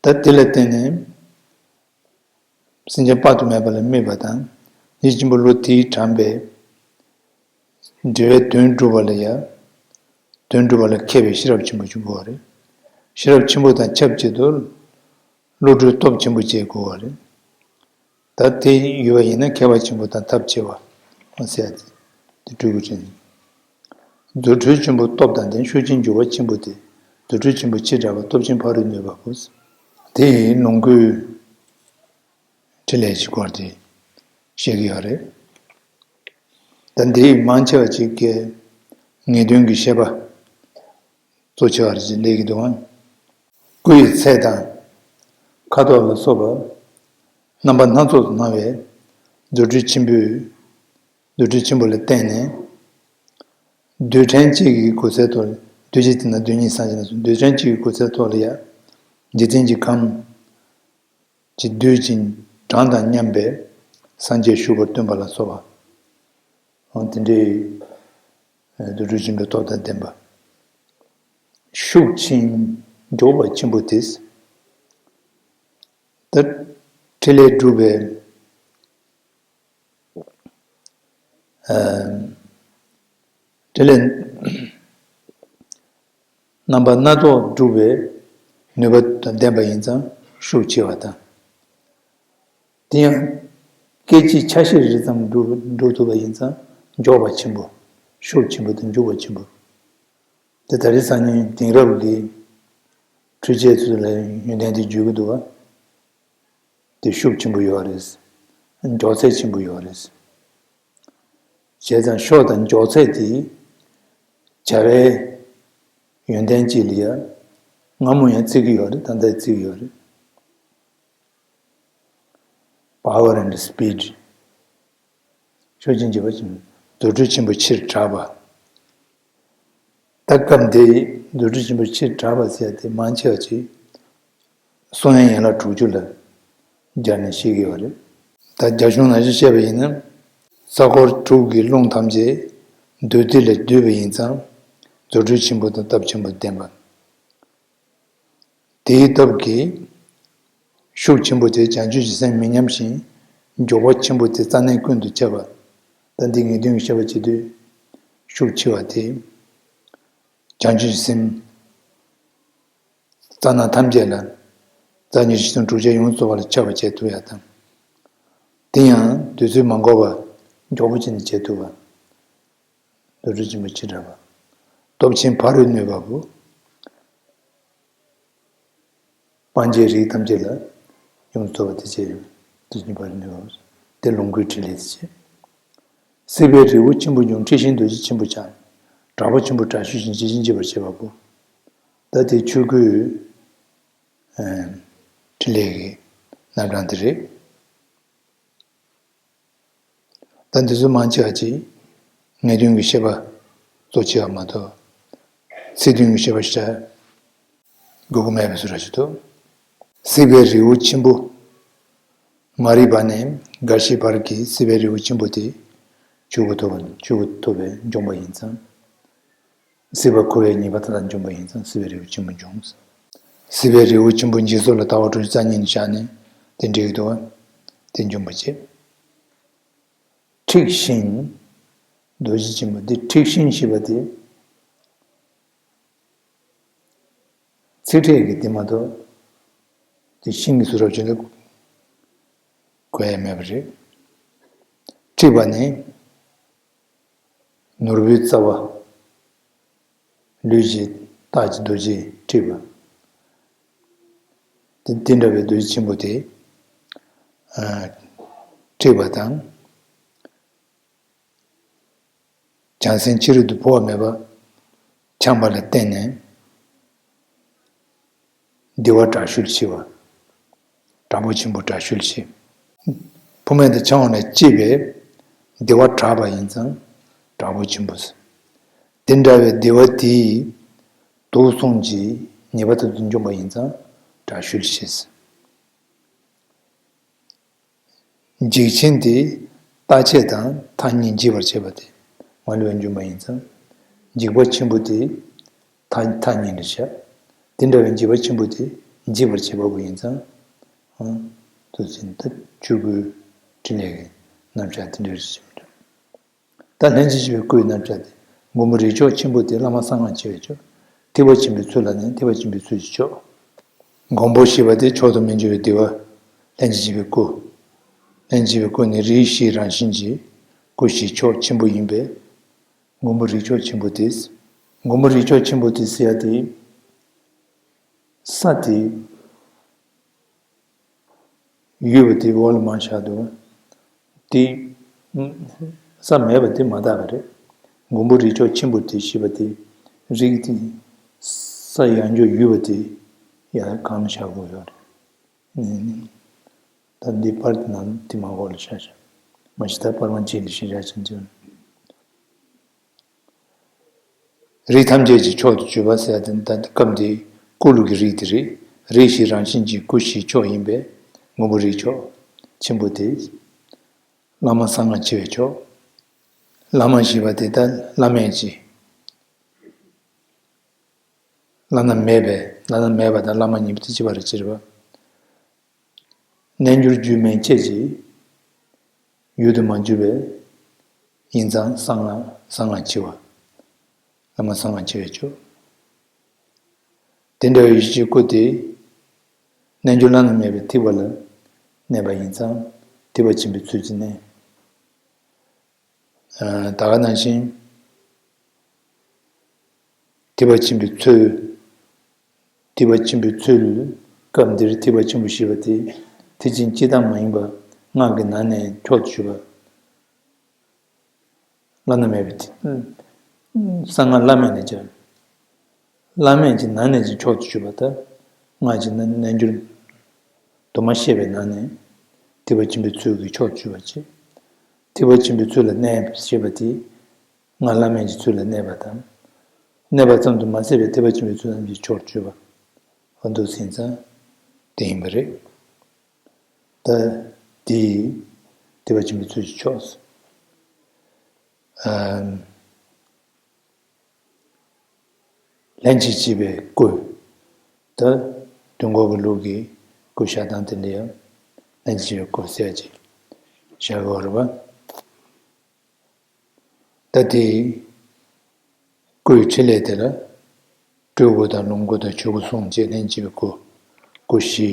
ད་དེ་ལ་བརྟེན་ནས། སེམས་ཅན་དཔག་ཏུ་མེད་པ་ལ་སྨོད་པ་དང་། ཡིད་ཆེན་པོ་བློ་དེས་དྲངས་པས། འབྲེལ་བའི་དོན་སྒྲུབ་པ་ལ་ཡང་། དོན་སྒྲུབ་པ་ལ་མཁས་པའི་ཤེས་རབ་ཆེན་པོ་ཞིག་དགོས་པ་རེད། ཤེས་རབ་ཆེན་པོ་དང་ཆབས་ཅིག་ཏུ། བློ་གྲོས་སྟོབས་ཆེན་པོ་བཅས་དགོས་པ་རེད། ད་དེ་ཡོད་པ་ཡིན་ན་མཁས་པ་ཆེན་པོ་དང་ཐབས་ཆེ་བ་ཟེར་ཏེ་དེ་སྤྲུལ་སྐུ་ཅན། རྫུ་འཕྲུལ་ཆེན་པོ་སྟོབས་དང་ལྡན། ཤུགས་ཅན་འཇུག་པ་ཆེན་པོ་སྟེ། རྫུ་འཕྲུལ་ཆེན་པོ་ཆེར་གྲགས་པ། སྟོབས་ཆེན་ཕ་རོལ་གནོན་པ་པོ། དེ་ཡི་ལོངས་སྐུའི་ཕྲིན་ལས་ཀྱི་སྐོར་དེ་བཤད་ཀྱི་ཡོད་རེད། ད་འདིའི་མང་ཆེ་བ་ཅིག་གིས་ངེས་དོན་གྱི་བཤད་པ་གཙོ་ཆེ་བ་རེད་ཅེས་སླེབས་ཀྱི་འདུག་ཨང་། སྐུ་ཡི་ཚད་དང་། ཁ་དོག་ལ་སོགས་པ་རྣམ་པ་སྣ་ཚོགས་སུ་སྣང་བའི་རྫུ་འཕྲུལ་ཆེན་པོའི། རྫུ་འཕྲུལ་ཆེན་པོ་ལ་བརྟེན་ནས། རྡུལ་ཕྲན་གཅིག་གི་གོ་ཚད་ཐོག་ལ། རྡུལ་གཅིག་དེ་ན་རྡུལ་སྙེད་སངས་རྒྱས་རྣམས་སོ། རྡུལ་ཕྲན་གཅིག་གི་གོ་ཚད་ཐོག་ལ་ཡང་། འཇིག་རྟེན་གྱི་ཁམས་ཀྱི་རྡུལ་གྱི་གྲངས་དང་མཉམ་པའི་སངས་རྒྱས་བཞུགས་པར་སྟོན་པ་ལ་སོགས་པ། འོ་དེ་འདྲའི་རྫུ་འཕྲུལ་ཆེན་པོའི་སྟོབས་དང་ལྡན་པ། ཤུགས་ཆེན་མགྱོགས་པ་ཆེན་པོ་དེས། ད་ཕྲིན་ལས་སྒྲུབ་པའི། ཨ། དེ་ལས་རྣམ་པ་སྣ་ཚོགས་སྒྲུབ་པའི་ནུས་པ་དང་ལྡན་པ་ཡིན་ཙང་ཤུགས་ཆེ་བ་དང་། དེ་ཡང་སྐད་ཅིག་ཆ་ཤས་རེ་ཙམ་སྒྲུབ་སྒྲུབ་ཐུབ་པ་ཡིན་ཙང་མགྱོགས་པ་ཆེན་པོ། ཤུགས་ཆེན་པོ་དང་མགྱོགས་པ་ཆེན་པོ། དེ་ད་རེས་སང་ཉིན་དེང་རབས་ཀྱི་འཕྲུལ་ཆས་ཚོ་ལ་ཡོན་ཏན་དེ་བརྗོད་ཀྱི་འདུག་བ། དེ་ཤུགས་ཆེན་པོ་ཡོད་རེད། མགྱོགས་ཚད་ཆེན་པོ་ཡོད་རེད། བྱས་ཙང་ཤུགས་དང་མགྱོགས་ཚད་དེ་བྱ་བའི་ཡོན་ཏན་གཅིག་ལ་ཡ་སྔ་མོ་ཡང་བརྩི་གི་ཡོད་རེད། ད་ལྟ་བརྩི་གི་ཡོད་རེད། Power and speed. ཤུགས་ཆེན་བྱེད་པ་ཆེན་པོ། རྫུ་འཕྲུལ་ཆེན་པོ་ཆེར་གྲགས་པ། ད་སྐབས་འདིའི་རྫུ་འཕྲུལ་ཆེན་པོ་ཆེར་གྲགས་པ་ཟེར་དེ་མང་ཆེ་བ་ཅིག་གསུང་ཡན་ཡན་ལག་དྲུག་ཅུ་ལ་སྦྱར་ནས་བཤད་ཀྱི་ཡོད་རེད། ད་རྒྱ་གཞུང་ནང་བཞིན་བཤད་པ་ཡིན་ན། ས་འཁོར་དྲུག་གི་རླུང་ཐམས་ཅད་རྡུལ་དེ་ལས་བསྡུས་པ་ཡིན་ཙང་རྫུ་འཕྲུལ་ཆེན་པོ་དང་སྟོབས་ཆེན་པོ་ལྡན་པ། དེའི་སྟོབས་ཀྱིས་ཤུགས་ཆེན་པོ་དེ་བྱང་ཆུབ་ཀྱི་སེམས་མི་ཉམས་ཤིང་། མགྱོགས་པ་ཆེན་པོ་དེ་རྩ་གནས་ཀུན་ཏུ་ཁྱབ་པ། ད་འདི་ངེས་དོན་གྱི་བཤད་པ་བྱེད་དུས། ཤུགས་ཆེ་བ་དེ་བྱང་ཆུབ་ཀྱི་སེམས་རྩ་རྣམས་ཐམས་ཅད་ལ། རྩ་ཉིད་ཀྱི་སེམས་དྲུག་ཅན་ཡོངས་སུ་རྫོགས་པ་ལ་ཁྱབ་པ་བྱེད་ཐུབ་ཡ་དང་། དེ་ཡང་དུས་ཚོད་མ་འགོར་བར་མགྱོགས་པོ་བྱས་ནས་བྱེད་ཐུབ་པ། རྫུ་འཕྲུལ་ཆེན་པོ་ཆེར་གྲགས་པ། སྟོབས་ཆེན་ཕ་རོལ་གནོན་པ་པོ། སྤང་བྱའི་རིགས་ཐམས་ཅད་ལ་ཡོངས་སུ་རྫོགས་པ་དེ་བྱས་ཡོད། དེ་བཞིན་ཕ་རོལ་གནོན་པ་པོ། དེ་ལོངས་སྐུའི་ཕྲིན་ལས་དེ་བྱས། སྲིད་པའི་རི་བོ་ཆེན་པོ་འབྱུང་། འཁྲི་ཤིང་རྡོ་རྗེ་ཆེན་པོ་འཆང་། དྲག་པོ་ཆེན་པོ་དྲག་ཤུལ་བཞིན། ཇི་བཞིན་འཇིག་པར་བྱེད་པ་པོ། ད་དེ་ཆོས་སྐུའི་ཨ་ཕྲིན་ལས་ཀྱི་རྣམ་གྲངས་དེ་རེད། ད་འདི་ཚོ་མང་ཆེ་བ་ཅིག་ངེས་དོན་གྱི་བཤད་པ་གཙོ་ཆེ་བ་མ་གཏོགས། ཚིག་དོན་གྱི་བཤད་པ་ཞིག་དགོས་མཁོ་མེད་པའི་བཟོ་འདྲ་ཞིག་འདུག། སྲིད་པའི་རི་བོ་ཆེན་པོ། མ་རིག་པ་ནས་རྒ་ཤིའི་བར་གྱི་སྲིད་པའི་རི་བོ་ཆེན་པོ་དེ་ཆོས་སྐུ་ཐོབ་པ། ཆོས་སྐུ་ཐོབ་པས་འཇོམས་པ་ཡིན་ཙང་། སྲིད་པ་འཁོར་བའི་ཉེས་པ་མཐའ་དག་འཇོམས་པ་ཡིན་ཙང་། སྲིད་པའི་རི་བོ་ཆེན་པོ་འབྱུང་། སྲིད་པའི་རི་བོ་ཆེན་པོ་འཇིག་ཚོགས་ལ་ལྟ་བ་དྲུག་ཅུ་རྩ་གཉིས་ནས་བཞག་ནས་དེ་འགྲིག་གི་འདུག་བ། དེ་འཇོམས་པ་བྱེད། འཁྲི་ཤིང་རྡོ་རྗེ་ཆེན་པོ་འདི། འཁྲི་ཤིང་ཞེས་པ་དེ་ཚིག་ཕྲད་ཀྱི་དེ་མ་གཏོགས། དེ་ཤིང་གི་བཟོ་འདྲ་བྱས་ན། གོ་ཡ་མེད་པ་རེད། འཁྲིད་པ་ནི་ནོར་བུའི་རྩ་བ། ལུས་ཀྱི་རྟགས་ཀྱི་རྡོ་རྗེ་འཁྲིད་པ། དེ་དེ་འདྲ་བའི་རྡོ་རྗེ་ཆེན་པོ་དེ་ཨ་འཁྲིད་པ་དང་། བྱང་སེམས་ཕྱི་རོལ་དུ་འཕོ་བ་མེད་པ་འཆང་བ་ལ་བརྟེན་ནས་བདེ་བ་དྲག་ཤུལ་ཤེས་པ། དྲག་པོ་ཆེན་པོ་དྲག་ཤུལ་ཤེས། འཕོ་མེད་དུ་འཆང་བ་ལ་སྐྱེས་པའི་བདེ་བ་དྲག་པ་ཡིན་ཙང་དྲག་པོ་ཆེན་པོ་ཟེར། དེ་འདྲ་བའི་བདེ་བ་དེས་དུག་གསུམ་གྱི་ཉེས་པ་དེ་ཚོ་འཇོམས་པ་ཡིན་ཙང་དྲག་ཤུལ་ཤེས་ཟེར། འཇིགས་ཆེན་དེ་རྟག་ཆད་དང་ཐ་སྙད་འབྱེད་པར་བྱེད་པ་དེ་མ་ལུས་པ་འཇོམས་པ་ཡིན་ཙང་། འཇིགས་པ་ཆེན་པོ་དེ་ཐ་ཐ་སྙད་ལ་བྱ། དེ་འདྲ་བའི་འཇིགས་པ་ཆེན་པོ་དེ་འབྱེད་པར་བྱེད་པ་པོ་ཡིན་ཙང་། ཨང་། དུ་ཟིན་ད་ཆོས་སྐུའི་ཕྲིན་ལས་ཀྱི་རྣམ་གཞག་དེ་འདྲ་ཞིག་ཡིན། ད་ལྷན་ཅིག་སྐྱེས་པའི་སྐུའི་རྣམ་གཞག་དེ། མགོན་པོ་རིགས་མཆོག་ཆེན་པོ་དེ་བླ་མ་གསང་སྔགས་ཆེ་བའི་མཆོག་ཐེག་པ་ཆེན་པོའི་ཚུལ་ལ་གནས། ཐེག་པ་ཆེན་པོའི་ཚུལ་གྱི་མཆོག་མགོན་པོ་ཞེས་པ་དེ་མཆོག་ཏུ་མི་འགྱུར་བའི་བདེ་བ། ལྷན་ཅིག་སྐྱེས་པའི་སྐུ། ལྷན་ཅིག་སྐྱེས་པའི་སྐུ་ནི་རིགས་བཞིའི་རང་བཞིན་གྱི་སྐུ་བཞིའི་མཆོག་ཆེན་པོ་ཡིན་པས། མགོན་པོ་རིགས་མཆོག་ཆེན་པོ་དེ། མགོན་པོ་རིགས་མཆོག་ཆེན་པོ་དེ་ཟེར་ཡ་དེ། ས་དེ། ཡོད་པ་དེ་འོག་ལ་མར་བཞག་འདུག་དེ། ས་མེད་པ་དེ་མ་དག་པ་རེད། མགོན་པོ་རིགས་མཆོག་ཆེན་པོ་དེ་ཞེས་པ་དེ། རིགས་དེ། ས་ཡང་འཇོག་ཡོད་པ་དེ། ཡང་གང་ལ་བཞག་དགོས་ཡོད་རེད། ད་འདི་པར་དེ་ནང་དེ་མ་འོག་ལ་བཞག་བཞག་མ་གཞི་ད་པར་མ་གཅིག་ལ་ཞིག་བཞག་ཅན་དེ། རིགས་ཐམས་ཅད་ཀྱི་མཆོག་ཏུ་གྱུར་པ་ཟེར་ཡ་དེ་ད་སྐབས་འདིའི་སྐུ་ལུགས་ཀྱི་རིགས་དེ་རེད། རིགས་བཞིའི་རང་བཞིན་གྱི་སྐུ་བཞིའི་མཆོག་ཡིན་པས་མགོན་པོ་རིགས་མཆོག་ཆེན་པོ་དེ། བླ་མ་གསང་སྔགས་ཆེ་བའི་མཆོག་བླ་མ་ཞེས་པ་དེ་ད་བླ་མེད་ཀྱི། བླ་ན་མེད་པའི། བླ་ན་མེད་པ་དང་བླ་མ་གཉིས་པོ་དེ་གཅིག་པ་རེད་ཅེས་པ། རྣལ་འབྱོར་རྒྱུད་མན་ཆད་ཀྱི་ཡུལ་དུ་མ་གྱུར་པའི་ཡིན་ཙང་གསང་སྔགས་གསང་སྔགས་ཆེ་བ། བླ་མ་གསང་སྔགས་ཆེ་བའི་མཆོག་དེ་འདྲ་བའི་ཡེ་ཤེས་ཀྱི་སྐུ་དེ། རྣལ་འབྱོར་བླ་ན་མེད་པའི་ཐེག་པ་ལ་གནས་པ་ཡིན་ཙང་ཐེག་པ་ཆེན་པོའི་ཚུལ་གྱིས་གནས། ད་ག་ནང་བཞིན། ཐེག་པ་ཆེན་པོའི་ཚུལ། ཐེག་པ་ཆེན་པོའི་ཚུལ། སྐབས་འདིར་ཐེག་པ་ཆེན་པོ་ཞེས་པ་དེ། ཐེག་ཆེན་སྤྱི་དང་མ་ཡིན་པ་སྔགས་ཀྱི་ནང་ནས་མཆོག་ཏུ་གྱུར་པ། བླ་ན་མེད་པའི་ཐེག་གསང་སྔགས་བླ་མེད་ནས་སྦྱར། བླ་མེད་ཀྱི་ནང་ནས་ཀྱང་མཆོག་ཏུ་གྱུར་པ་དང་། སྔགས་ཀྱི་རྣལ་འབྱོར་དུ་མ་བཤད་པའི་ནང་ནས་ཐེག་པ་ཆེན་པོའི་ཚུལ་གྱིས་མཆོག་ཏུ་གྱུར་པ་བྱས། ཐེག་པ་ཆེན་པོའི་ཚུལ་ལ་གནས་ཞེས་པ་དེ། སྔགས་བླ་མེད་ཀྱི་ཚུལ་ལ་གནས་པ་དང་། གནས་པ་ཙམ་དུ་མ་ཟད་པའི་ཐེག་པ་ཆེན་པོའི་ཚུལ་རྣམས་ཀྱི་མཆོག་ཏུ་གྱུར་པ། འདུག་ཟིན་ཙང་དེ་ཡིན་པ་རེད། ད་དེ་ཐེག་པ་ཆེན་པོའི་ཚུལ་གྱི་མཆོག་ལྷན་ཅིག་སྐྱེས་པའི་སྐུ། ད་དུས་འཁོར་གྱི་ལུགས་ཀྱི་སྐུ་བཤད་སྟངས་དེ་འདྲ་ཡང་ལྷན་ཅིག་སྐྱེས་པའི་སྐུ་ཟེར་ཅིག་བྱ་དགོས་རེད་པ། ད་དེ་སྐུའི་ཕྲིན་ལས་དེ་ལ་སྤྲུལ་སྐུ་དང་ལོངས་སྐུ་དང་ཆོས་སྐུ་གསུམ་བཅས་ལྷན་ཅིག་སྐྱེས་པའི་སྐུ། སྐུ་བཞིའི་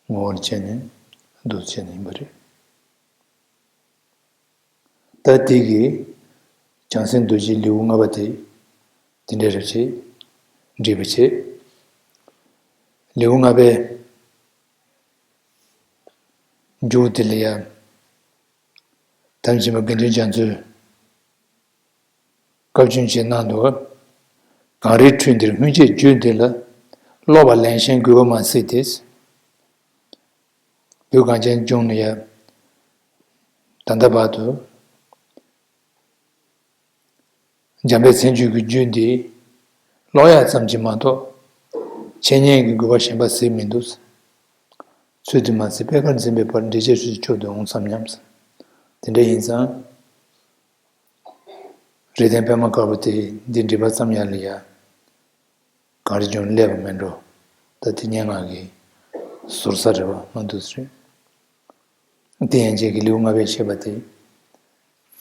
ངོ་བོར་བྱས་ནས་འདུག་བྱས་ནས་ཡིན་པ་རེད། ད་དེ་གིས་བྱང་སེམས་རྡོ་རྗེའི་ལེའུ་ལྔ་པ་དེ་དེ་འདྲ་རེད་བྱས། འགྲེལ་པ་བྱས། ལེའུ་ལྔ་པའི་མཇུག་དེ་ལ་ཡང་། དམ་ཆེན་པ་དགེ་འདུན་རྒྱ་མཚོས་བཀའ་བཀྱོན་བྱས་གནང་འདུག་གངས་རིའི་ཁྲོད་འདིར་སྔོན་ཆད་བརྒྱུད་འདི་ལ། ཀློག་པ་ལན་གཞན་དགོས་པ་མ་སྲིད་དེ། བོད་གངས་ཅན་ལྗོངས་ལ་ཡང་ད་ལྟ་བར་དུ། འཇམ་དཔལ་མཚན་བརྗོད་ཀྱི་རྒྱུད་འདི་ཀློག་ཡག་ཙམ་གྱིས་མ་གཏོགས། འཆད་ཉན་གྱི་དགོས་པ་གཞན་པ་གཟིགས་མི་འདུག་ཚུལ་དུ་མ་ཟད་པད་དཀར་འཛིན་པའི་བར་འགྲེལ་བྱེད་ཚུལ་གྱི་ཆོས་དུ་འོང་བསམ་སྙམ། དེ་འདྲ་ཡིན་ཙང་། རིགས་ལྡན་པད་མ་དཀར་པོ་དེ་འདི་འགྲེལ་པ་བརྩམས་ཡག་ལ་ཡ། གངས་རི་ལྗོངས་སླེབས་པ་མེད་འགྲོ། ད་དེ་སྙན་ངག་གི་ཟུར་ས་རེད་པ་མ་འདུག་ཟེར། དེ་ཡན་ཆད་ཀྱི་ལེའུ་ལྔ་པའི་བཤད་པ་དེ།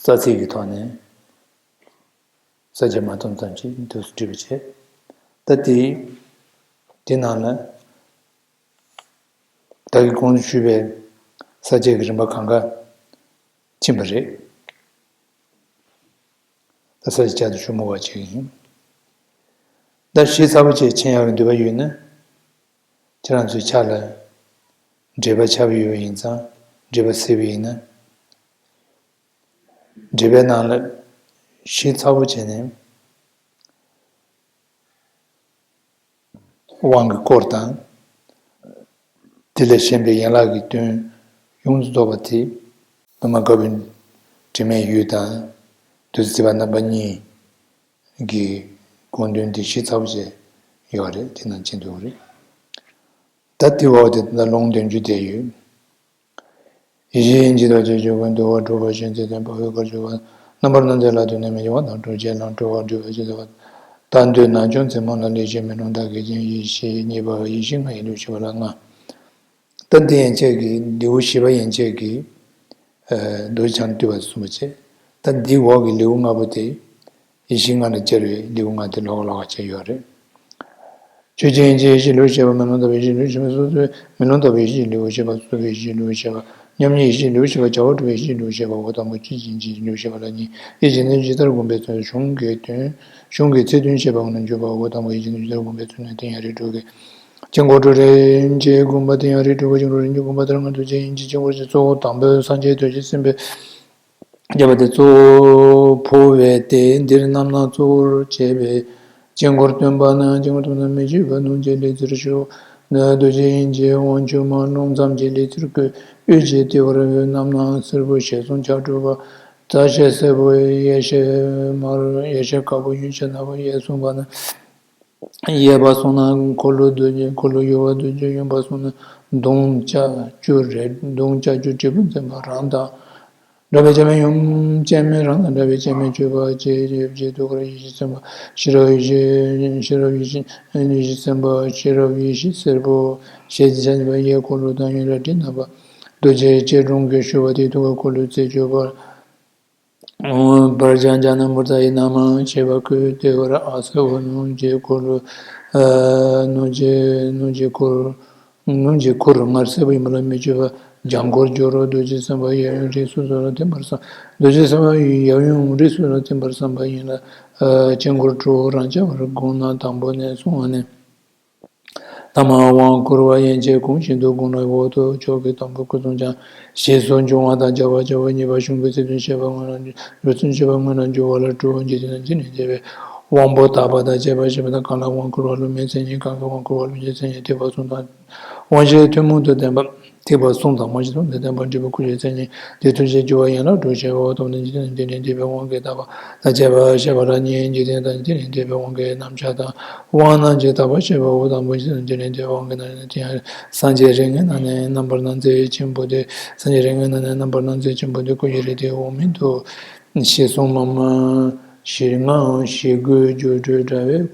རྩ་ཚིག་གི་ཐོག་ནས། ས་བཅད་མ་སྟོང་ཙམ་ཞིག་འདུག་སེ་བྲིས་པ་བྱས། ད་དེ། དེ་ནང་ལ། ད་གིན་གོང་དུ་ཞུས་པའི། ས་བཅད་ཀྱི་རིམ་པ་གང་ག་ཕྱིན་པ་རེད། ད་ས་བཅད་བྱ་དུ་ཞུ་མོ་བ་ཅིག་ཡིན། ད་གཞི་ཚ་པོ་བཅས་མཁྱེན་ཡག་གི་འདོད་པ་ཡོད་ན། ཁྱེད་རང་ཚོའི་ཕྱག་ལ་འགྲེལ་པ་ཆགས་པ་ཡོད་པ་ཡིན་ཙང་འགྲེལ་པ་གཟིགས་པ་ཡིན་ན། འགྲེལ་པའི་ནང་ལ་གཞི་ཚ་པོ་བྱས་ནས་དབང་གི་སྐོར་དང་། དེ་ལས་གཞན་པའི་ཡན་ལག་གི་དོན་ཡོངས་སུ་རྫོགས་པ་དེ་པདྨ་དཀར་པོའི་དྲི་མེད་འོད་དང་བདུད་རྩི་བ་རྣམ་པ་གཉིས་ཀྱི་དགོངས་དོན་དེ་གཞི་ཚ་པོ་བྱས་ཡོད་རེད། དེ་ནང་ཕྱིན་འདུག་རེད། ད་དེ་འོག་དེ་ད་ལུང་འདོན་རྒྱུ་དེ་ཡོད། ཡེ་ཤེས་དབྱིངས་ཀྱི་དོན་བྱེད་ཆོས་སྐུ་འདུལ་བ་གྲུབ་པ་ཤེས་ཚད་ལྡན་དཔའ་བོའི་གར་བྱེད་པ། རྣམ་པར་སྣང་མཛད་ལ་དོན་ནི་མི་འགྱུར་བ་དང་གྲོལ་བྱེད་ལམ་གྲོལ་བ་འགྲུབ་པར་བྱེད་ཟེར་བ། ད་འདོད་ན་ཅུང་ཟད་མོ་ལ་ལེགས་བཤད་མི་ལུང་དང་གལ་ཆེན་ཡེ་ཤེས་གཉིས་པ་ཡེ་ཤེས་ལྔ་ཡི་ལེའུ་བཞི་པ་ལ་ལྔ། ད་འདི་ཡན་ཆད་ཀྱི་ལེའུ་བཞི་པ་ཡན་ཆད་ཀྱི་རྡོ་རྗེ་འཆང་བསྡུས་པ་གསུངས་པ་བྱས། ད་འདི་འོག་གི་ལེའུ་ལྔ་པོ་དེ་ཡེ་ཤེས་ལྔ་ལ་སྦྱར་བའི་ལེའུ་ལྔ་དེ་ལོགས་ལོགས་བྱས་ཡོད་རེད། ཆོས་ཅན་ཡེ་ཤེས་ལེའུ་བཤད་པ། མེ་ལོང་ལྟ་བུའི་ཡེ་ཤེས་ལེའུ་བཤད་པ། སོ་སོའི་མེ་ལོང་ལྟ་བུའི་ཡེ་ཤེས་ལེའུ་བཤད་པ། སོ་སོའི་ཡེ་ཤེས་ལེའུ་བཤད་པ། མཉམ་ཉིད་ཡེ་ཤེས་ལེའུ་བཤད་པ། བྱ་བ་གྲུབ་པའི་ཡེ་ཤེས་ལེའུ་བཤད་པ། འོ་དང་པོ་ཆོས་ཅན་ཡེ་ཤེས་ལེའུ་བཤད་པ་ལ་གཉིས། ཡིད་ཀྱི་ནི་ཇི་ལྟར་བསྒོམ་པའི་ཚུལ། གཞུང་གི་དོན། གཞུང་གི་ཚིག་དོན་བཤད་པ་ལ་འཇུག་པ། འོ་དང་པོ་ཡིད་ཀྱི་ནི་ཇི་ལྟར་བསྒོམ་པའི་ཚུལ་ནི་དེ་ཡང་རིགས་དྲུག་གི་དཀྱིལ་འཁོར་དྲུག་རིམ་གྱིས་བསྒོམ་པ། དེ་ཡང་རིགས་དྲུག་གི་དཀྱིལ་འཁོར་རིམ་གྱིས་བསྒོམ་པ་ལྟར་སྔར་རྡོ་རྗེ་དབྱིངས་ཀྱི་དཀྱིལ་འཁོར་གྱི་གཙོ་བོ་དང་པོའི་སངས་རྒྱས་རྡོ་རྗེ་སེམས་དཔའི་བསྐྱེད་པ་དེ་གཙོ་བོ་འཕོ་བས་ཏེ། འདིར་རྣམ་སྣང་གཙོ་བོར་བྱས་པའི་དཀྱིལ་འཁོར་སྟོན་པ་ན། དཀྱིལ་འཁོར་སྟོན་པ་ན་མི་བསྐྱོད་པ་ནང་གི་ལུས་རྩལ་ཞུགས། རྡོ་རྗེ་དབྱིངས་ཀྱི་དབང་ཕྱུག་མ་རླུང་ཙམ་གྱི་ལུས་རྩལ་བཀོད། དབུས་ཀྱི་ལྟེ་བར་རྣམ་སྣང་སེར་པོ་ཞལ་གསུམ་ཕྱག་དྲུག་པ། རྩ་ཤེས་སེར་པོ་ཡེ་ཤེས་དམར། ཡེ་ཤེས་དཀར་པོ་གཡོན་ཕྱོགས་ནག་པོ་གཡས་གསུམ་པ་ན། གཡས་པ་གསུམ་ན་འཁོར་ལོ་རྡོ་རྗེ། འཁོར་ལོ་གཡོན་པ་རྡོ་རྗེ། གཡོན་པ་གསུམ་ན་གདོང་ལྕགས་ཀྱུ་རེད། གདོང་ལྕགས་ཀྱུ་དྲིལ་བུ་འཛིན་པ་རང་དང་། འདྲ་བའི་སྐྱེ་མེད་ཡུམ། སྐྱེ་མེད་རང་དང་འདྲ་བའི་སྐྱེ་མེད་སྤྱོད་པ་བཅས། ཡབ་ཀྱི་ཐུགས་ཀར་ཡེ་ཤེས་སེམས་དཔའ་ཤེས་རབ་ཡེ་ཤེས། ཤེས་རབ་ཡེ་ཤེས་ཡེ་ཤེས་སེམས་དཔའ་ཤེས་རབ་ཡེ་ཤེས་སེར་པོ། ཞལ་གཅིག་ཕྱག་གཉིས་པ་གཡས་འཁོར་ལོ་དང་གཡོན་རལ་གྲི་བསྣམས་པ། རྡོ་རྗེ་སྐྱིལ་ཀྲུང་གིས་བཞུགས་པ་དེའི་ཐུགས་ཀར་འཁོར་ལོའི་རྩེ་སྤྱོད་པ། བར་ལྕང་ལྕང་ན་མུར་ཙ་ཡི་ན་མ་ཞེས་པ་ཁོའི་ལྟེ་བར་ཨ་སེར་པོ་ནུབ་ཀྱི་འཁོར་ལོ། ནུབ་ཀྱི་ནུབ་ཀྱི་འཁོར། ནུབ་ཀྱི་འཁོར་སྔར་སེར་པོ་ཡིན་པ་ལ་མི་བསྐྱོད་པ་ལྗང་འཁོར་སྦྱོར་རོ། རྡོ་རྗེ་སེམས་དཔའ་ཡབ་ཡུམ་རིགས་སོ་སོ་ལ་བརྟེན་པར་བསམ། རྡོ་རྗེ་སེམས་དཔའ་ཡབ་ཡུམ་རིགས་སོ་སོ་ལ་བརྟེན་པར་བསམ་པ་ཡིན་ལ། དཀྱིལ་འཁོར་དྲུག་རང་རྐྱ་བར་བསྒོམས་ན་དང་པོ་ནས་བསྲུང་བ་ནི། ཐ་མ་དབང་བསྐུར་བ་ཡན་ཆད་གོང་བཞིན་དུ་བསྒོམས་ལ་འོག་ཏུ་མཆོག་གི་དང་པོ་སྐུ་གསུམ་སྦྱངས། ཞེས་སུ་འབྱུང་བ་དང་བྱ་བ་བྱ་བ་གཉིས་པ་གཞུང་གི་ཚིག་དོན་བཤད་པ་སྔོན་ལ་འཇུག་ཚུལ་བཤད་པ་སྔོན་ལ་འཇུག་པ་ལ་གྲུབ་པ་འཇིག་རྟེན་དང་འཇིག་རྟེན་འདས་པའི་དབང་པོ་དག་པ་དང་བཅས་པ་བཤད་པ་དང་། གང་ལ་དབང་བསྐུར་བ་ལུགས་མེད་མཚན་ཉིད། གང་གིས་དབང་བསྐུར་བ་ལུགས་མེད་མཚན་ཉིད། ཐེག་པ་གསུམ་དང་དབང་ཤེས་ཐུན་མོང་དུ་ལྡན་པ། ཐེག་པ་གསུམ་དང་དབང་ཤེས་ཐུན་མོང་དུ་ལྡན་པ་འབྲས་བུ་སྐུ་བཞིའི་མཚན་ཉིད་དེ་ཐུགས་རྗེའི་སྦྱོར་བ་ཡན་ལག་དྲུག་བཤད་པའོ། དང་པོ་ནི་འཇིག་རྟེན་དང་འཇིག་རྟེན་འདས་པའི་དབང་གིས་དག་པ་དང་བཅས་པ་བཤད་པ་ལ་གཉིས། འཇིག་རྟེན་དང་འཇིག་རྟེན་འདས་པའི་དབང་གི་རྣམ་གཞག་དང་དབང་རྣམ་འབྱེད་དག་པ་བཤད་པའོ། དང་པོ་འཇིག་རྟེན་དང་འཇིག་རྟེན་འདས་པའི་དབང་གི་རྣམ་གཞག་དེ་ཡང་སངས་རྒྱས་རིགས་ལྔའི་ནང་ནས་རྣམ་པར་སྣང་མཛད་ཆེན་པོ་དེ། སངས་རྒྱས་རིགས་ལྔའི་ནང་ནས་རྣམ་པར་སྣང་མཛད་ཆེན་པོ་དེ་སྐུ་བཞིའི་རིགས་དེའི་འོག་མིན་དུ་ཞེས་གསུངས་མ་མ། ཞེས་ལྔའམ་ཞེ་དགུའི་སྦྱོར་སྒྲོལ་དྲ་བའི་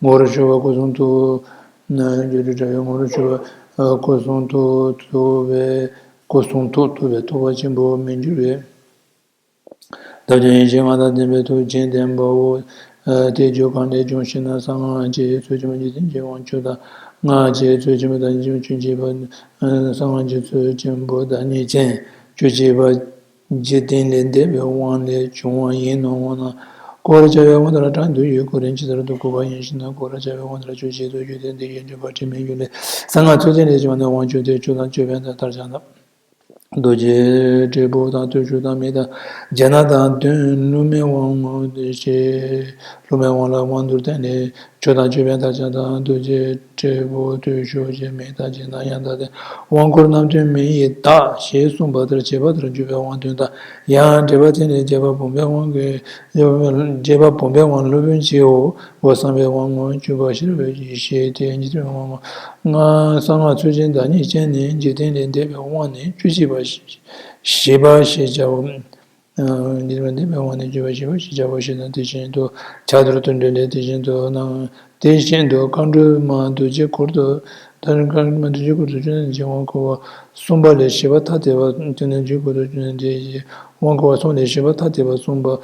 ངོ་བོར་ཞུགས་པ་སྐུ་གསུང་ཐུགས། སྦྱོར་སྒྲོལ་དྲ་བའི་ངོ་བོར་ཞུགས་པ་སྐུ་གསུང་ཐུགས་ཐུགས་པའི་སྐུ་གསུང་ཐུགས་ཐུབ་པའི་ཐུབ་པ་ཆེན་པོ་མི་འགྱུར་བའི། ཐབས་ཀྱང་ཡེ་ཤེས་ལྔ་དང་ལྡན་པའི་ཐུགས་རྗེ་ལྡན་པའོ། དེ་རྒྱུད་གང་ལས་འབྱུང་ཞེ་ན། གསང་སྔགས་ཀྱི་ཚུལ་ཆེན་པོ་འཇིག་རྟེན་གྱི་དབང་བཅུ་དང་། སྔགས་ཀྱི་ཚུལ་ཆེན་པོ་བདག་ཉིད་ཅན། བཅུ་གཅིག་པ། གསང་སྔགས་ཀྱི་ཚུལ་ཆེན་པོ་བདག་ཉིད་ཅན། བཅུ་གཅིག་པ། འཇིག་རྟེན་ལས་འདས་པའི་དབང་ལས་བྱུང་བ་ཡིན་ནོ། འོ་ན། བསྐོར་བྱ་བའི་དབང་དང་བྲལ་དུ་ཡོད། ཁོ་རང་ཇི་ལྟར་དུ་བསྐོར་བ་ཡིན་ཞེ་ན། བསྐོར་བྱ་བའི་དབང་དང་བྲལ་ཆོས་ཅན་དུ་ཡོད་དེ། འདི་ཡི་འགྲེལ་པ་དྲི་མེད་འོད་ལས། གསང་སྔགས་ཚུལ་ཆེན་ལས་བྱུང་བ་ནི་དབང་ཕྱུག་དེ། ཆོས་དང་ཅོད་པན་དང་དར་དཔྱངས་དང་། རྡོ་རྗེ་དྲིལ་བུ་དང་། བརྟུལ་ཞུགས་དང་། མེ་དང་། རྒྱ་སྣ་དང་། གདོན་བསླུ་མེད་དབང་ངོ་ཤེས། བསླུ་མེད་དབང་ལ་དབང་བསྡུར་བསྟན་ནས། ཆོས་དང་ཅོད་པན་དར་དཔྱངས་དང་། རྡོ་རྗེ་དྲིལ་བུ་བརྟུལ་ཞུགས་ཀྱི་མེ་དང་། རྒྱ་སྣ་དབྱངས་དང་ལྡན། དབང་བསྐུར་རྣམ་ཐོས་མེ་ཡིས་བདག་ཞེས་གསུངས་པ་ལྟར་བྱེད་པ་ལྟར་འཇུག་པའི་དབང་དོན་དང་། ཡང་འགྲེལ་པ་དེ་ནི་རྒྱས་པ་བུམ་པའི་དབང་གི། རྒྱས་པ་བུམ་པའི་དབང་སློབ་དཔོན་གྱིའོ། འོ་གསང་བའི་དབང་ངོ་། བཅུ་པ་ཤེས་རབ་ཡེ་ཤེས་ཏེ། འཇིག་རྟེན་དབང་ངོ་། ལྔ། གསང་སྔགས་ཚུལ་ཆེན་བདག་ཉིད་ཅན་ནི། འཇིག་རྟེན་ལས་འདས་པའི་དབང་ནི་བཅུ་གཅིག་པ་བཞི་པ་ཞེས་བྱའོ། འཇིག་རྟེན་ལས་འདས་པའི་དབང་ནི་བཅུ་པ་བཞི་པ་ཞེས་བྱའོ་ཞེ་ན། དེ་བཞིན་དུ་ཕྱག་རྡོར་དུ་འགྲེལ་ལས། དེ་བཞིན་དུ་ན། དེ་བཞིན་དུ་མཁའ་འགྲོ་མ་རྡོ་རྗེ་འཁོར་དུ། ད་ནི་མཁའ་འགྲོ་མ་རྡོ་རྗེ་འཁོར་དུ་བཅུ་གཉིས་ཀྱི་དབང་བསྐུར་བ་གསུམ་པ་ལས་བཞི་པ་ཐ་དད་པ། དེ་ནས་རྗེ་འཁོར་དུ་བཅུ་གཉིས་དེ་ཡི་དབང་བསྐུར་བ་གསུམ་ལས་བཞི་པ་ཐ་དད་པ་གསུངས་པ།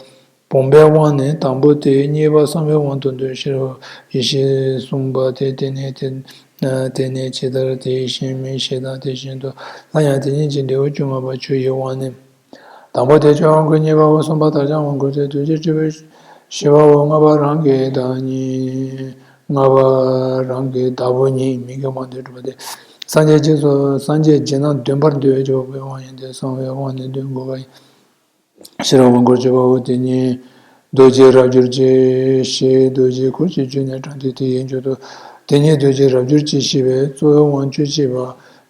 བུམ་པའི་དབང་ནི་དང་པོ་སྟེ། གཉིས་པ་གསང་བའི་དབང་དུ་འདོད། ཤེས་རབ་ཡེ་ཤེས་གསུངས་པ་སྟེ། དེ་ནས་དེ་ དེ་ནི་ཇི་ལྟར་དེ་བཞིན་མིན་ཞེས་དང་། དེ་བཞིན་དུ་སླར་ཡང་དེ་ཉིད་ཀྱི་འབྲས་བུ་བཅོ་ལྔ་པ་ཆུ་ཡི་དབང་ནི། དང་པོ་དེ་ཆུ་དབང་བསྐུར་གཉིས་པའོ། གསུམ་པ་དག་ཆ་དབང་བསྐུར་ཏེ། རྡོ་རྗེ་སྤྲུལ་པའི་ཞི་བའོ། ལྔ་པ་རང་གི་བདག་ཉིད། ལྔ་པ་རང་གི་བདག་པོ་ཉིད་མིང་གི་དབང་དུ་གྲུབ་པ་སྟེ། སངས་རྒྱས་རྗེས་སུ་སངས་རྒྱས་རྗེས་གནང་འདོན་པར་འདོད་ཅེས་པའི་དབང་ཡིན་ཏེ། གསང་བའི་དབང་ནི་འདོན་དགོས་པ་ཡིན། ཤེས་རབ་དབང་བསྐུར་བྱེད་པའོ། དེ་ཉིད་རྡོ་རྗེ་རབ་འབྱོར་གྱིས། ཞེས་རྡོ་རྗེའི་འཁོར་གྱིས་བརྗོད་ནས་དྲངས་ཏེ་དེ་ཡི་མཇུག་ཏུ། དེ་ཉིད་རྡོ་རྗེ་རབ་འབྱོར་གྱིས་ཞེས་པས་གཙོ་བོའི་དབང་བཅུ་གཅིག་པ་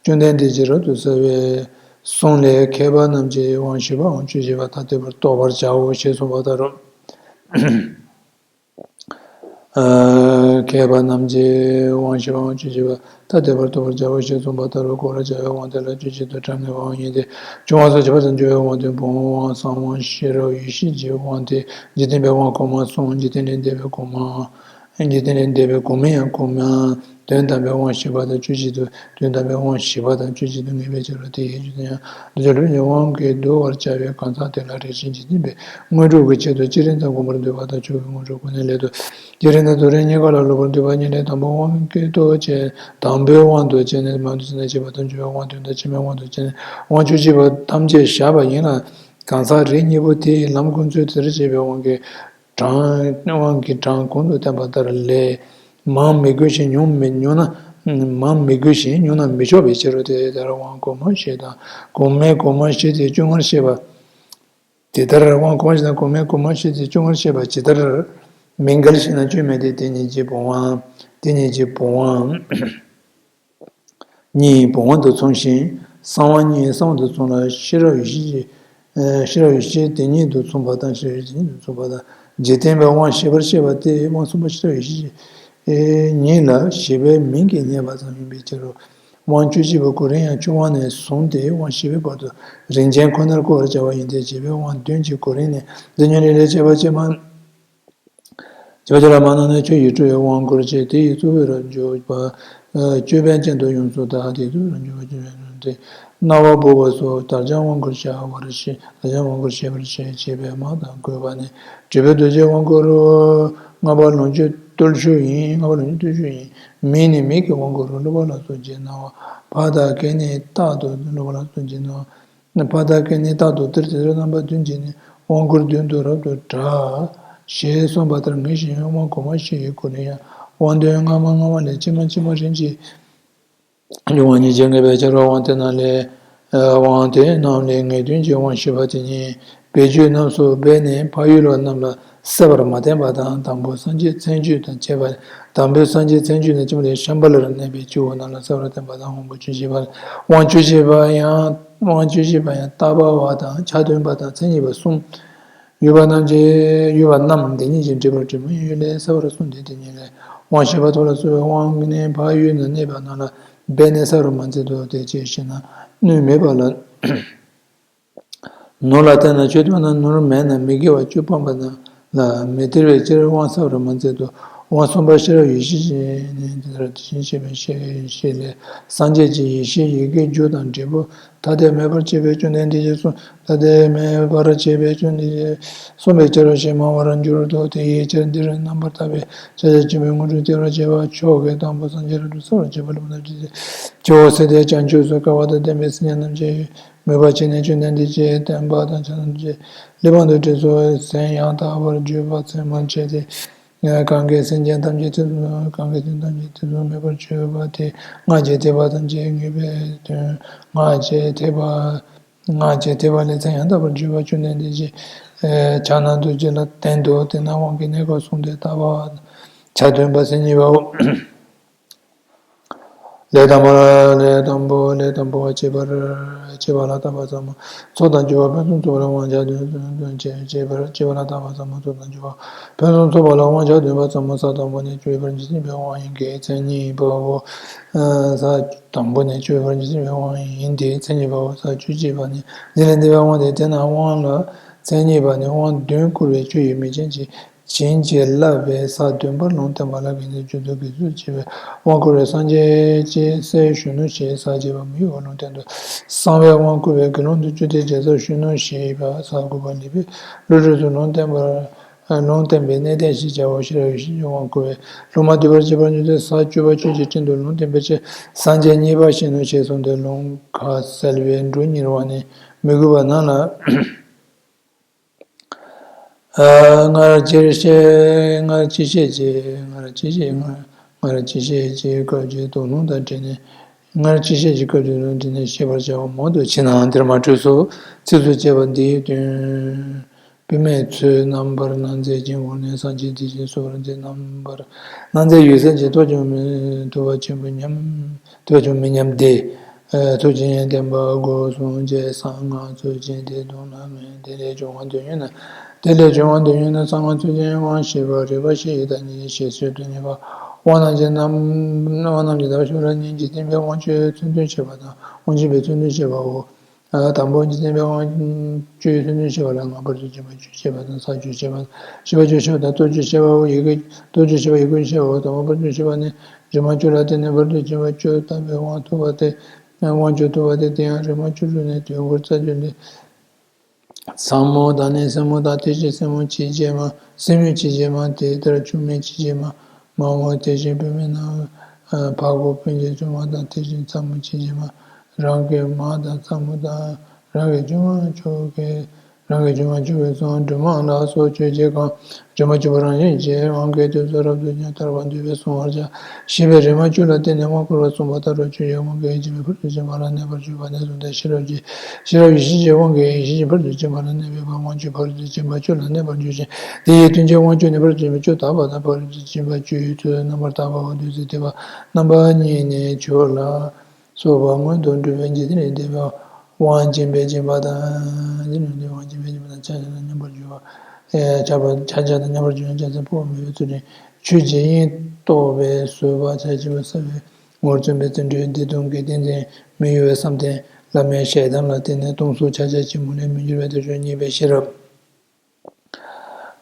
བཅོམ་ལྡན་འདས་ཀྱིས་རབ་ཏུ་གསལ་བའི་གསུང་ལས། མཁས་པ་རྣམས་ཀྱིས་དབང་བཞི་པའམ་བཅུ་གཅིག་པ་ཐ་དད་པར་རྟོགས་པར་བྱའོ་ཞེས་གསུངས་པ་ལྟར་རོ། མཁས་པ་རྣམས་ཀྱིས་དབང་བཞི་པའམ་བཅུ་གཅིག་པ་ཐ་དད་པར་རྟོགས་པར་བྱའོ་ཞེས་གསུངས་པ་ལྟར་རོ། བསྐོར་བར་བྱ་བའི་དབང་དེ་ལ་བཅུ་གཅིག་ཏུ་གྲངས་ངེས་པའང་ཡིན་ཏེ། འབྱུང་བ་སོགས་བྱེད་པ་དང་འཇུག་པའི་དབང་དོན་བུམ་དབང་གསང་དབང་ཤེས་རབ་ཡེ་ཤེས་ཀྱི་དབང་སྟེ། འཇིག་རྟེན་པའི་དབང་གོང་མ་གསུམ། འཇིག་རྟེན་ལས་འདས་པའི་གོང་མ། འཇིག་རྟེན་ལས་འདས་པའི་གོང་མའི་ཡང་གོང་མ། དོན་དམ་པའི་དབང་བཞི་པ་དང་བཅུ་གཅིག་ཏུ། དོན་དམ་པའི་དབང་བཞི་པ་དང་བཅུ་གཅིག་ཏུ་ངེས་པའི་ཕྱིར་རོ། དེ་ཡི་རྒྱུ་དེ་ཡང་རྡོ་རྗེ་སློབ་དཔོན་གྱི་དབང་གིས་བསྡུ་བར་བྱ་བའི་གང་ཟག་དེ་ལ་རེ་ཞིག་འཇིག་རྟེན་པའི་དངོས་གྲུབ་ཀྱི་ཆེད་དུ་སྤྱིར་རིན་ཐང་བསྒོམ་པར་འདོད་པ་དང་། མཆོག་གི་དངོས་གྲུབ་ཀུན་ནས་སླད་དུ་སྤྱིར་རིན་ཐང་དུ་རེ་གཉིས་ཀ་ལ་སློབ་པར་འདོད་པ་གཉིས་ལས། དང་པོའི་དབང་གི་དོན་བྱས། དང་པོའི་དབང་དུ་བྱས་ནས་མང་དུ་བྱས་ནས་བྱེད་པ་དང་། འཇུག་པའི་དབང་དོན་དང་། ཕྱི་མའི་དབང་དུ་བྱས་ནས་དབང་བཅུ་གཅིག་པ་ཐམས་ཅད་བཞག་པ་ཡིན་ལ། གང་ཟག་རིགས་གཉིས་པོ་དེ་ཡི་ལམ་ཀུན་རྫོབ་དེར་བྱེད་པའི་དབང་གིས་གྲངས། དབང་གི་གྲངས་གོང་དུ་བསྟན་པ་ལྟར་ལས། མང་མི་དགོས་ཤིང་ཉུང་མི་ཉུང་ན། མང་མི་དགོས་ཤིང་ཉུང་ན་མི་ཆོག་པའི་ཕྱིར་རོ། དེ་ལྟར་དབང་གོང་མ་བཞི་དང་གོང་མའི་གོང་མ་བཞི་སྟེ་བཅོ་ལྔར་བཤད་པ། དེ་ལྟར་དབང་གོང་མ་བཞི་དང་གོང་མའི་གོང་མ་བཞི་སྟེ་བཅོ་ལྔར་བཤད་པ་ཇི་ལྟར་མི་འགལ་ཞེ་ན། སྐྱོན་མེད་དེ། དེ་ཉིད་ཀྱི་བུམ་དབང་། དེ་ཉིད་ཀྱི་བུམ་དབང་གཉིས་བུམ་དབང་དུ་མཚུངས་ཤིང་། གསང་བ་གཉིས་གསང་བ་དུ་མཚུངས་ལ། ཤེས་རབ་ཡེ་ཤེས་ཀྱི། ཨ་ཤེས་རབ་ཡེ་ཤེས་དེ་ཉིད་དུ་མཚུངས་པ་དང་། ཤེས་རབ་ཡེ་ཤེས་དེ་ཉིད་དུ་མཚུངས་པ་དང་། འཇིག་རྟེན་པའི་དབང་བཞི་པར་བཤད་པ་སྟེ། དབང་གསུམ་པ་ཤེས་རབ་ཡེ་ཤེས་ཀྱི་ཉིད་ལ་བཞི་པའི་མིང་གིས་བསྙད་པ་ཙམ་ཡིན་པའི་ཕྱིར་རོ། དབང་བཅུ་གཅིག་པོ་གོ་རིམ་ཡང་ཆུང་བ་ནས་བཟུང་སྟེ་དབང་བཞི་པའི་བར་དུ་རིམ་ཅན་ཁོ་ནར་བསྐོར་བར་བྱ་བ་ཡིན་ཏེ། བྱེད་པའི་དབང་བདུན་གྱི་གོ་རིམ་ནི། འདི་ཉིད་ནི་ལས་བྱེད་པ་ཕྱི་མ། བྱེད་པ་ཕྱི་ལ་མ་གནང་ནས་ཆུ་ཡིས་བཀྲུ་བའི་དབང་བསྐུར་བྱས། དེ་ཡི་གཙོ་བོའི་རབ་འབྱོར་པ་ཅོད་པན་ཅན་དུ་ཡོངས་སུ་དག། དེ་ཡི་གཙོ་བོའི་རབ་འབྱོར་པ་ཅོད་པན་ཅན་དུ་སྟེ། རྣ་བ་སྦུབས་པ་སོགས་དག་ཆ་དབང་བསྐུར་བྱ་བར་བྱེད། དག་ཆ་དབང་བསྐུར་བྱེད་པར་བྱེད། བྱེད་པའི་མ་དང་དགོས་པ་ནི། བྲིས་པའི་རྡོ་རྗེ་དབང་བསྐུར་རོ། ལྔ་པ་ལོངས་སྤྱོད་བརྟུལ་ཞུགས་ཡིན། ལྔ་པ་ལོངས་སྤྱོད་བརྟུལ་ཞུགས་ཡིན། མིང་ནི་མིག་གི་དབང་བསྐུར་རོ། གློ་བུར་ལ་སོགས་ཀྱི་སྣང་བ། ཕ་དང་སྐད་ནི་རྟག་ཏུ། གློ་བུར་ལ་སོགས་ཀྱི་སྣང་བ། ཕ་དང་སྐད་ནི་རྟག་ཏུ་སྟེར། དེ་ལྟར་རྣམ་པ་བདུན་གྱིས་ནི། དབང་བསྐུར་མདུན་དུ་རབ་ཏུ་གྲགས། ཞེས་གསུངས་པ་ལྟར་ངེས་ཤིང་། དབང་གོང་མ་བཞི་ཡི་གོ་རིམ་ཡང་། དབང་དོན་སྔ་མ་སྔ་མ་ལས། ཕྱི་མ་ཕྱི་མ་རིམ་གྱིས། འབྱུང་བ་ཉིད་ཀྱིས་ངེས་པའི་ཕྱིར་རོ། དབང་དེ་རྣམས་ལས། དབང་དེ་རྣམས་ལས་ངེས་དོན་གྱི་དབང་བཞི་པ་དེ་ཉིད་བེད་སྤྱོད་རྣམས་སུ་སྦས་ནས་འཕགས་ཡུལ་བ་རྣམས་ལ་གསལ་བར་མ་བསྟན་པ་དང་། དང་པོ་སངས་རྒྱས་མཚན་བརྗོད་དང་བཅས་པ། དང་པོའི་སངས་རྒྱས་མཚན་བརྗོད་ནི་ཕྱི་མ་ལས། ཤམྦྷ་ལར་གནས་པའི་སྐྱེ་བོ་རྣམས་ལ་གསལ་བར་བསྟན་པ་དང་། དབང་པོ་བཅུ་བཞི་པ། དབང་བཅུ་བཞི་པ་ཡང་། དབང་བཅུ་བཞི་པ་ཡང་བཏགས་པ་བ་དང་ཆ་མཐུན་པ་དང་མཚན་ཉིད་པ་གསུམ། ཡུལ་བ་རྣམས་ཀྱི། ཡུལ་བ་རྣམས་འདི་ཉིད་ཀྱི་འབྲས་བུར་འབྲས་བུ་ཡུལ་ལས་གསལ་བར་གསུངས་ཏེ། དེ་ཉིད་ལས། དབང་བཞི་པ་ཐོབ་ལ་གསོལ་བའི་དབང་ནི་འཕགས་ཡུལ་ན་གནས་པ་རྣམས་ལ་སྦས་ནས་གསལ་བར་མ་མཛད་དོ། དེ་ཅིའི་ཕྱིར་ན་སྣོད་མེད་པ་ལ། ནོར་ལ་བརྟེན་ན་ཆོས་སྟོན་ན། ནོར་མེད་ན་མི་དགེ་བ་བཅུ་སྤངས་པ་རྣམས་ལ་མི་སྟེར་བའི་ཕྱིར་དབང་གསལ་བར་མ་མཛད་དོ། དབང་གསུམ་པ་ཤེས་རབ་ཡེ་ཤེས་ཀྱི་ནི། དེ་ལྟར་དེ་བཞིན་གཤེགས་པའི་ཤེས་ཡེ་ཤེས་ལས། སངས་རྒྱས་ཀྱི་ཡེ་ཤེས་ཡི་གེ་རྒྱུ་དང་འབྲས་བུ་ཐ་དད་མེད་པར་བྱེད་པའི་བཅོམ་ལྡན་འདས་ཀྱིས་གསུངས། ཐ་དད་མེད་པར་བྱེད་པའི་བཅོམ་ལྡན་འདས་ཀྱིས་གསུངས་པའི་ཕྱིར་རོ། ཞེས་སྨྲ་བར་འགྱུར་ཏོ། དེ་ཡི་ཕྱིར་འདིར་རྣམ་པར་ཐར་པའི་ཕྱག་རྒྱ་ཆེན་པོའི་དངོས་གྲུབ་སྟེར་བར་བྱེད་པ་མཆོག་གི་དང་པོ་སངས་རྒྱས་རབ་ཏུ་གསལ་བར་བྱེད་པ་ལ་སྤྱི་བོ་གསལ་ཏེ་བྱང་ཆུབ་སུ་དཀའ་བ་དང་ལྡན་པའི་སེམས་ཅན་རྣམས་ཀྱིས་མོས་པ་བྱས་ནས་བཅོམ་ལྡན་འདས་ཀྱི་བསྟན་པ་དང་ཕྱག་རྒྱ་ཆེན་པོའི་གླེགས་བམ་དུ་བྲིས་སོ། མཚན་ཡང་དག་པར་བརྗོད་པ་ཚད་མར་བཅད་དེ། གང་གིས་སེམས་ཅན་ཐམས་ཅད་ཐེ་ཚོམ། གང་གིས་སེམས་ཅན་ཐམས་ཅད་ཐེ་ཚོམ་མེད་པར་བྱས་པ་དེས་སྔར་གྱི་ཐེག་པ་ཐམས་ཅད་ངེས་པའི་དོན། སྔར་གྱི་ཐེག་པ། སྔར་གྱི་ཐེག་པ་ལས་མཚན་ཡང་དག་པར་བརྗོད་པ་བཅོམ་ལྡན་འདས་ཀྱི་ཕྱག་ན་རྡོ་རྗེ་ལ་བསྟན་ཏོ། དེས་ན་དབང་གི་གནས་སྐབས་གསུངས་ཏེ་ལྟ་བ་ཆ་མཐུན་པ་མཚན་ཉིད་པའོ། ལས་དང་པོ། ལས་དང་པོ། ལས་དང་པོ་བ་བྱེད་པར་བྱེད་པ་ལ་བརྟག་པ་ཟབ་མོ། ཚོགས་དང་སྦྱོར་བ་ཕུན་སུམ་ཚོགས་པ་ལ་དབང་ཆ་བདུན་བདུན་བྱེད་པར་བྱེད་པ་ལ་བརྟག་པ་ཟབ་མོ། ཚོགས་དང་སྦྱོར་བ་ཕུན་སུམ་ཚོགས་པ་ལ་དབང་ཆ་བདུན་པ་ཟབ་མོ། ས་དང་པོ་ནས་སྤྱོད་པར་འཇིག་རྟེན་པའི་དབང་ཡིན་གྱི་མཚན་ཉིད་པའོ། ས་དང་པོ་ནས་སྤྱོད་པར་འཇིག་རྟེན་པའི་དབང་ཡིན་ཏེ་མཚན་ཉིད་པའོ། ས་བཅུ་གཅིག་པ་ནི་འདི་ལས་འདས་པའི་དབང་སྟེ། དེས་ན་དབང་ལ་མཚན་ཉིད་པ་ནི་དབང་བདུན་བསྐུར་བའི་ཆུ་ཡི་མིང་ཅན་གྱི་བྱིན་གྱིས་བརླབས་པའི་ས་བདུན་པར་ལུང་བསྟན་པ་ལ་དགེ་འདུན་རྒྱུད་དུ་དགེ་ཚུལ་བྱེད་པའི་དབང་བསྐུར་བས་སངས་རྒྱས་ཀྱི་སྲས་གཞོན་ནུ་ཞེས་ས་བརྒྱད་པ་མི་གཡོ་བར་ལུང་བསྟན་ཏོ། གསང་བའི་དབང་བསྐུར་བས་དགེ་སློང་དུ་བཅུག་སྟེ་རྒྱལ་ཚབ་གཞོན་ནུ་ཞེས་པ་ས་དགུ་པ་ལེགས་པའི་བློ་གྲོས་སུ་ལུང་བསྟན་པར་ ལུང་བསྟན་པའི་གནས་བརྟན་ཞེས་བྱའོ། ཤེས་རབ་ཡེ་ཤེས་ཀྱི་དབང་བསྐུར་བས། ལུང་མ་བསྡུས་པར་བྱེད་པར་འགྱུར་ཏེ། ས་བཅུ་པ་ཆོས་ཀྱི་སྤྲིན་དུ་ལུང་བསྟན་པའི་ཕྱིར། སངས་རྒྱས་གཉིས་པ་ཞིག་ནོ་ཞེས་གསུངས་ཏེ། ལུང་ཁ་གསལ་བས་འབྲུ་གཉེར་བ་ནི་མི་དགོས་པ་རྣམས་ལ། སྔར་ཅི་བཤད་སྔར་ཅི་བཤད་ཀྱི་སྔར་ཅི་བཤད་སྔར་སྔར་ཅི་བཤད་ཀྱི་སྐབས་ཀྱི་དོན་ལུང་དང་འབྲེལ་ནས། སྔར་ཅི་བཤད་ཀྱི་སྐབས་ཀྱི་དོན་ལུང་དང་འབྲེལ་ནས་བཤད་པར་བྱའོ། མང་དུ་ཕྱི་ནང་འདིར་མ་འཕྲོས་སོ། ཚིགས་སུ་བཅད་པ་འདིའི་དོན། བུད་མེད་ཚོས་རྣམ་པར་སྣང་མཛད་ཀྱི་ངོ་ནས་སངས་རྒྱས་དེ་བཞིན་གསོལ་བ་འདེབས། རྣམ་པར་སྣང་མཛད་ཡུལ་ས་ཅན་ཐོབ་ཀྱང་མི་ཐོབ་པ་ཆེན་པོ་སྙམ་ཐོབ་ཀྱང་མི་སྙམ་སྟེ། ཐོབ་ཅིང་བསྟན་པ་དགོས་གསུངས་རྗེས་གསང་སྔགས་ཚུལ་ཅན་དེ་དུ་ན་མེད། དེ་ལས་འབྱུང་བ་འདོད་ཡོད་ན། དེ་ལས་འབྱུང་བ་འདོད་ཡོད་ན་གསང་སྔགས་ཚུལ་ཅན་དབང་ཞེས་པ་རིག་པ་བཞི་ཡི་བདག་ཉིད་ཞེས་ཟེར་དུ་ཉེ་བ། དབང་རྣམ་གྱི་རྣམ་དབང་རྣམ་གྱི་བདག་ཤོ་ལ་གཉིས་ཀྱིས་བསྟན་པའི་དབང་བཅུའི་མཚོན་དོན་བཤད་པ་དང་། དབང་བཅུ་པའི་མཚོན་དོན་བཤད་པའོ། དང་པོ་འཇིག་རྟེན་པའི་དབང་བཅུའི་མཚོན་དོན་བཤད་པ་ལ་ང་བར་དུ་འབྱིན་པ་བཅུ་བཤད་པ་དང་ས་བཅུ་བཤད་པ་དང་བཞི་པ་བཅུ་བཤད་པ་དང་སྟོབས་བཅུ་བཤད་པའོ། ཡི་གེ་སྟོབས་བཅུ་བཤད་པ་ཡི་གེ་བཅུ་བཤད་པའོ། དང་པོ་བར་དུ་བཤད་པ་ནི་རིག་མ་བཅུ་ལ་བརྟེན་ནས་བར་དུ་འབྱིན་པ་བཅུ་བཏབ་པའི་དབང་ཐོབ་པ་སྟེ། དབང་བཅུ་ཐོབ་པ་སྟེ། དེ་ཡང་རིག་མ་བཅུ་དྲུག་ནི་དོན་ཁུར་རྩ་རྒྱུད་ལས། ཚ་མོ་དང་ནི་སེན་མོ་དང་དེ་བཞིན་སེན་མོ་ཇི་བྱེད་མ་སེན་མོ་ཇི་བྱེད་མ་དེ་ལྟར་ཆུང་མའི་ཇི་བྱེད་མ་མ་འོངས་དེ་བཞིན་བུད་མེད་རྣམས་ཕ་གོ་སྤུན་མཆེད་ཆུང་མ་དང་དེ་བཞིན་ཚ་མོ་ཇི་བྱེད་མ་རང་གི་མ་དང་ཚ་མོ་དང་རང་གི་ཆུང་མ་མཆོག་གི་རང་གི་ཆུང་མ་མཆོག་གི་གསུང་སྒྲོལ་མ་ལ་སོགས་ཆོས་བརྒྱད་གང་བཅོམ་པ་བཅུ་པོ་རང་བཞིན་གྱིས་དབང་གི་དུས་སུ་རབ་ཏུ་ཉམས་ཐར་པ་འདུས་པས་གསུང་བར་བྱ། ཞེས་པའི་རིག་མ་བཅུ་ལ་བརྟེན་ནས་དབང་བསྐུར་བ་གསུངས་པ་ལྟར་རོ། ཆོས་ཀྱི་དབང་གིས་ཡིད་ཆེས་པའི་ཕ་རོལ་ཏུ་ཕྱིན་པ་ལ་གནས་པར་གྱུར་པ་ནས་བཟུང་སྟེ་ཤེས་རབ་ཀྱི་ཤེས་རབ་ཡེ་ཤེས་ཀྱི་དབང་གིས་ཡེ་ཤེས་ཀྱི་ཕ་རོལ་ཏུ་ཕྱིན་པ་ལ་གནས་པའི་བར་དབང་བཅུའི་ཕ་རོལ་ཏུ་ཕྱིན་པ་བཅུ་ལ་གནས་པར་འགྱུར་ཞིང་། དེ་ཡི་དོན་གྱི་དབང་བཅུ་ནི་ཕ་རོལ་ཏུ་ཕྱིན་པ་བཅུ་དག་པ་དང་ཕ་རོལ་ཏུ་ཕྱིན་པ་བཅུ་ཡི་ཚུལ་རྣམ་པར་དག་པའོ། བདུད་རྩི་ཐེག་པ་རྣམ་པ་གཉིས་ནི་ཆོས་ལ་སོགས་པ་མངོན་དུ་འགྲུབ་པའི་འཇིག་རྟེན་ལས་འདས་པའི་དབང་སྦྱིན་པས་སྦྱིན་པ་དང་། འཇིག་རྟེན་ལས་འདས་པའི་དབང་སྦྱིན་པས་སྦྱིན་པ་དང་། ཕྱག་རྒྱ་དང་མཉམ་པར་སྦྱོར་བ། ཕྱག་རྒྱ་དང་མཉམ་པར་སྦྱོར་བ། ཕྱག་འཚལ་འཕོ་བ་མེད་པའི་ཚུལ་ཁྲིམས། ཆོས་ཀྱི་དབྱིངས་རྟོགས་པའི་བཟོད་པ། ཕྱག་བྱིན་པ་བསམ་པའི་ངོར་བརྩོན་པའི་བརྩོན་འགྲུས། བདེ་སྟོང་གི་ཏིང་འཛིན་མི་གཡོ་བའི་བསམ་གཏན། བླ་མའི་ཞལ་གདམས་ལ་བརྟེན་ནས་སྟོང་གཟུགས་ཕྱག་རྒྱ་ཆེན་མོ་ལས་མི་འགྱུར་བའི་དེ་བཞིན་གཉིས་པའི་ཤེས་རབ།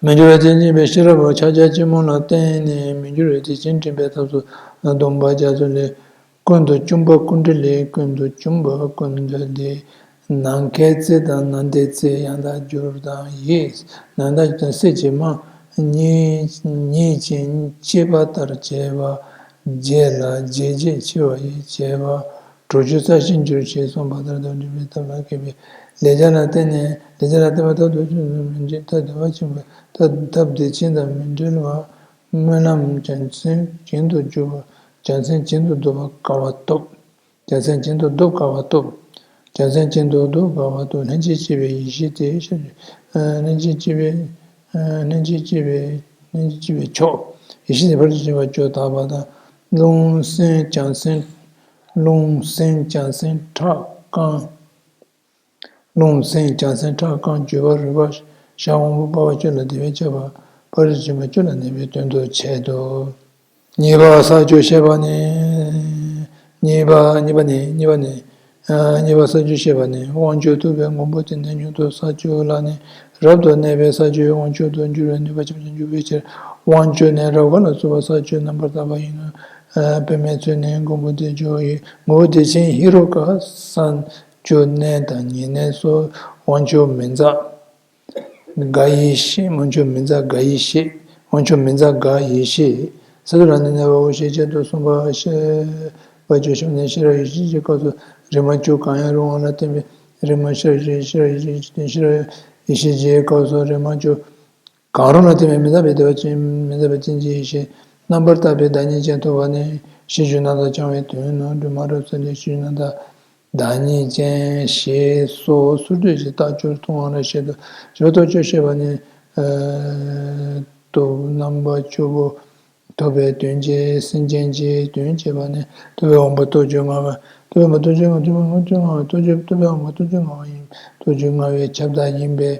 མི་འགྱུར་བའི་དེ་བཞིན་གཉིས་པའི་ཤེས་རབ་ཕྱག་རྒྱ་ཆེན་མོ་ལ་བརྟེན་ནས་མི་འགྱུར་བའི་དེ་བཞིན་འདྲེན་པའི་ཐབས་སུ་སྡོམ་པ་རྒྱ་མཚོ་ལས། ཀུན་ཏུ་འབྱུང་བ་ཀུན་འདུས་ལས། ཀུན་ཏུ་འབྱུང་བ་ཀུན་འདུས་ལས། ནམ་མཁའི་རྩེ་དང་ནམ་མཐའི་རྩེ། ཡང་དག་གྱུར་དང་ཡེ། ནམ་མཁའ་དང་གསེར་གྱི་མ། ཉིད་ཉིད་ཀྱིས་བསྐྱེད་པ་ལྟར་བྱས་པ། བརྒྱད་ལ་བརྒྱད་བརྒྱས་ཕྱེ་བ་ཡིས་བྱས་པ། དྲུག་ཅུ་རྩ་བཞིར་འགྱུར་ཞེས་གསུངས་པ་ལྟར་དུ་འགྲུབ་པའི་ཐབས་ལ་མཁས་པའི་ལེགས་སྦྱར་ལ་བརྟེན་ནས། ལེགས་སྦྱར་ལ་བརྟེན་པ་ཐབས་དང་ཆོས་དང་མི་འབྲལ། ཐབས་དང་བ་ཆེན་པོ་ཐབས་ཐབས་དེ་ཆེན་དང་མི་འབྲལ་བ། སྨོན་ལམ་བྱང་སེམས་བྱིང་དུ་བཅུག་པ། བྱང་སེམས་བྱིང་དུ་བཟློག་པ་དཀའ་བ་སྟོབས། བྱང་སེམས་བྱིང་དུ་བཟློག་དཀའ་བ་སྟོབས། བྱང་སེམས་བྱིང་དུ་བཟློག་དཀའ་བ་སྟོབས། ལྷན་ཅིག་སྐྱེས་པའི་ཡེ་ཤེས་དེ། ལྷན་ཅིག་སྐྱེས་པའི་ལྷན་ཅིག་སྐྱེས་པའི་ལྷན་ཅིག་སྐྱེས་པའི་མཆོག་ཡེ་ཤེས་དེ་ཕར་ཕྱིན་པ་བཅུ་དག་པ་དང་། རླུང་སེམས་བྱང་སེམས། རླུང་སེམས་བྱང་སེམས་ཁྲག་རྐང་། རླུང་སེམས་བྱང་སེམས་ཁྲག་རྐང་། རྒྱུ་བ་རུས་པ་ཤ་དབང་པོ་སྤར་བ་བཅུ་ལ་བདེ་བས་ཁྱབ་པ། ཕར་ཕྱིན་པ་བཅུ་ལ་གནས་པའི་དོན་དུ་འཆད་དོ། གཉིས་པ་ས་བཅུ་བཤད་པ་ནི། གཉིས་པ་གཉིས་པ་ནི་གཉིས་པ་ནི། གཉིས་པ་ས་བཅུ་བཤད་པ་ནི། དབང་བཅུ་ཐོབ་པའི་མགོན་པོ་དེ་ནི་མྱུར་དུ་ས་བཅུ་ལ་ནི་རབ་ཏུ་གནས་པའི་ས་བཅུའི་དབང་ཕྱུག་ཏུ་འགྱུར་བའི་ནུས་པ་ཆེན་པོ་ཞིག་འཇུག་པའི་ཕྱིར། དབང་ཕྱུག་ནི་རབ་དགའ་ལ་སོགས་པ་ས་བཅུ་རྣམ་པར་དག་པ་ཡིན་ནོ། པདྨའི་མཚོ་ནི་མགོན་པོ་དེ་བཅུ་ཡི་ངོ་བོ་དེ་བཞིན་ཧེ་རུ་ཀ་ས་བཅུ་གནས་དང་ཉེ་གནས་སོགས། དབང་ཕྱུག་མི་འཛག་དགའ་ཡེ་ཤེས། དབང་ཕྱུག་མི་འཛག་དགའ་ཡེ་ཤེས། དབང་ཕྱུག་མི་འཛག་དགའ་ཡེ་ཤེས། ས་བཅུ་ལ་ནི་གནས་པའོ་ཞེས་བྱ་སྟེ་གསུངས་པ་ཤེས་པ་བཅུ་ཤེས་པ་ནི་ཤེས་རབ་ཡེ་ཤེས་ཀྱི་སྐབས་སུ་རིག་མ་བཅུ་གང་ཡང་རུང་བ་ལ་བརྟེན་པའི་རིག་མ་ཤེས་རབ་ཡེ་ཤེས་ཤེས་རབ་ཡེ་ཤེས་ཀྱི་སྟེང་ཤེས་རབ་ཡེ་ཤེས་ཀྱི་སྐབས་སུ་རིག་མ་བཅུ་གང་རུང་ལ་བརྟེན་པའི་མི་འཛག་པའི་བདེ་བ་ཅན། མི་འཛག་པའི་ཅན་གྱི་ཡེ་ཤེས་རྣམ་པར་དག་པའི་བདག་ཉིད་ཅན་ཐོབ་པ་ནི་ཤེས་རྒྱུད་རྣམ་དག་འཆང་བའི་དོན་ནོ། སྒྲོན་མ་རབ་གསལ་ལས་ཤེས་རྒྱུད་རྣམ་དག་བདག་ཉིད་ཅན་ཞེས་སོགས་སོ་སོར་ཐོས་ཀྱི་རྟགས་སྦྱོར་མཐོང་བ་ལ་བཤད་དོ། བཞི་པ་སྟོབས་བཅུ་བཤད་པ་ནི། སྟོབས་རྣམ་པ་བཅུ་པོ་ཐོབ་པའི་དོན་གྱིས་སེམས་ཅན་གྱི་དོན་བྱེད་པ་ནི། ཐོབ་པའི་དབང་པོ་སྟོབས་བཅུ་མངའ་བ། ཐོབ་པའི་དབང་པོ་སྟོབས་བཅུ་མངའ་བ། ཐོབ་པའི་དབང་པོ་སྟོབས་བཅུ་མངའ་བ་ཡིན། སྟོབས་བཅུ་མངའ་བའི་ཁྱབ་བདག་ཡིན་པས་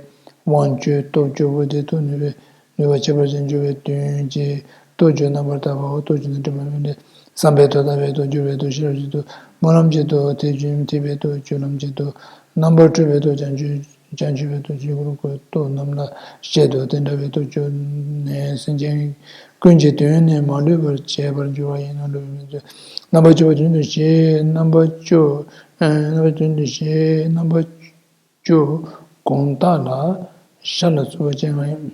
དབང་ཕྱུག་སྟོབས་བཅུ་པོ་དེ་ཐོབ་ནུས་པའི་ནུས་པ་ཁྱད་པར་ཅན་འཇུག་པའི་དོན་གྱི་སྟོབས་བཅུ་རྣམ་པར་དག་པའོ། སྟོབས་བཅུ་ནི་དྲི་མ་མེད་པའི་བསམ་པའི་དོན། ལྟ་བའི་དོན། སྤྱོད་པའི་དོན། ཤེས་རབ་ཀྱི་དོན། སྨོན་ལམ་གྱི་དོན། ཐེག་ཆེན་ཐེག་པའི་དོན། སྤྱོད་ལམ་གྱི་དོན། རྣམ་པར་གྲོལ་བའི་དོན། བྱང་ཆུབ་བྱང་ཆུབ་པའི་དོན། ཆོས་སྐུ་སྟོབས་རྣམས་ལ་བཤད་དོ། དེ་འདྲ་བའི་སྟོབས་བཅུ་ནི་སེམས་ཅན་ཀུན་གྱི་དོན་ནི་མ་ལུས་པར་བྱེད་པར་འགྱུར་བ་ཡིན་ནོ། ལུས་མི་ཚོས་རྣམ་པ་བཅུ་པོ་དོན་དུ་བྱེད། རྣམ་པ་བཅུ་རྣམ་པ་དོན་དུ་བྱེད། རྣམ་པ་བཅུ་གང་དག་ལ་ཤར་ལ་སོགས་པ་ཅན་ལྔ་ཡིན།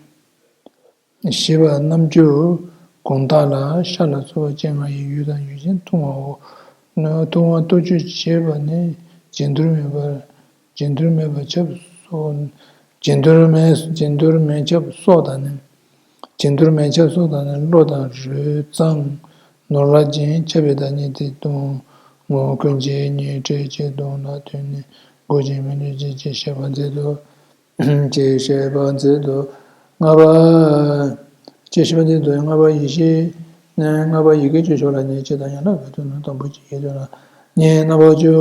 ཞེས་པ་རྣམ་འགྱུར་གང་དག་ལ་ཤ་ལ་སོགས་པ་སྤྱན་ལྔ་ཡི་ཡུལ་དང་ཡུལ་ཅན་མཐོང་བའོ། མཐོང་བ་ལྟོ་ཆོས་ཅེས་པ་ནི་རྗེས་འདུར་མེད་པར། རྗེས་འདུར་མེད་པར་ཁྱབ་སོགས། རྗེས་འདུར་མེད་རྗེས་འདུར་མེད་ཁྱབ་སོགས་དང་ནི། རྗེས་འདུར་མེད་ཁྱབ་སོགས་དང་ནི་བློ་དང་རོས་གཙང་ནོར་ལྷ་སྦྱིན་ཁྱབ་པའི་བདག་ཉིད་དེ་དང་། ངོ་ཀུན་གྱི་ཉེ་འབྲེལ་གྱི་དོན་ལ་ཐོས་ནས་གོ་ཅིང་མི་འདོད་ཅེས་ཅེས་བཤད་པ་མཛད་དོ། ཅེས་བཤད་པ་མཛད་དོ། ལྔ་པ། ཅེས་བཤད་པ་མཛད་དོ། ལྔ་པ་ཡེ་ཤེས། ལྔ་པ་ཡི་གེ་བཅུ་མཆོག་ལ་ཉེ་ཕྱེད་དང་ཡན་ལག་བརྒྱད་དོ། དང་པོ་ཡི་གེ་དོན་ལ་ཉེ་རྣམ་པ་བཅུ།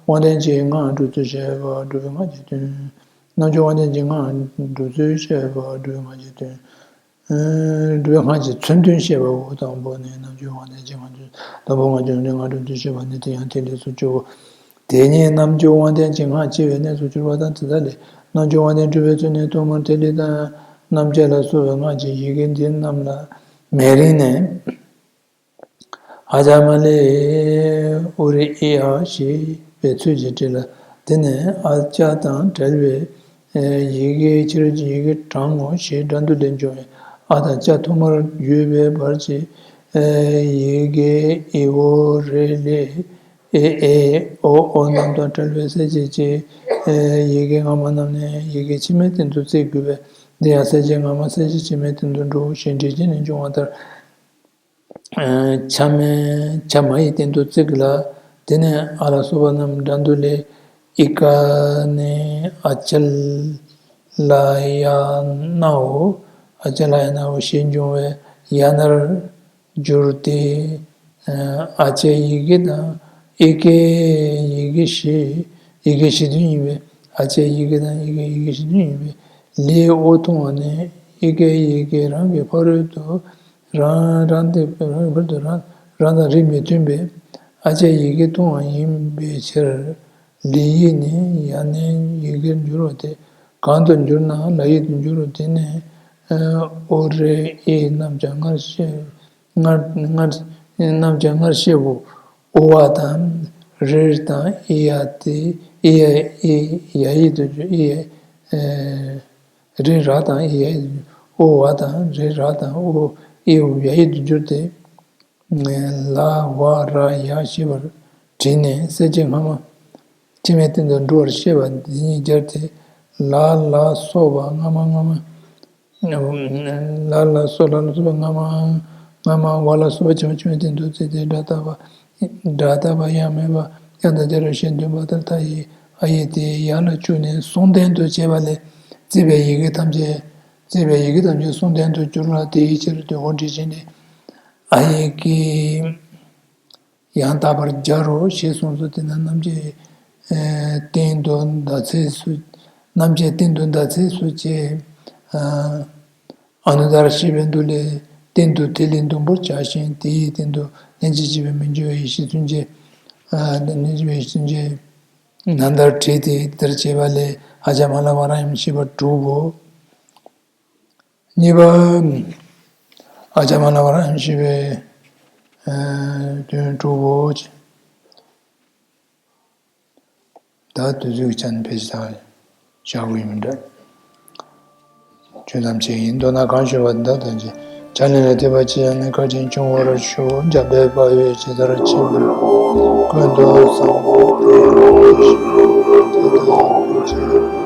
དབང་ལྡན་གྱི་སྔགས་འབྲུ་ཚུལ་བཤད་པ་སྒྲུབ་པའི་སྔགས་ཀྱི་དོན། རྣམ་འགྱུར་དབང་ལྡན་གྱི་སྔགས་འབྲུ་ཚུལ་བཤད་པ་སྒྲུབ་པའི་སྔགས་ཀྱི་དོན། སྒྲུབ་པའི་སྔགས་ཀྱི་མཚོན་དོན་བཤད་པའོ། དང་པོ་ནི་རྣམ་འགྱུར་དབང་ལྡན་གྱི་སྔགས་དང་པོ་སྔགས་ཀྱི་མཚོན་དོན་སྔགས་འབྲུ་ཚུལ་བཤད་པ་ནི་དེ་ཡང་ཐིག་ལེ་སོགས་བཅུའོ། དེ་ཉིད་རྣམ་འགྱུར་དབང་ལྡན་གྱི་སྔགས་ཅེས་པའི་གནས་སུ་གྱུར་པ་དང་། དེ་དག་ལས་རྣམ་འགྱུར་དབང་ལྡན་སྒྲུབ་པའི་ཚུལ་ནི་ཐོག་མར་ཐིག་ལེ་དང་རྣམ་བཅད་ལ་སོགས་པའི་སྔགས་ཀྱི་ཡི་གེ་འདི་རྣམས་ལ་མས་རིང་ནས། ཨ་ཙ་མ་ལེ་ཨུ་རེ་ཨི་ཨ་ཞེས་པའི་ཚུལ་གྱིས་བྲིས་ལ། དེ་ནས་ཨ་ཙ་དང་བྲལ་བའི་ཡི་གེ་ཕྱི་རོལ་གྱི་ཡི་གེ་བགྲང་ངོ་ཞེས་སྒྲ་མདོ་ལས་འབྱུང་བའི་ཨ་དང་ཙ་ཐོག་མར་བརྗོད་པའི་བར་གྱི་ཡི་གེ་ཨི་ཨོ་རེ་ལེ་ཨེ་ཨེ་ཨོ་ཨོ་རྣམས་དང་བྲལ་བའི་གསལ་བྱེད་ཀྱི་ཡི་གེ་སྔ་མ་རྣམས་ནས་ཡི་གེ་ཕྱི་མའི་སྟེང་དུ་བརྩི་དགོས་པས། འདི་ཡང་གསལ་བྱེད་སྔ་མ་གསལ་བྱེད་ཕྱི་མའི་སྟེང་དུ་འགྲོ་ཞེས་འགྲེལ་ཆེན་ནས་འབྱུང་བ་ལྟར། ཕྱ་མའི་ཕྱ་མ་ཡི་སྟེང་དུ་བརྩི་གི་ལ། དེ་ནས་ཨ་ལ་སོགས་པ་རྣམས་སྒྲ་མདོ་ལས། ཨི་ཀ་ནས་ཨ་ཅ་ལ་ཡ་ནའོ། ཨ་ཅ་ལ་ཡ་ནའོ་ཞེས་འབྱུང་བའི་ཡ་ནར་གྱུར་ཏེ། ཨ་ཅའི་ཡི་གེ་དང་ཨི་ཀའི་ཡི་གེ་ཞེས་ཡི་གེ་བཞི་དོན་ཡིན་པས། ཨ་ཅའི་ཡི་གེ་དང་ཨི་ཀའི་ཡི་གེ་བཞི་དོན་ཡིན་པས། ལའི་ཨོ་མཐོང་བ་ནི་ཨི་ཀའི་ཡི་གེ་རང་གི་ཕ་རོལ་ཏུ་རང་རང་དེ་རང་གི་བར་དུ་རང་རང་དང་རིགས་མི་མཐུན་པས། ཨ་ཅའི་ཡི་གེ་མཐོང་བ་ཡིན་པའི་ཕྱིར། ལའི་ཡི་ནི་ཡ་ནའི་ཡི་གེར་འགྱུར་བ་སྟེ། གང་དུ་འགྱུར་ན་ལའི་ཡི་དུ་འགྱུར་རོ། དེ་ནས་ཨོ་རེ་ཨི་རྣམས་ཀྱང་སྔར་བཤད། སྔར་སྔར་རྣམས་ཀྱང་སྔར་བཤད་པོ། ཨོ་བ་དང་རེ་དང་ཨི་ཡ་སྟེ། ཨི་ཡ་ཨི་ཡ་ཡི་དུ་འགྱུར། ཨི་ཡ་ཨེ། རེ་ར་དང་ཨི་ཡ་ཡི་དུ་འགྱུར། ཨོ་བ་དང་རེ་ར་དང་ཨོ་ཨི་ཡ་ཡི་དུ་འགྱུར་ཏེ། ལ་བ་ར་ཡ་ཞེས་པར་བྲིས་ནས་གསལ་བྱེད་སྔ་མ་ཕྱི་མའི་སྟེང་དུ་འགྲོ་བར་བཤད་པ་འདི་ཉིད་སྦྱར་ཏེ། ལ་ལ་སོགས་པ་སྔ་མ་སྔ་མ། ལ་ལ་སོགས་ལ་ལ་སོགས་པ་སྔ་མ་སྔ་མ། བ་ལ་སོགས་པ་ཕྱི་མ་ཕྱི་མའི་སྟེང་དུ་བརྩིས་ཏེ། སྒྲ་རྟག་པ་སྒྲ་རྟག་པ་ཡང་མེད་པ་ཡང་དག་སྦྱར་བའི་ཞེས་འདོད་པ་ལྟར་མཐའ་ཡས་ཨ་ཡིག་དེ་ཡ་ལ་བཅུག་ནས་གསུམ་ལྡན་དུ་བྱས་པ་ལས། བརྩིས་པའི་ཡི་གེ་ཐམས་ཅད། བརྩིས་པའི་ཡི་གེ་ཐམས་ཅད་གསུམ་ལྡན་དུ་གྱུར་ལ། དེའི་ཕྱིར་དོན་གོ་འགྲེལ་ཆེན་ནས། ཨ་ཡིག་གི་ཡང་དག་པར་སྦྱར་རོ་ཞེས་གསུངས་སོ། དེས་ན་རྣམ་བཅད་སྟེང་དུ་ཟླ་ཚེས་སུ། རྣམ་བཅད་སྟེང་དུ་ཟླ་ཚེས་སུ་བྱས། ཨ་ནུ་ད་ར་ཞེས་པའི་མདོ་ལས། སྟེང་དུ་ཐིག་ལེ་ཟླུམ་པོར་བྱ་ཞིང་། དེ་ཡི་སྟེང་དུ་ལྷན་ཅིག་སྐྱེས་པའི་མི་འགྱུར་བའི་ཡེ་ཤེས་མཚོན་བྱེད། ལྷན་ཅིག་སྐྱེས་པའི་ཡེ་ཤེས་མཚོན་བྱེད། ནཱ་ད་ར་བྲིས་ཏེ་དེར་བྱས་པ་ལས། ཨ་ཙ་མ་ལ་བ་ར་ཡམ་ཞེས་པ་གྲུབ་བོ། གཉིས་པ། ཨ་ཙ་མ་ལ་བ་ར་ཡམ་ཞེས་པའི་དོན་གྲུབ་བོ། ད་དུས་ཚོད་ཀྱི་ཆ་ནས་ཕལ་ཆེར་ད་བཞག་དགོས་ཡིན་མི་འདྲ། ཇི་ཙམ་ཞིག་ཡིན་མདོར་ན་གང་ཞུས་པ་འདི་དག་ཐམས་ཅད་ཕྱག་ལེན་ལ་འཐད་པ་ཅི་ཡང་མེད། བཀའ་དྲིན་ཆུང་བར་ཞུ། འཇམ་དཔལ་དཔའ་བོས་ཇི་ལྟར་མཁྱེན་པའི་ཀུན་ཏུ་བཟང་པོ་དེ་ཡང་དེ་བཞིན་དེ་དག་ཀུན་གྱི་